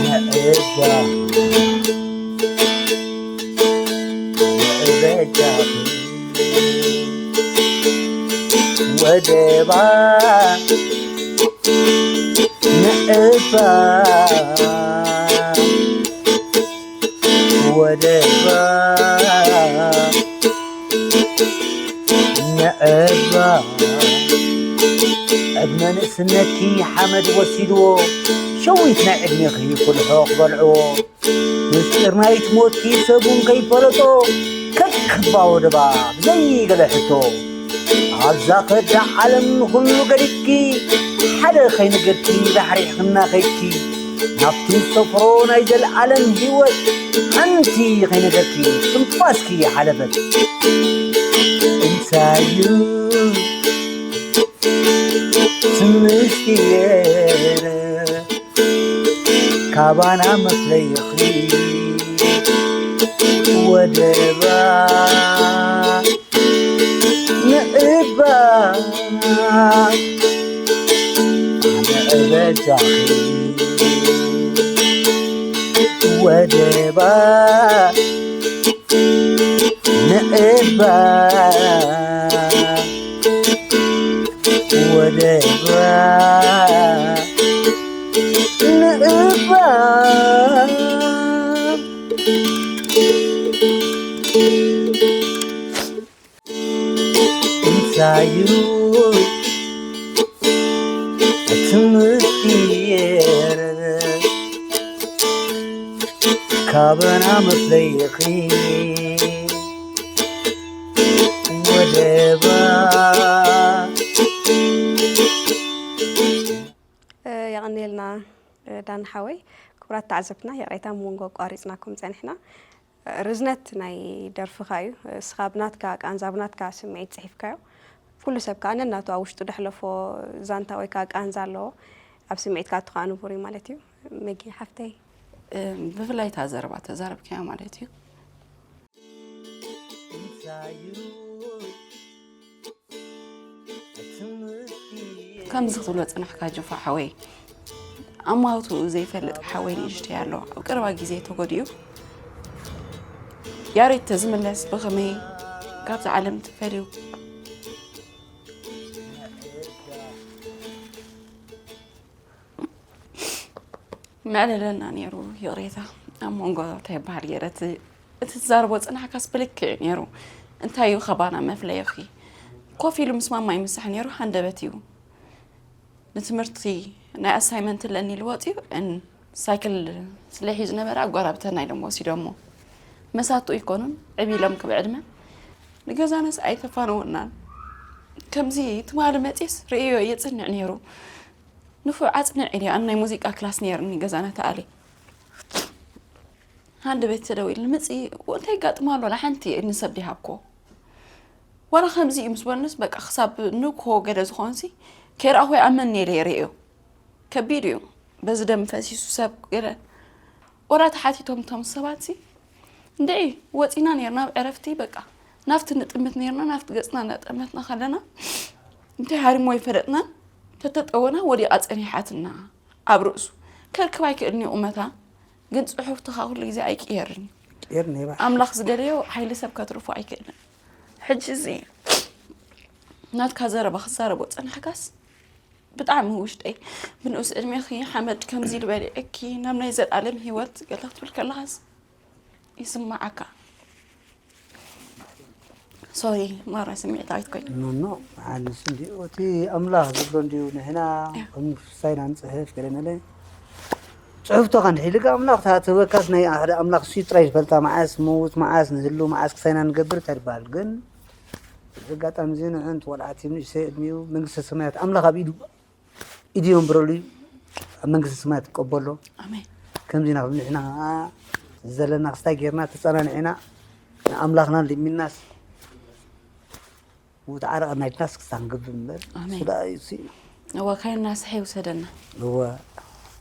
ንዕዳ ንዕበጃኺ ወደባ ንዕባ ወደባ ንዕባ ዕድመ ንእስነትኪ ሓመድ ወሲድዎ ሸዊት ናይ ዕድሜኺ ኩልሖ ክበልዕዎ ምስጢር ናይቲ ሞትኪ ሰቡን ከይፈለጦ ከክባ ወደባ ብዘይገለ ሕቶ ኣብዛ ከዳ ዓለም ንኹሉ ገዲፍኪ ሓደ ከይነገርኪ ዳሕሪሕክና ከይድኪ ናብቲ ሰፍሮ ናይ ዘለዓለም ህይወት ሓንቲ ከይነገርኪ ትንፋስኪ ሓለፈት እንታዩ ትምስክር ካባና መፍለይኺ ወደባ ንዕባ ንዕበጃኺ ወደባ ንዕባ ወደባ ንዕባ እንታዩ ትምክር ካበና መፍለይኺ ወደባ የቐንየልና ዳን ሓወይ። ክቡራት ተዓዘብትና ይቕሬታ መንጎ ኣቋሪፅናኩም ፀኒሕና። ርዝነት ናይ ደርፍኻ እዩ። እስኻ ብናትካ ቃንዛ ብናትካ ስምዒት ፅሒፍካዮ። ኩሉ ሰብ ከዓ ነናቱ ኣብ ውሽጡ ደሕለፎ ዛንታ ወይ ከዓ ቃንዛ ኣለዎ። ኣብ ስምዒት ከዓ እቱ ከዓ ንቡር እዩ ማለት እዩ። መጊ ሓፍተይ። ብፍላይ እታ ዘረባ ተዛረብካያ ማለት እዩ። ከምዚ ክትብሎ ፅናሕካ ጆፋ ሓወይ ኣማውትኡ ዘይፈልጥ ሓወይ ንእሽተይ ኣሎ ኣብ ቀረባ ግዜ ተጎዲኡ ያሬድ ተዝምለስ ብኸመይ ካብዚ ዓለም ትፈልዩ መዕለለና ነይሩ ይቕሬታ ኣብ መንጎ እንታይ ይበሃል ገይረ እቲ እቲ ትዛረቦ ፅናሕካስ ብልክዕ እዩ ነይሩ እንታይ እዩ ከባና መፍለይኺ ኮፍ ኢሉ ምስ ማማ ይምሳሕ ነይሩ ሃንደበት እዩ ንትምህርቲ ናይ ኣሳይመንት ኣለኒ ኢሉ ወፂኡ እን ሳይክል ስለ ሒዙ ነበረ ኣጓራብተና ኢሎም ወሲዶሞ መሳቱ ይኮኑን ዕብ ኢሎም ክብ ዕድመ ንገዛናስ ኣይተፋነወናን ከምዚ ትማሊ መፂስ ርእዮ የፅንዕ ነይሩ ንፉዕ ኣፅንዕ ኢሉ ኣነ ናይ ሙዚቃ ክላስ ነይርኒ ገዛና ተኣልየ ሃንደበት ተደዊሉ ንምፅኢ እንታይ ይጋጥማ ኣሎ ንሓንቲ ንሰብ ዲሃብኮ ዋላ ከምዚ እዩ ምስ በልንስ በቃ ክሳብ ንግሆ ገለ ዝኾንሲ ከይረኣኹ ይኣመኒ ኢለ ይርእዮ ከቢድ እዩ በዚ ደም ፈሲሱ ሰብ ገለ ወላ ተሓቲቶም እቶም ሰባትሲ እንድዒ ወፂና ነይርና ኣብ ዕረፍቲ በቃ ናብቲ ንጥምት ነይርና ናብቲ ገፅና እናጠመትና ከለና እንታይ ሃሪሞ ይፈለጥናን ተተጠወና ወዲቓ ፀኒሓትና ኣብ ርእሱ ከርክብ ኣይክእልን እዩ ቁመታ ግን ፅሑፍትኻ ኩሉ ግዜ ኣይቅየርን እዩ ኣምላኽ ዝደለዮ ሓይሊ ሰብ ከትርፎ ኣይክእልን ሕጂ እዚ ናትካ ዘረባ ክዛረቦ ፀናሕካስ ብጣዕሚ ውሽጠይ ብንኡስ ዕድሜኺ ሓመድ ከምዚ ኢሉ በሊዕኪ ናብ ናይ ዘልኣለም ሂወት ገለ ክትብል ከለኻስ ይስማዓካ sorry ማራ ስምዒታዊት ኮይነ ኖኖ መዓልስ እንዲኡ እቲ ኣምላኽ ዝብሎ እንዲዩ ንሕና ከም ክሳይና ንፅሕፍ ገለ መለ ፅሑፍቶ ከንድሒልካ ኣምላኽ ትህበካስ ናይ ሓደ ኣምላኽ እሱ ጥራይ ዝፈልጣ መዓስ ምውት መዓስ ንህሉ መዓስ ክሳይና ንገብር እንታይ ዝበሃል ግን እዚ ኣጋጣሚ እዚ ንዕንት ወልዓት ንእሽተይ ዕድሚኡ መንግስተ ሰማያት ኣምላኽ ኣብ ኢዱ ኢዱ የንብረሉ እዩ። ኣብ መንግስተ ሰማያት ይቀበሎ። ኣሜን። ከምዚ ኢና ንሕና ዘለና ክስታይ ጌርና ተጸናኒዕና ንኣምላኽና ልሚናስ ውትዓረቐና ኢልናስ ክስታ ክንገብር እምበር ኣሜን። እሱ ደኣ እዩ እሱ እዩ። እወ፣ ከየናስሐ ይውሰደና። እወ።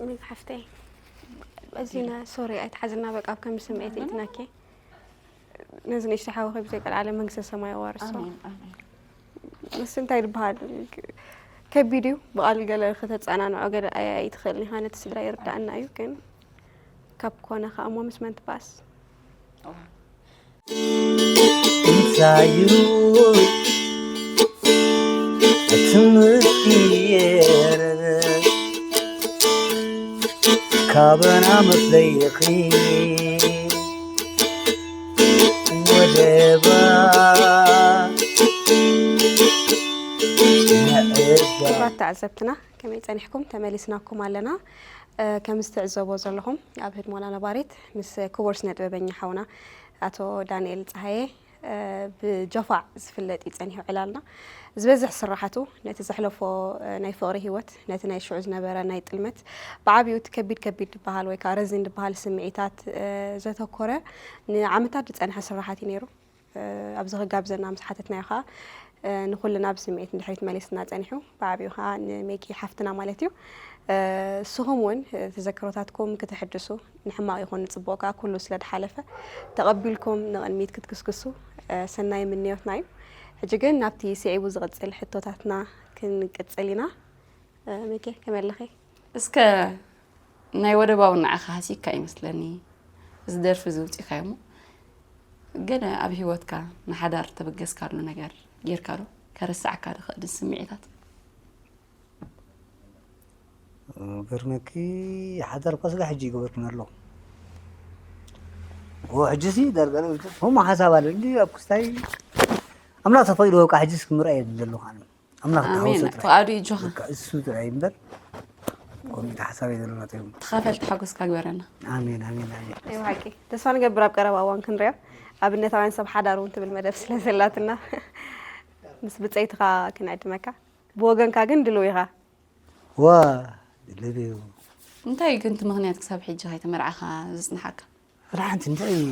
ምን ሓፍተይ፣ እዚና ሶሪ ኣይትሓዝና፣ በቃ ኣብ ከም ስምዒት ይትነኪ። ነዚ ንእሽቶ ሓወኺ ብዘይ ቀልዓለም መንግስተ ሰማይ ኣዋርሶ። ኣሜን፣ ኣሜን። ንሱ እንታይ ዝበሃል ከቢድ እዩ። ብቓል ገለ ከተጸናንዖ ገለ ኣይ-፣ ኣይትኽእልን ኢኻ። ነቲ ስድራ ይርዳእና እዩ፣ ግን ካብ ኮነ ከኣ እሞ ምስ መን ትባኣስ? እንታይ እዩ ትምህርቲ የረረ ካበና መፍለይኺ ወደባ ንዕዳ። ክቡራት ተዓዘብትና፣ ከመይ ጸኒሕኩም? ተመሊስናኩም ኣለና። እ፣ ከም እትዕዘቦ ዘለኹም፣ ኣብ ህድሞና ነባሪት ምስ ክቡር ስነ ጥበበኛ ሓውና ኣቶ ዳንኤል ጸሃየ፣ እ፣ ብጆፋዕ ዝፍለጥ እዩ ጸኒሑ ዕላልና። ዝበዝሕ ስራሓቱ ነቲ ዘሕለፎ፣ እ፣ ናይ ፍቕሪ ህይወት፣ ነቲ ናይ ሽዑ ዝነበረ ናይ ጥልመት፣ ብዓቢኡ እቲ ከቢድ ከቢድ ዝበሃል ወይ ከዓ ረዚን ዝበሃል ስምዒታት፣ እ፣ ዘተኮረ ንዓመታት ዝጸንሐ ስራሓት እዩ ነይሩ። እ፣ ኣብዚ ክጋብዘና ምስ ሓተትናዮ ኸኣ፣ እ፣ ንኹልና ብስምዒት ንድሕሪት መሊስና ጸኒሑ፣ ብዓቢኡ ኸኣ ንሜኪ ሓፍትና ማለት እዩ። እ፣ ንስኹም እውን፣ እ፣ ተዘክሮታትኩም ክተሐድሱ፣ ንሕማቕ ይኹን ንጽቡቕ ከኣ ኩሉ ስለ ዝሓለፈ፣ ተቐቢልኩም ንቕድሚት ክትግስግሱ፣ እ፣ ሰናይ ምንዮትና እዩ። ሕጂ ግን ናብቲ ስዒቡ ዝቕጽል ሕቶታትና ክንቅጽል ኢና። እ፣ ሜኪ፣ ከመይ ኣለኺ? እስከ ናይ ወደባዊ ንዓኻ ሃሲካ ይመስለኒ፣ እዚ ደርፊ እዚ ውጺእካዮ እሞ፣ ገለ ኣብ ህይወትካ ንሓዳር ተበገስካሉ ነገር ጌርካ ዶ? ከረስዓካ ዝኽእል ስምዒታት? ገርመኪ፣ ሓዳር እኳ ስጋ ሕጂ ይገበርኩን ኣለኹ። ኦ፣ ሕጂሲ ዳርጋ ነው። ከምኡ ሓሳብ ኣሎ እንዲ ኣብ ክስታይ ኣምላኽ ተፈቂድዎ፣ በቃ፣ ሕጂስ ክምርኣይ የድሊ ዘለኹ ኣነ። ኣምላኽ ኣሜን። ተሓወሶ ጥራይ። ፍቓዱ ይጆኻ። በቃ፣ እሱ ጥራይ እምበር፣ ከምኡ ሓሳብ የለና እዮም። ተኻፈልቲ ሓጎስካ ግበረና። ኣሜን፣ ኣሜን፣ ኣሜን። ናይ ብሓቂ ተስፋ ንገብር ኣብ ቀረባ እዋን ክንሪኦ። ኣብነታውያን ሰብ ሓዳር እውን ትብል መደብ ስለ ዘላትና፣ ምስ ብጸይትኻ ክንዕድመካ። ብወገንካ ግን ድሉው ኢኻ። ዋ፣ ድልብ እዩ። እንታይ እዩ ግን እቲ ምኽንያት ክሳብ ሕጂ ከይተመርዓኻ ዝጽንሓካ? ፍርሓንቲ እንታይ እዩ?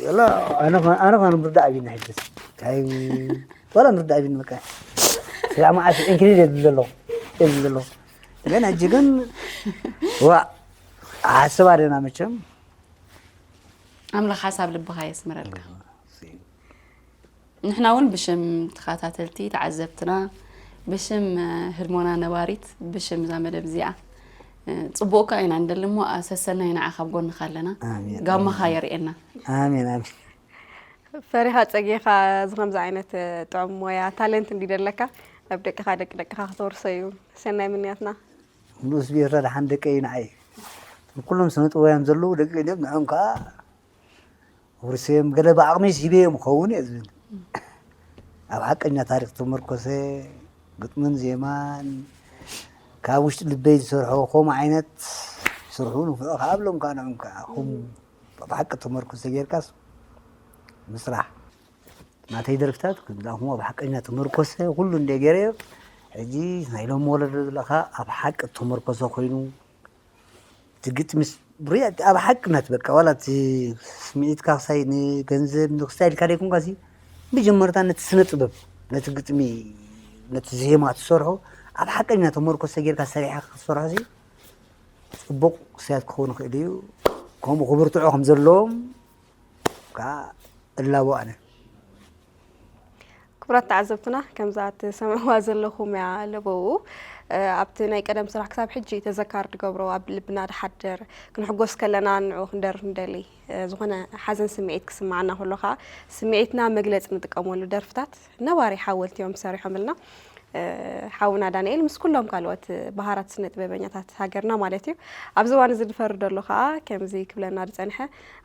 ወላ ኣነ ኸ-፣ ኣነ ኸ ንብርዳ ኣቢኒ ሕጂ። እንታይ ዋላ ንብርዳ ኣቢኒ በቃ። ስራሕ መዓት እንክሊል የድሊ ኣለኹ። የድሊ ኣለኹ። ግን ሕጂ ግን ዋ፣ ሓስባ ደና መቸም። ኣምላኽ ሓሳብ ልብኻ የስምረልካ። ንሕና እውን ብሽም ተኸታተልቲ፣ ተዓዘብትና፣ ብሽም፣ እ፣ ህድሞና ነባሪት፣ ብሽም እዛ መደብ እዚኣ፣ እ፣ ጽቡቕካ ኢና እንደሊ እሞ፣ ኣ፣ ሰሰናይ ንዓኻ ኣብ ጎንኻ ኣለና። ኣሜን። ጋማኻ የርእየና። ኣሜን፣ ኣሜን። ፈሪኻ ጸጊኻ እዚ ከምዚ ዓይነት፣ እ፣ ጥዑም ሞያ፣ ታለንት እንዲ ደለካ፣ ናብ ደቅኻ፣ ደቂ ደቅኻ ክተወርሶ እዩ። ሰናይ ምንያትና። ንኡስ ብኤርትራ ደሓን ደቀይ ንዓይ። ኩሎም ስነ ጥበባውያን ዘለዉ ደቂ እዮም፣ ንዕኦም ከኣ ውርሰዮም ገለ ብዓቕመይስ ሂበዮም ክኸውን እየ ዝብል። ኣብ ሓቀኛ ታሪኽ ተመርኮሰ ግጥምን ዜማን ካብ ውሽጢ ልበይ ዝሰርሖ ከምኡ ዓይነት ስርሑ ንፉዕ ካብ ሎም ከዓ ንዕም ከዓ ከም ኣብ ሓቂ ተመርኮሰ ጌርካስ ምስራሕ ናተይ ደርፍታት ክብላኹም ኣብ ሓቀኛ ተመርኮሰ ኩሉ እንደ ገይረዮ። ሕጂ ናይ ሎም ወለዶ ዘለኻ ኣብ ሓቂ ተመርኮሰ ኮይኑ እቲ ግጥሚ ስ-፣ ሪያ-፣ ኣብ ሓቅነት በቃ፣ ዋላ እቲ ስምዒትካ ክሳይ ንገንዘብ ንክስታይ ኢልካ ደይኮንካ ሲ፣ መጀመርታ ነቲ ስነ ጥበብ፣ ነቲ ግጥሚ፣ ነቲ ዜማ ትሰርሖ ኣብ ሓቀኛ ተመርኮሰ ጌርካ ሰሪሕካ ክትሰርሖ ሲ፣ ጽቡቕ ክስያት ክኸውን ይኽእል እዩ። ከምኡ ክብርትዑ ከም ዘለዎም ከኣ እላቦ ኣነ። ክቡራት ተዓዘብትና፣ ከምዛ እትሰምዕዋ ዘለኹም እያ ለበውኡ። እ፣ ኣብቲ ናይ ቀደም ስራሕ ክሳብ ሕጂ ተዘካር ድገብሮ፣ ኣብ ልብና ድሓድር፣ ክንሕጎስ ከለና ንዕኡ ክንደርፍ ንደሊ። እ፣ ዝኾነ ሓዘን ስምዒት ክስምዓና ከሎ ኸዓ፣ ስምዒትና መግለጺ ንጥቀመሉ ደርፍታት ነባሪ ሓወልቲ እዮም ሰሪሖምልና። እ፣ ሓውና ዳንኤል ምስ ኩሎም ካልኦት በሃራት ስነ ጥበበኛታት ሃገርና ማለት እዩ። ኣብዚ እዋን እዚ ዝፈሪ ዘሎ ኸዓ ከምዚ ክብለና ዝጸንሐ፣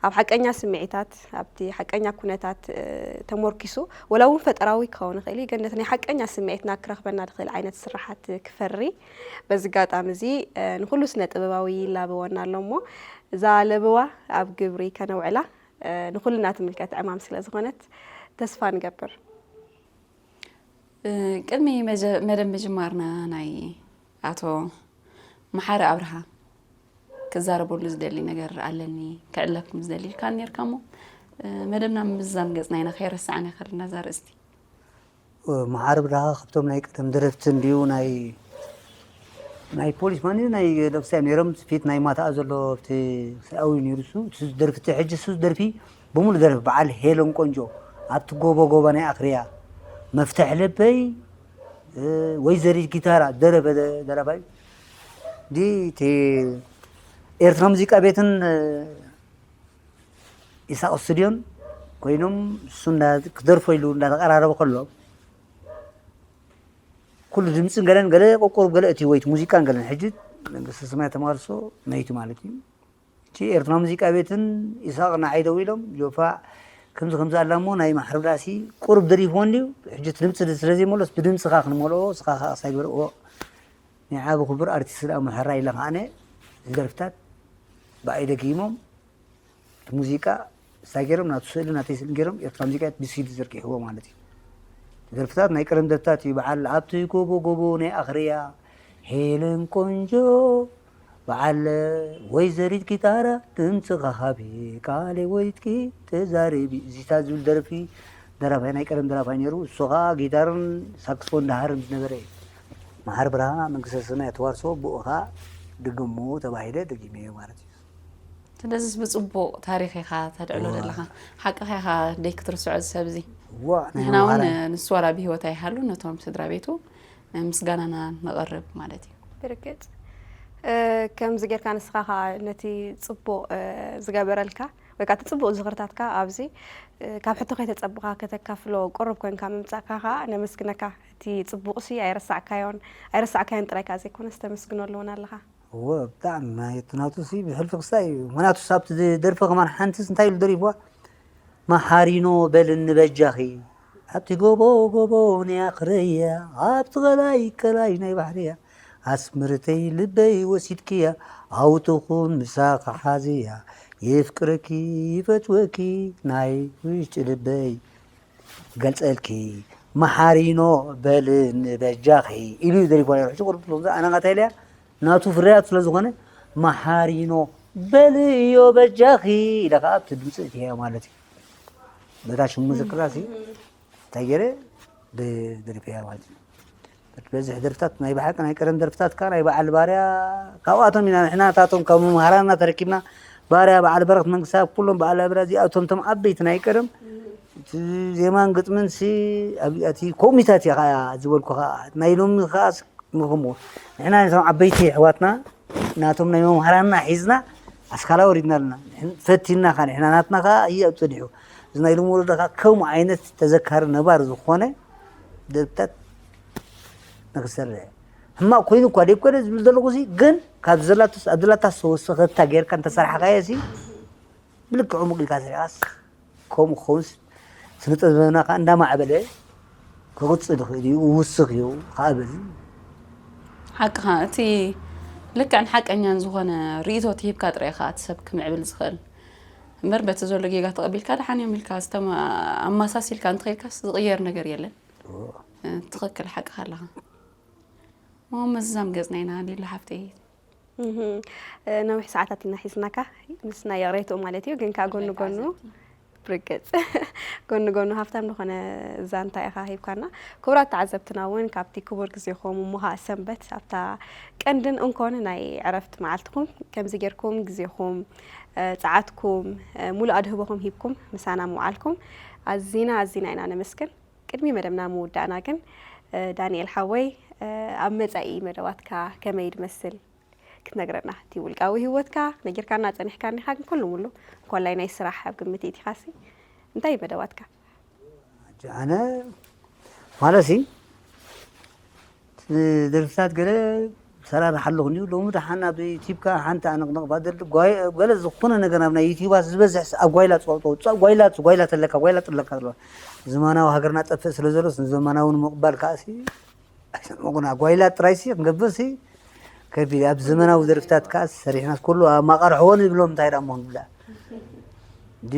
ኣብ ሓቀኛ ስምዒታት፣ ኣብቲ ሓቀኛ ኩነታት፣ እ፣ ተሞርኪሱ፣ ወላ እውን ፈጠራዊ ክኸውን ይኽእል እዩ፣ ግን ነቲ ናይ ሓቀኛ ስምዒትና ክረኽበና ዝኽእል ዓይነት ስራሓት ክፈሪ፣ በዚ ኣጋጣሚ እዚ፣ እ፣ ንኹሉ ስነ ጥበባዊ ይላበወና ኣሎ እሞ፣ እዛ ለበዋ ኣብ ግብሪ ከነውዕላ፣ እ፣ ንኹልና ትምልከት ዕማም ስለ ዝኾነት ተስፋ ንገብር። ቅድሚ መደብ ምጅማርና ናይ ኣቶ መሓሪ ኣብርሃ ክዛረበሉ ዝደሊ ነገር ኣለኒ ክዕለኩም ዝደሊ ኢልካ ነርካ እሞ መደብና ምዛም ገጽና ኢና ከይረሳዕና ከልና እዛ ርእስቲ። መሓሪ ኣብርሃ ካብቶም ናይ ቀደም ደረፍቲ እንዲዩ ናይ ናይ ፖሊስ ማን ናይ ደብሳይ ነይሮም ፊት ናይ ማታኣ ዘሎ ኣብቲ ሰብኣዊ ነይሩ እሱ ደርፍቲ ሕጂ እሱ ደርፊ ብምሉ ደርፊ በዓል ሄለን ቆንጆ ኣብቲ ጎቦ ጎቦ ናይ ኣኽርያ መፍትሕ ልበይ ወይዘሪት ጊታራ ደረፈ ደረፋይ ዲ እቲ ኤርትራ ሙዚቃ ቤትን ኢሳቅ ስቱድዮን ኮይኖም እሱ ክደርፎ ኢሉ እንዳተቀራረበ ከሎ ኩሉ ድምፅን ገለን ገለ ቆቆሩ ገለ እቲ ወይት ሙዚቃን ገለን ሕጂ መንግስተ ሰማይ ተማርሶ መይቱ ማለት እዩ። እቲ ኤርትራ ሙዚቃ ቤትን ኢሳቅ ንዓይ ደው ኢሎም ጆፋ ከምዚ ከምዚ ኣላ እሞ ናይ ማሕረዳሲ ቁሩብ ደሪፍዎ እንድዩ ሕጂ እቲ ድምፂ ስለዘይመሎስ ብድምፅኻ ክንመልኦ ስኻ ከዓ ሳይበልዎ ናይ ዓቢ ክቡር ኣርቲስት ደኣ ምሕራ ኢለ ከዓነ ዝደርፍታት ብኣይ ደጊሞም እቲ ሙዚቃ እንታይ ገይሮም ናቱ ስእሊ ናተይ ስእሊ ገይሮም ኤርትራ ሙዚቃ ብሲዲ ዘርጊሕዎ ማለት እዩ። ደርፍታት ናይ ቀደም ደርፍታት እዩ። በዓል ኣብቲ ጎቦ ጎቦ ናይ ኣኽርያ ሄለን ቆንጆ በዓል ወይዘሪት ጊታራ ድምፂ ከሃቢ ቃለ ወይትኪ ተዛሪቢ እዚታ ዝብል ደርፊ ደራፋይ ናይ ቀደም ደራፋይ ነይሩ። እሱ ከዓ ጊታርን ሳክስፎን ዳሃርን ዝነበረ እዩ። መሓሪ ብርሃ መንግስተ ሰማይ ተዋርሶ ብኡ ከዓ ድግሙ ተባሂለ ደጊመዮ ማለት እዩ። ስለዚስ ብጽቡቕ ታሪኽ ኢኻ ተድዕሎ ዘለኻ። ሓቅኻ ኢኻ ደይ ክትርስዖ እዚ ሰብ እዚ። እዋ ናይ ንሕና እውን መምሃራን ንሱ ዋላ ብህይወት ኣይሃሉ ነቶም ስድራ ቤቱ ምስጋናና ነቕርብ ማለት እዩ። ብርግጽ እ፣ ከምዚ ጌርካ ንስኻ ኸኣ ነቲ ጽቡቕ እ፣ ዝገበረልካ ወይ ከኣ እቲ ጽቡቕ ዝኽርታትካ ኣብዚ እ፣ ካብ ሕቶ ከይተጸበኻ ከተካፍሎ ቅሩብ ኮንካ ምምጻእካ ኸኣ ነመስግነካ። እቲ ጽቡቕሲ ኣይረሳዕካዮን ኣይረሳዕካዮን ጥራይ ከኣ ዘይኮነስ ተመስግነሉ እውን ኣለኻ። እወ ብጣዕሚ ናይ እቲ ናቱ ሲ ብሕልፊ ክስታይ እዩ ምክንያቱ ሳብቲ ደርፊ ከማን ሓንቲስ እንታይ ኢሉ ደሪፍዋ መሓሪኖ በልኒ በጃኺ ኣብቲ ጎቦ ጎቦ ናይ ኣኽርያ ኣብቲ ቐላይ ቀላይ ናይ ባሕርያ ኣስምርተይ ልበይ ወሲድክያ ኣብኡ ትኹን ምሳኺ ሓዝያ የፍቅረኪ ይፈትወኪ ናይ ውሽጢ ልበይ ገልጸልኪ መሓሪኖ በልኒ በጃኺ ኢሉ እዩ ደሪፍዋ ነይሩ ሕጂ ቁርብ ኣነ ቃታ ኢለያ ናቱ ፍርያት ስለ ዝኾነ መሓሪኖ በልዮ በጃኺ ኢለ ከዓ ኣብቲ ድምፂ እትያ ማለት እዩ በታ ሽሙ ዝክራ ሲ እንታይ ገይረ ብደሪፈያ ማለት እዩ በዝሕ ደርፍታት ናይ ብሓቂ ናይ ቀደም ደርፍታት ከዓ ናይ በዓል ባርያ ካብኣቶም ኢና ንሕና ታቶም ካብ መምሃራና ተረኪብና ባርያ በዓል በረክት መንግስታ ኩሎም በዓል ኣብራ እዚኣቶም ቶም ዓበይቲ ናይ ቀደም እቲ ዜማን ግጥምን ሲ እቲ ኮሚታት እያ ከዓ ዝበልኩ ከዓ ናይ ሎሚ ከዓ ንኹምኡ ንሕና ነቶም ዓበይቲ ኣሕዋትና ናቶም ናይ መምሃራንና ሒዝና ኣስካላ ወሪድና ኣለና ፈቲና ካ ንሕና ናትና ካ እየ ኣብ ፀኒሑ እዚ ናይ ሎም ወለዶ ካ ከምኡ ዓይነት ተዘካሪ ነባር ዝኾነ ደብታት ንክሰርሕ ሕማቅ ኮይኑ እኳ ደይኮነ ዝብል ዘለኹ ሲ ግን ካብ ዘላቶ ኣብ ዘላታ ዝተወሰኸታ ጌርካ እንተሰርሓካየ ሲ ብልክዑ ምቕ ኢልካ ስሪዓስ ከምኡ ክኸውንስ ስነ ጥበብና ከዓ እንዳማዕበለ ክቕፅል ይኽእል እዩ ውስኽ እዩ ከዓ በል ሓቅኻ እቲ ልክዕን ሓቀኛን ዝኾነ ርእቶት ሂብካ ጥራይ ከዓ እቲ ሰብ ክምዕብል ዝኽእል እምበር በቲ ዘሎ ጌጋ ተቐቢልካ ደሓን እዮም ኢልካ ኣማሳሲልካ እንተኸይድካስ ዝቕየር ነገር የለን ትኽክል ሓቅኻ ኣለኻ ሞ መዝዛም ገፅና ኢና ሊሉ ሓፍተይ ነዊሕ ሰዓታት ኢና ሒዝናካ ምስ ናይ ይቕሬትኡ ማለት እዩ ግን ከዓ ጎኒ ጎኑ ብርግፅ ጎኒ ጎኑ ሃፍታም ዝኾነ ዛንታ ኢኻ ሂብካና ክቡራት ተዓዘብትና እውን ካብቲ ክቡር ግዜኹም እሞ ከዓ ሰንበት ኣብታ ቀንድን እንኮን ናይ ዕረፍቲ መዓልትኹም ከምዚ ጌርኩም ግዜኹም ፀዓትኩም ሙሉእ ኣድህቦኹም ሂብኩም ምሳና ምውዓልኩም ኣዚና ኣዚና ኢና ነመስግን ቅድሚ መደብና ምውዳእና ግን ዳንኤል ሓወይ ኣብ መፃኢ መደባትካ ከመይ ድመስል ክትነግረና እቲ ውልቃዊ ህይወትካ ነጊርካና ጸኒሕካኒ ኢኻ ግን ኩሉ ሙሉ እንኮላይ ናይ ስራሕ ኣብ ግምት የእቲኻሲ እንታይ እዩ መደባትካ? ኣነ ማለት ሲ ደርፍታት ገለ ሰራርሕ ኣለኹ እንዲሁ ሎሚ ደሓን ኣብ ዩቲብካ ሓንቲ ኣነቕነቕ ባደል ገለ ዝኾነ ነገር ኣብ ናይ ዩቲባት ዝበዝሕ ኣብ ጓይላ ፀውፀው ጓይላ ጓይላ ተለካ ጓይላ ጥለካ ዘሎ ዘመናዊ ሃገርና ጠፍእ ስለ ዘሎስ ንዘመናዊ ንምቕባል ከኣሲ ኣይሰምዕኹን ጓይላ ጥራይሲ ክንገብርሲ ከቢድ ኣብ ዘመናዊ ደርፍታት ከዓ ሰሪሕናስ ኩሉ ኣብ ማቃርሕዎ ንብሎም እንታይ ዳሞ ንብላ ዲ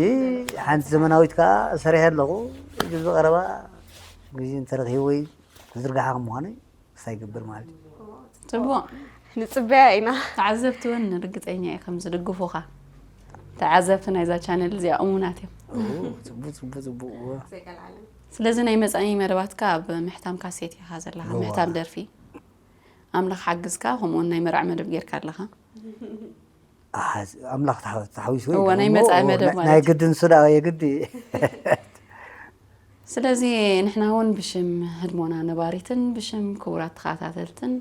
ሓንቲ ዘመናዊት ከዓ ሰሪሐ ኣለኹ እዚ ቀረባ ግዜ እንተረኺቡ ወይ ዝርግሓ ከም ምዃኑ ሳይገብር ማለት እዩ። ጽቡቕ። ንጽበያ ኢና። ተዓዘብቲ እውን ርግጸኛ እየ ከም ዝድግፉኻ። ተዓዘብቲ ናይዛ ቻነል እዚኣ እሙናት እዮም። ጽቡቅ ጽቡቅ ጽቡቅ። ስለዚ ናይ መጻኢ መደባትካ ኣብ ምሕታም ካሴት ኢኻ ዘለኻ፣ ምሕታም ደርፊ። ኣምላኽ ሓግዝካ፣ ከምኡውን ናይ መርዓ መደብ ጌርካ ኣለኻ። ኣምላኽ ተሓዊሱ እወ፣ ናይ መጻኢ መደብ ማለት ናይ እዩ። ግድን ሱዳ የግዲ። ስለዚ ንሕና እውን ብሽም ህድሞና ነባሪትን ብሽም ክቡራት ተኸታተልትን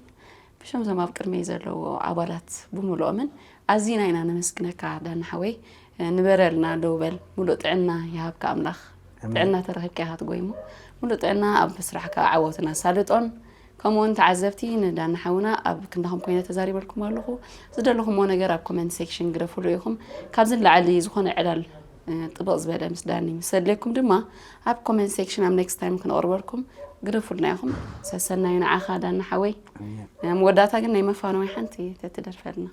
ብሽም ዞም ኣብ ቅድመይ ዘለዎ ኣባላት ብምልኦምን ኣዚና ኢና ነመስግነካ ዳና ሓወይ። ንበረልና፣ ደው በል፣ ሙሉእ ጥዕና ይሃብካ ኣምላኽ። ጥዕና ተረኺብካ ኢኻ ትጎይሞ። ሙሉእ ጥዕና ኣብ ስራሕካ ዓወትን ኣሳልጦን። ከምኡውን ተዓዘብቲ ንዳና ሓውና ኣብ ክንዳኹም ኮይነ ተዛሪበልኩም ኣለኹ። ዝደለኹምዎ ነገር ኣብ ኮመንት ሴክሽን ግደፉሉ ኢኹም። ካብዚ ንላዕሊ ዝኾነ ዕላል ጥብቕ ዝበለ ምስ ዳኒ ምስ ዘድልየኩም ድማ ኣብ ኮመንት ሴክሽን ኣብ ኔክስት ታይም ክነቕርበልኩም ግደፉልና ኢኹም። ሰሰናዩ ንዓኻ ዳና ሓወይ። መወዳእታ ግን ናይ መፋነዊ ሓንቲ ተትደርፈልና።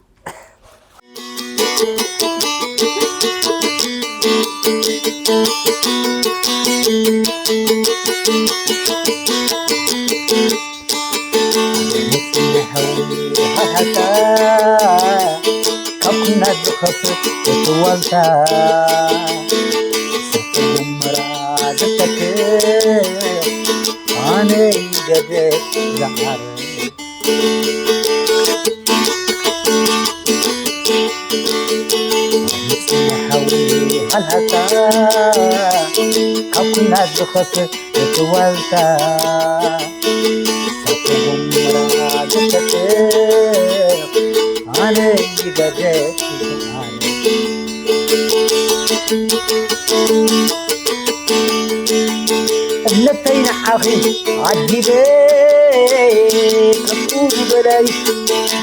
ንጽንሐዊ ሃሃታ ካብ ኩናት ዝኸፍእ እቲ ዋልታ ሰፈ መራ ዝተክእ ኣነ ይገደ ዝዓረ ንጽንሐዊ ሃሃታ ካብ ኩናት ዝኸፍእ እቲ ዋልታ ሳተ ጎመራ ዝፈጥር ኣነ ይገደ እምነተይ ንዓኺ ዓጊበ ከምኡ ዝበለይ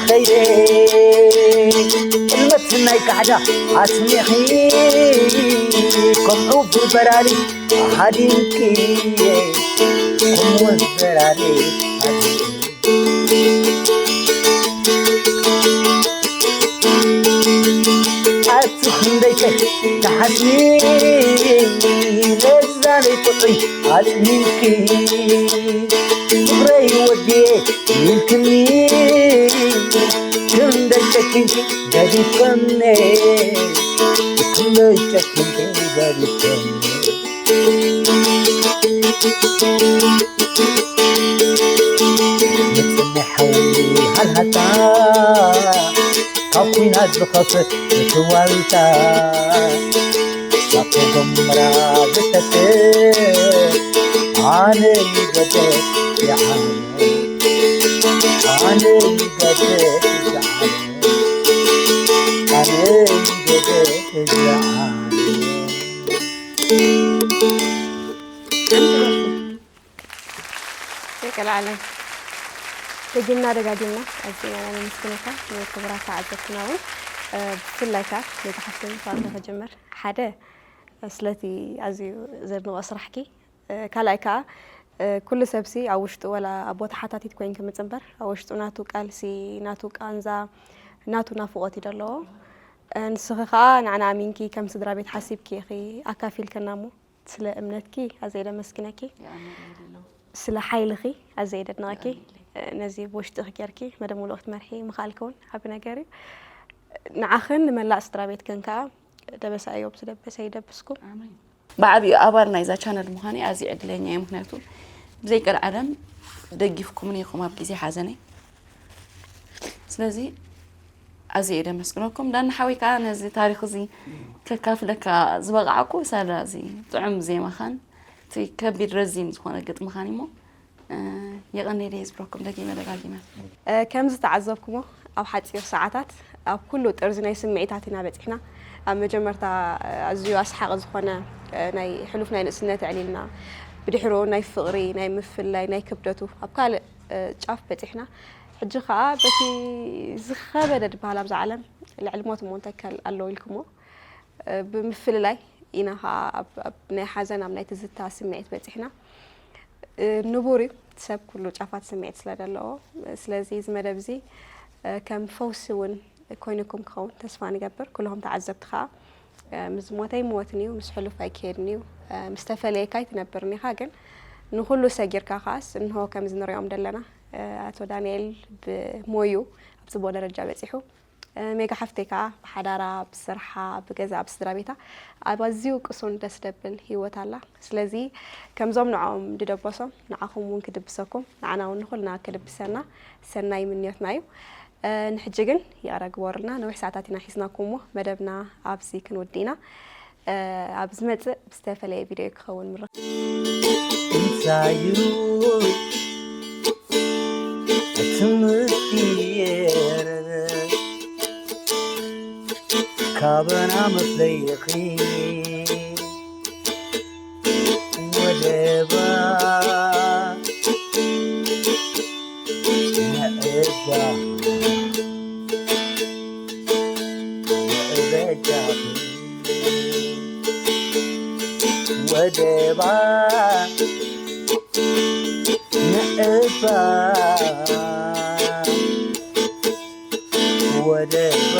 ኸይደ ጥልመት ናይ ካሕዳ ኣስሚኺ ከምኡ ብበራሪ ሃዲንኪ ከምኡ ዝበራሪ ኣቲ ክንደይ ከ ተሓስቢ ለዛነይ ቁጥሪ ኣጽኒንኪ ፍቕረይ ወዲየ ኢልክኒ ክንደይ ጨኪንኪ ገዲፍከኒ ክንደይ ጨኪንኪ ገዲፍከኒ ንጽንሐዊ ሃልሃታ ካብ ኩናት ዝኸፍእ እቲ ዋልታ ሳተ ጎመራ ዝተክእ ኣነ ይገደ ይዓነ ኣነ ይገደ ይዓነ ኣነ ይገደ ይዓነ የቀልዓለን። ደጊምና ደጋጊምና ኣዚና ኢና ነመስግነካ። ንክቡራት ተዓዘብትና እውን ብፍላይ ከዓ ነቲ ሓፍተይ ካብ ከጀመር ሓደ ስለቲ ኣዝዩ ዘድንቆ ስራሕኪ ካልኣይ ከዓ ኩሉ ሰብሲ ኣብ ውሽጡ ወላ ኣብ ቦታ ሓታቲት ኮይንኪ ምፅንበር ኣብ ውሽጡ ናቱ ቃልሲ ናቱ ቃንዛ ናቱ ናፍቆት እዩ ዘለዎ። ንስኺ ከዓ ንዓና ኣሚንኪ ከም ስድራ ቤት ሓሲብኪ ኢኺ ኣካፊልክና እሞ ስለ እምነትኪ ኣዘይ ደመስግነኪ። ስለ ሓይልኺ ኣዘይ ደድንቐኪ። ነዚ ብውሽጥኺ ጌርኪ መደብ ሙሉእ ክትመርሒ ምኽኣልኪ እውን ዓቢ ነገር እዩ። ንዓኽን ንመላእ ስድራ ቤትክን ከዓ ደበሳ እዮም ዝደበሰ ይደብስኩም። ብዓቢኡ ኣባል ናይዛ ቻነል ምዃነይ ኣዝየ ዕድለኛ እየ፣ ምኽንያቱ ብዘይ ቀልዓለም ደጊፍኩምኒ ኢኹም ኣብ ግዜ ሓዘነይ። ስለዚ ኣዝየ እየ ደመስግነኩም። ዳኒ ሓወይ ከዓ ነዚ ታሪኽ እዚ ከካፍለካ ዝበቕዓኩ ሳላ እዚ ጥዑም ዜማኻን እቲ ከቢድ ረዚን ዝኾነ ግጥምኻን እሞ የቐንየለይ ዝብለኩም ደጊመ ደጋጊመ። ከም ዝተዓዘብኩሞ ኣብ ሓፂር ሰዓታት ኣብ ኩሉ ጥርዚ ናይ ስምዒታት ኢና በፂሕና። ኣብ መጀመርታ ኣዝዩ ኣስሓቂ ዝኾነ ናይ ሕሉፍ ናይ ንእስነት ኣዕሊልና ብድሕሩ ናይ ፍቕሪ ናይ ምፍላይ ናይ ክብደቱ ኣብ ካልእ ጫፍ በፂሕና። ሕጂ ከዓ በቲ ዝኸበደ ድበሃል ኣብዛ ዓለም ልዕሊ ሞት እሞ እንታይ ከል ኣሎ ኢልኩሞ ብምፍልላይ ኢና ከዓ ኣብ ናይ ሓዘን ኣብ ናይ ትዝታ ስምዒት በፂሕና። ንቡር እዩ ሰብ ኩሉ ጫፋት ስምዒት ስለ ዘለዎ። ስለዚ እዚ መደብ እዚ ከም ፈውሲ እውን ኮይኑኩም ክኸውን ተስፋ ንገብር። ኩልኹም ተዓዘብቲ ከዓ ምስ ዝሞተ ኣይምወትን እዩ፣ ምስ ሕሉፍ ኣይክሄድን እዩ፣ ምስ ተፈለየካ ኣይትነብርን ኢኻ። ግን ንኹሉ ሰጊርካ ከዓስ እንሆ ከምዚ ንሪኦም ዘለና፣ እ፣ ኣቶ ዳንኤል ብሞዩ ኣብ ጽቡቕ ደረጃ በጺሑ። እ፣ ሜጋ ሓፍተይ ከኣ ብሓዳራ፣ ብስርሓ፣ ብገዛ፣ ብስድራ ቤታ ኣብ ኣዝዩ ቅሱን ደስ ደብል ህይወት ኣላ። ስለዚ ከምዞም ንዕኦም ድደበሶም ንዓኹም እውን ክድብሰኩም፣ ንዓና እውን ንኹልና ክድብሰና ሰናይ ምንዮትና እዩ። እ፣ ንሕጂ ግን ይቕረ ግበሩልና፣ ነዊሕ ሰዓታት ኢና ሒዝናኩም እሞ መደብና ኣብዚ ክንውዲ ኢና። እ፣ ኣብ ዝመጽእ ብዝተፈለየ ቪድዮ ክኸውን ምረ እንታይ እዩ ትምክር ካበና መፍለይኺ ወደባ ንዕባ ንዕበጃኺ ወደባ ንዕባ ወደባ